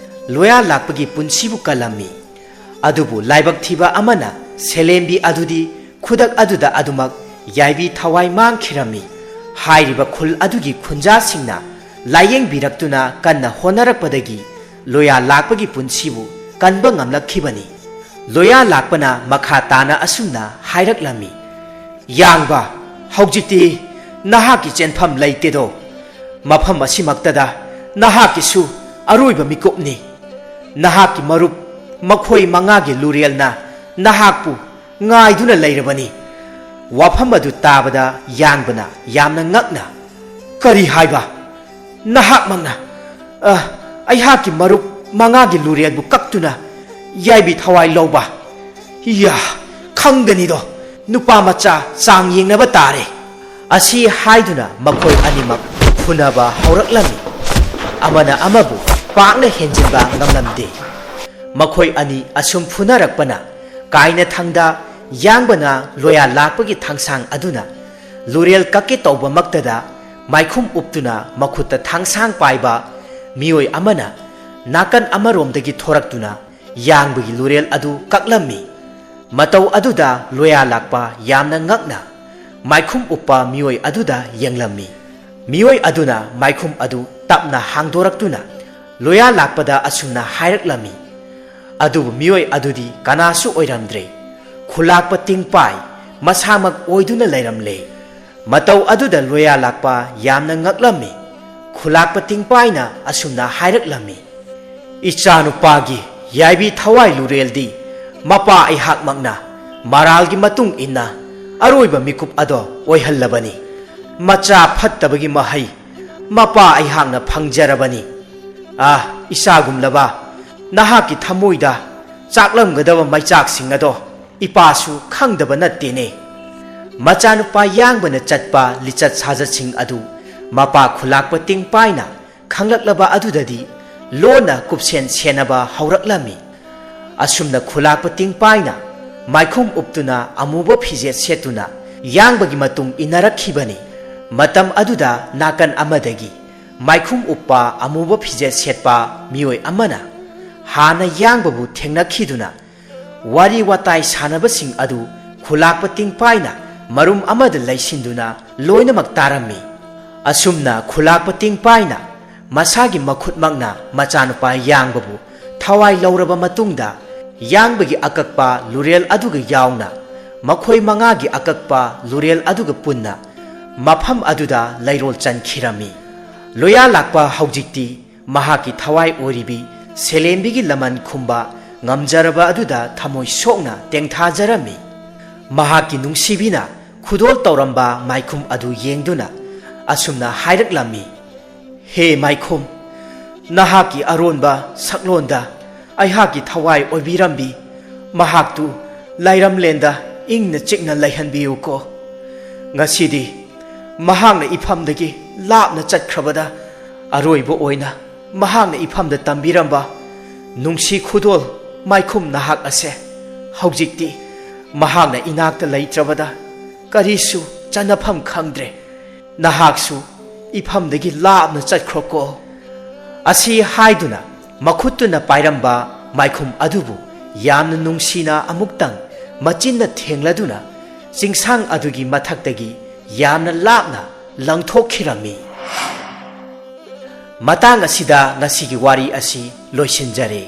ꯂꯣꯌꯥ ꯂꯥꯛꯄꯒꯤ ꯄꯨꯟꯁꯤꯕꯨ ꯀꯜꯂꯝꯃꯤ꯫ ꯑꯗꯨꯕꯨ ꯂꯥꯏꯕꯛ ꯊꯤꯕ ꯑꯃꯅ ꯁꯦꯂꯦꯝꯕꯤ ꯑꯗꯨꯗꯤ ꯈꯨꯗꯛ ꯑꯗꯨꯗ ꯑꯗꯨꯃꯛ ꯌꯥꯏꯕꯤ ꯊꯋꯥꯏ ꯃꯥꯡꯈꯤꯔꯝꯃꯤ꯫ ꯍꯥꯏꯔꯤꯕ ꯈꯨꯜ ꯑꯗꯨꯒꯤ ꯈꯨꯟꯖꯥꯁꯤꯡꯅ ꯂꯥꯌꯦꯡꯕꯤꯔꯛꯇꯨꯅ ꯀꯟꯅ ꯍꯣꯠꯅꯔꯛꯄꯗꯒꯤ ꯂꯣꯌꯥ ꯂꯥꯛꯄꯒꯤ ꯄꯨꯟꯁꯤꯕꯨ ꯀꯟꯕ ꯉꯝꯂꯛꯈꯤꯕꯅꯤ꯫ ꯂꯣꯌꯥ ꯂꯥꯛꯄꯅ ꯃꯈꯥ ꯇꯥꯅ ꯑꯁꯨꯝꯅ ꯍꯥꯏꯔꯛꯂꯝꯃꯤ, "ꯌꯥꯡꯕ, ꯍꯧꯖꯤꯛꯇꯤ ꯅꯍꯥꯛꯀꯤ ꯆꯦꯟꯐꯝ ꯂꯩꯇꯦꯗꯣ꯫ ꯃꯐꯝ ꯑꯁꯤꯃꯛꯇꯗ ꯅꯍꯥꯛꯀꯤꯁꯨ ꯑꯔꯣꯏꯕ ꯃꯤꯀꯨꯞꯅꯤ꯫ ꯅꯍꯥꯛꯀꯤ ꯃꯔꯨꯞ ꯃꯈꯣꯏ ꯃꯉꯥꯒꯤ ꯂꯨꯔꯦꯜꯅ ꯅꯍꯥꯛꯄꯨ ꯉꯥꯏꯗꯨꯅ ꯂꯩꯔꯕꯅꯤ꯫" ꯋꯥꯐꯝ ꯑꯗꯨ ꯇꯥꯕꯗ ꯌꯥꯡꯕꯅ ꯌꯥꯝꯅ ꯉꯛꯅ, "ꯀꯔꯤ ꯍꯥꯏꯕ? ꯅꯍꯥꯛꯃꯛꯅ, ꯑ, ꯑꯩꯍꯥꯛꯀꯤ ꯃꯔꯨꯞ ꯃꯉꯥꯒꯤ ꯂꯨꯔꯦꯜꯕꯨ ꯀꯛꯇꯨꯅ ꯌꯥꯏꯕꯤ ꯊꯋꯥꯏ ꯂꯧꯕ? ꯏꯌꯥ, ꯈꯪꯒꯅꯤꯗꯣ, ꯅꯨꯄꯥ ꯃꯆꯥ ꯆꯥꯡ ꯌꯦꯡꯅꯕ ꯇꯥꯔꯦ꯫" ꯑꯁꯤ ꯍꯥꯏꯗꯨꯅ ꯃꯈꯣꯏ ꯑꯅꯤꯃꯛ ꯐꯨꯅꯕ ꯍꯧꯔꯛꯂꯝꯃꯤ꯫ ꯑꯃꯅ ꯑꯃꯕꯨ ꯄꯥꯛꯅ ꯍꯦꯟꯖꯤꯟꯕ ꯉꯝꯂꯝꯗꯦ꯫ ꯃꯈꯣꯏ ꯑꯅꯤ ꯑꯁꯨꯝ ꯐꯨꯅꯔꯛꯄꯅ ꯀꯥꯏꯅꯊꯪꯗ ꯌꯥꯡꯕꯅ ꯂꯣꯌꯥ ꯂꯥꯛꯄꯒꯤ ꯊꯥꯡꯁꯥꯡ ꯑꯗꯨꯅ ꯂꯨꯔꯦꯜ ꯀꯛꯀꯦ ꯇꯧꯕꯃꯛꯇꯗ ꯃꯥꯏꯈꯨꯝ ꯎꯞꯇꯨꯅ ꯃꯈꯨꯠꯇ ꯊꯥꯡꯁꯥꯡ ꯄꯥꯏꯕ ꯃꯤꯑꯣꯏ ꯑꯃꯅ ꯅꯥꯀꯟ ꯑꯃꯔꯣꯝꯗꯒꯤ ꯊꯣꯔꯛꯇꯨꯅ ꯌꯥꯡꯕꯒꯤ ꯂꯨꯔꯦꯜ ꯑꯗꯨ ꯀꯛꯂꯝꯃꯤ꯫ ꯃꯇꯧ ꯑꯗꯨꯗ ꯂꯣꯌꯥ ꯂꯥꯛꯄ ꯌꯥꯝꯅ ꯉꯛꯅ ꯃꯥꯏꯈꯨꯝ ꯎꯞꯄ ꯃꯤꯑꯣꯏ ꯑꯗꯨꯗ ꯌꯦꯡꯂꯝꯃꯤ꯫ ꯃꯤꯑꯣꯏ ꯑꯗꯨꯅ ꯃꯥꯏꯈꯨꯝ ꯑꯗꯨ ꯇꯞꯅ ꯍꯥꯡꯗꯣꯔꯛꯇꯨꯅ ꯂꯣꯌꯥ ꯂꯥꯛꯄꯗ ꯑꯁꯨꯝꯅ ꯍꯥꯏꯔꯛꯂꯝꯃꯤ, ꯑꯗꯨꯕꯨ ꯃꯤꯑꯣꯏ ꯑꯗꯨꯗꯤ ꯀꯅꯥꯁꯨ ꯑꯣꯏꯔꯝꯗ꯭ꯔꯦ꯫ ꯈꯨꯂꯥꯛꯄ ꯇꯤꯡꯄꯥꯏ ꯃꯁꯥꯃꯛ ꯑꯣꯏꯗꯨꯅ ꯂꯩꯔꯝꯂꯦ꯫ ꯃꯇꯧ ꯑꯗꯨꯗ ꯂꯣꯌꯥ ꯂꯥꯛꯄ ꯌꯥꯝꯅ ꯉꯛꯂꯝꯃꯤ꯫ ꯈꯨꯂꯥꯛꯄ ꯇꯤꯡꯄꯥꯏꯅ ꯑꯁꯨꯝꯅ ꯍꯥꯏꯔꯛꯂꯝꯃꯤ, ꯏꯆꯥꯅꯨꯄꯥꯒꯤ ꯌꯥꯏꯕꯤ ꯊꯋꯥꯏ ꯂꯨꯔꯦꯜꯗꯤ ꯃꯄꯥ ꯑꯩꯍꯥꯛꯃꯛꯅ ꯃꯔꯥꯜꯒꯤ ꯃꯇꯨꯡ ꯏꯟꯅ ꯑꯔꯣꯏꯕ ꯃꯤꯀꯨꯞ ꯑꯗꯣ ꯑꯣꯏꯍꯜꯂꯕꯅꯤ꯫ ꯃꯆꯥ ꯐꯠꯇꯕꯒꯤ ꯃꯍꯩ ꯃꯄꯥ ꯑꯩꯍꯥꯛꯅ ꯐꯪꯖꯔꯕꯅꯤ꯫ ꯑꯥ, ꯏꯆꯥꯒꯨꯝꯂꯕ, ꯅꯍꯥꯛꯀꯤ ꯊꯃꯣꯏꯗ ꯆꯥꯛꯂꯝꯒꯗꯕ ꯃꯩꯆꯥꯛꯁꯤꯡ ꯑꯗꯣ ꯏꯄꯥꯁꯨ ꯈꯪꯗꯕ ꯅꯠꯇꯦꯅꯦ꯫ ꯃꯆꯥꯅꯨꯄꯥ ꯌꯥꯡꯕꯅ ꯆꯠꯄ ꯂꯤꯆꯠ ꯁꯥꯖꯠꯁꯤꯡ ꯑꯗꯨ ꯃꯄꯥ ꯈꯨꯂꯥꯛꯄ ꯇꯤꯡꯄꯥꯏꯅ ꯈꯪꯂꯛꯂꯕ ꯑꯗꯨꯗꯗꯤ ꯂꯣꯟꯅ ꯀꯨꯞꯁꯦꯟ ꯁꯦꯟꯅꯕ ꯍꯧꯔꯛꯂꯝꯃꯤ꯫ ꯑꯁꯨꯝꯅ ꯈꯨꯂꯥꯛꯄ ꯇꯤꯡꯄꯥꯏꯅ ꯃꯥꯏꯈꯨꯝ ꯎꯞꯇꯨꯅ ꯑꯃꯨꯕ ꯐꯤꯖꯦꯠ ꯁꯦꯠꯇꯨꯅ ꯌꯥꯡꯕꯒꯤ ꯃꯇꯨꯡ ꯏꯟꯅꯔꯛꯈꯤꯕꯅꯤ꯫ ꯃꯇꯝ ꯑꯗꯨꯗ ꯅꯥꯀꯟ ꯑꯃꯗꯒꯤ ꯃꯥꯏꯈꯨꯝ ꯎꯞꯄ ꯑꯃꯨꯕ ꯐꯤꯖꯦꯠ ꯁꯦꯠꯄ ꯃꯤꯑꯣꯏ ꯑꯃꯅ ꯍꯥꯟꯅ ꯌꯥꯡꯕꯕꯨ ꯊꯦꯡꯅꯈꯤꯗꯨꯅ ꯋꯥꯔꯤ ꯋꯥꯇꯥꯏ ꯁꯥꯟꯅꯕꯁꯤꯡ ꯑꯗꯨ ꯈꯨꯂꯥꯛꯄ ꯇꯤꯡꯄꯥꯏꯅ ꯃꯔꯨꯝ ꯑꯃꯗ ꯂꯩꯁꯤꯟꯗꯨꯅ ꯂꯣꯏꯅꯃꯛ ꯇꯥꯔꯝꯃꯤ꯫ ꯑꯁꯨꯝꯅ ꯈꯨꯂꯥꯛꯄ ꯇꯤꯡꯄꯥꯏꯅ ꯃꯁꯥꯒꯤ ꯃꯈꯨꯠꯃꯛꯅ ꯃꯆꯥꯅꯨꯄꯥ ꯌꯥꯡꯕꯕꯨ ꯊꯋꯥꯏ ꯂꯧꯔꯕ ꯃꯇꯨꯡꯗ, ꯌꯥꯡꯕꯒꯤ ꯑꯀꯛꯄ ꯂꯨꯔꯦꯜ ꯑꯗꯨꯒ ꯌꯥꯎꯅ ꯃꯈꯣꯏ ꯃꯉꯥꯒꯤ ꯑꯀꯛꯄ ꯂꯨꯔꯦꯜ ꯑꯗꯨꯒ ꯄꯨꯟꯅ ꯃꯐꯝ ꯑꯗꯨꯗ ꯂꯩꯔꯣꯜ ꯆꯟꯈꯤꯔꯝꯃꯤ꯫ ꯂꯣꯌꯥ ꯂꯥꯛꯄ ꯍꯧꯖꯤꯛꯇꯤ ꯃꯍꯥꯛꯀꯤ ꯊꯋꯥꯏ ꯑꯣꯏꯔꯤꯕꯤ ꯁꯦꯂꯦꯝꯕꯤꯒꯤ ꯂꯃꯟ ꯈꯨꯝꯕ ꯉꯝꯖꯔꯕ ꯑꯗꯨꯗ ꯊꯃꯣꯏ ꯁꯣꯛꯅ ꯇꯦꯡꯊꯥꯖꯔꯝꯃꯤ꯫ ꯃꯍꯥꯛꯀꯤ ꯅꯨꯡꯁꯤꯕꯤꯅ ꯈꯨꯗꯣꯜ ꯇꯧꯔꯝꯕ ꯃꯥꯏꯈꯨꯝ ꯑꯗꯨ ꯌꯦꯡꯗꯨꯅ ꯑꯁꯨꯝꯅ ꯍꯥꯏꯔꯛꯂꯝꯃꯤ, "ꯍꯦ ꯃꯥꯏꯈꯨꯝ, ꯅꯍꯥꯛꯀꯤ ꯑꯔꯣꯟꯕ ꯁꯛꯂꯣꯟꯗ ꯑꯩꯍꯥꯛꯀꯤ ꯊꯋꯥꯏ ꯑꯣꯏꯕꯤꯔꯝꯕꯤ ꯃꯍꯥꯛꯇꯨ ꯂꯥꯏꯔꯝꯂꯦꯟꯗ ꯏꯪꯅ ꯆꯤꯛꯅ ꯂꯩꯍꯟꯕꯤꯌꯨꯀꯣ꯫ ꯉꯁꯤꯗꯤ ꯃꯍꯥꯛꯅ ꯏꯐꯝꯗꯒꯤ ꯂꯥꯞꯅ ꯆꯠꯈ꯭ꯔꯕꯗ ꯑꯔꯣꯏꯕ ꯑꯣꯏꯅ ꯃꯍꯥꯛꯅ ꯏꯐꯝꯗ ꯇꯝꯕꯤꯔꯝꯕ ꯅꯨꯡꯁꯤ ꯈꯨꯗꯣꯜ ꯃꯥꯏꯈꯨꯝ ꯅꯍꯥꯛ ꯑꯁꯦ ꯍꯧꯖꯤꯛꯇꯤ ꯃꯍꯥꯛꯅ ꯏꯅꯥꯛꯇ ꯂꯩꯇ꯭ꯔꯕꯗ ꯀꯔꯤꯁꯨ ꯆꯟꯅꯐꯝ ꯈꯪꯗ꯭ꯔꯦ꯫ ꯅꯍꯥꯛꯁꯨ ꯏꯐꯝꯗꯒꯤ ꯂꯥꯞꯅ ꯆꯠꯈ꯭ꯔꯣꯀꯣ"꯫ ꯑꯁꯤ ꯍꯥꯏꯗꯨꯅ ꯃꯈꯨꯠꯇꯨꯅ ꯄꯥꯏꯔꯝꯕ ꯃꯥꯏꯈꯨꯝ ꯑꯗꯨꯕꯨ ꯌꯥꯝꯅ ꯅꯨꯡꯁꯤꯅ ꯑꯃꯨꯛꯇꯪ ꯃꯆꯤꯟꯅ ꯊꯦꯡꯂꯗꯨꯅ ꯆꯤꯡꯁꯥꯡ ꯑꯗꯨꯒꯤ ꯃꯊꯛꯇꯒꯤ ꯌꯥꯝꯅ ꯂꯥꯞꯅ ꯂꯪꯊꯣꯛꯈꯤꯔꯝꯃꯤ꯫ ꯃꯇꯥꯡ ꯑꯁꯤꯗ ꯉꯁꯤꯒꯤ ꯋꯥꯔꯤ ꯑꯁꯤ ꯂꯣꯏꯁꯤꯟꯖꯔꯦ꯫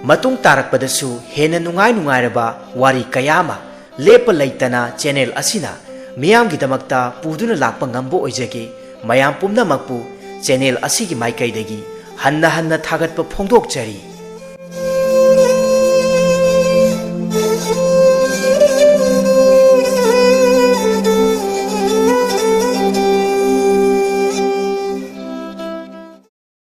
ꯃꯇꯨꯡ ꯇꯥꯔꯛꯄꯗꯁꯨ ꯍꯦꯟꯅ ꯅꯨꯡꯉꯥꯏ ꯅꯨꯡꯉꯥꯏꯔꯕ ꯋꯥꯔꯤ ꯀꯌꯥ ꯑꯃ ꯂꯦꯞꯄ ꯂꯩꯇꯅ ꯆꯦꯅꯦꯜ ꯑꯁꯤꯅ ꯃꯤꯌꯥꯝꯒꯤꯗꯃꯛꯇ ꯄꯨꯗꯨꯅ ꯂꯥꯛꯄ ꯉꯝꯕ ꯑꯣꯏꯖꯒꯦ꯫ ꯃꯌꯥꯝ ꯄꯨꯝꯅꯃꯛꯄꯨ ꯆꯦꯅꯦꯜ ꯑꯁꯤꯒꯤ ꯃꯥꯏꯀꯩꯗꯒꯤ ꯍꯟꯅ ꯍꯟꯅ ꯊꯥꯒꯠꯄ ꯐꯣꯡꯗꯣꯛꯆꯔꯤ꯫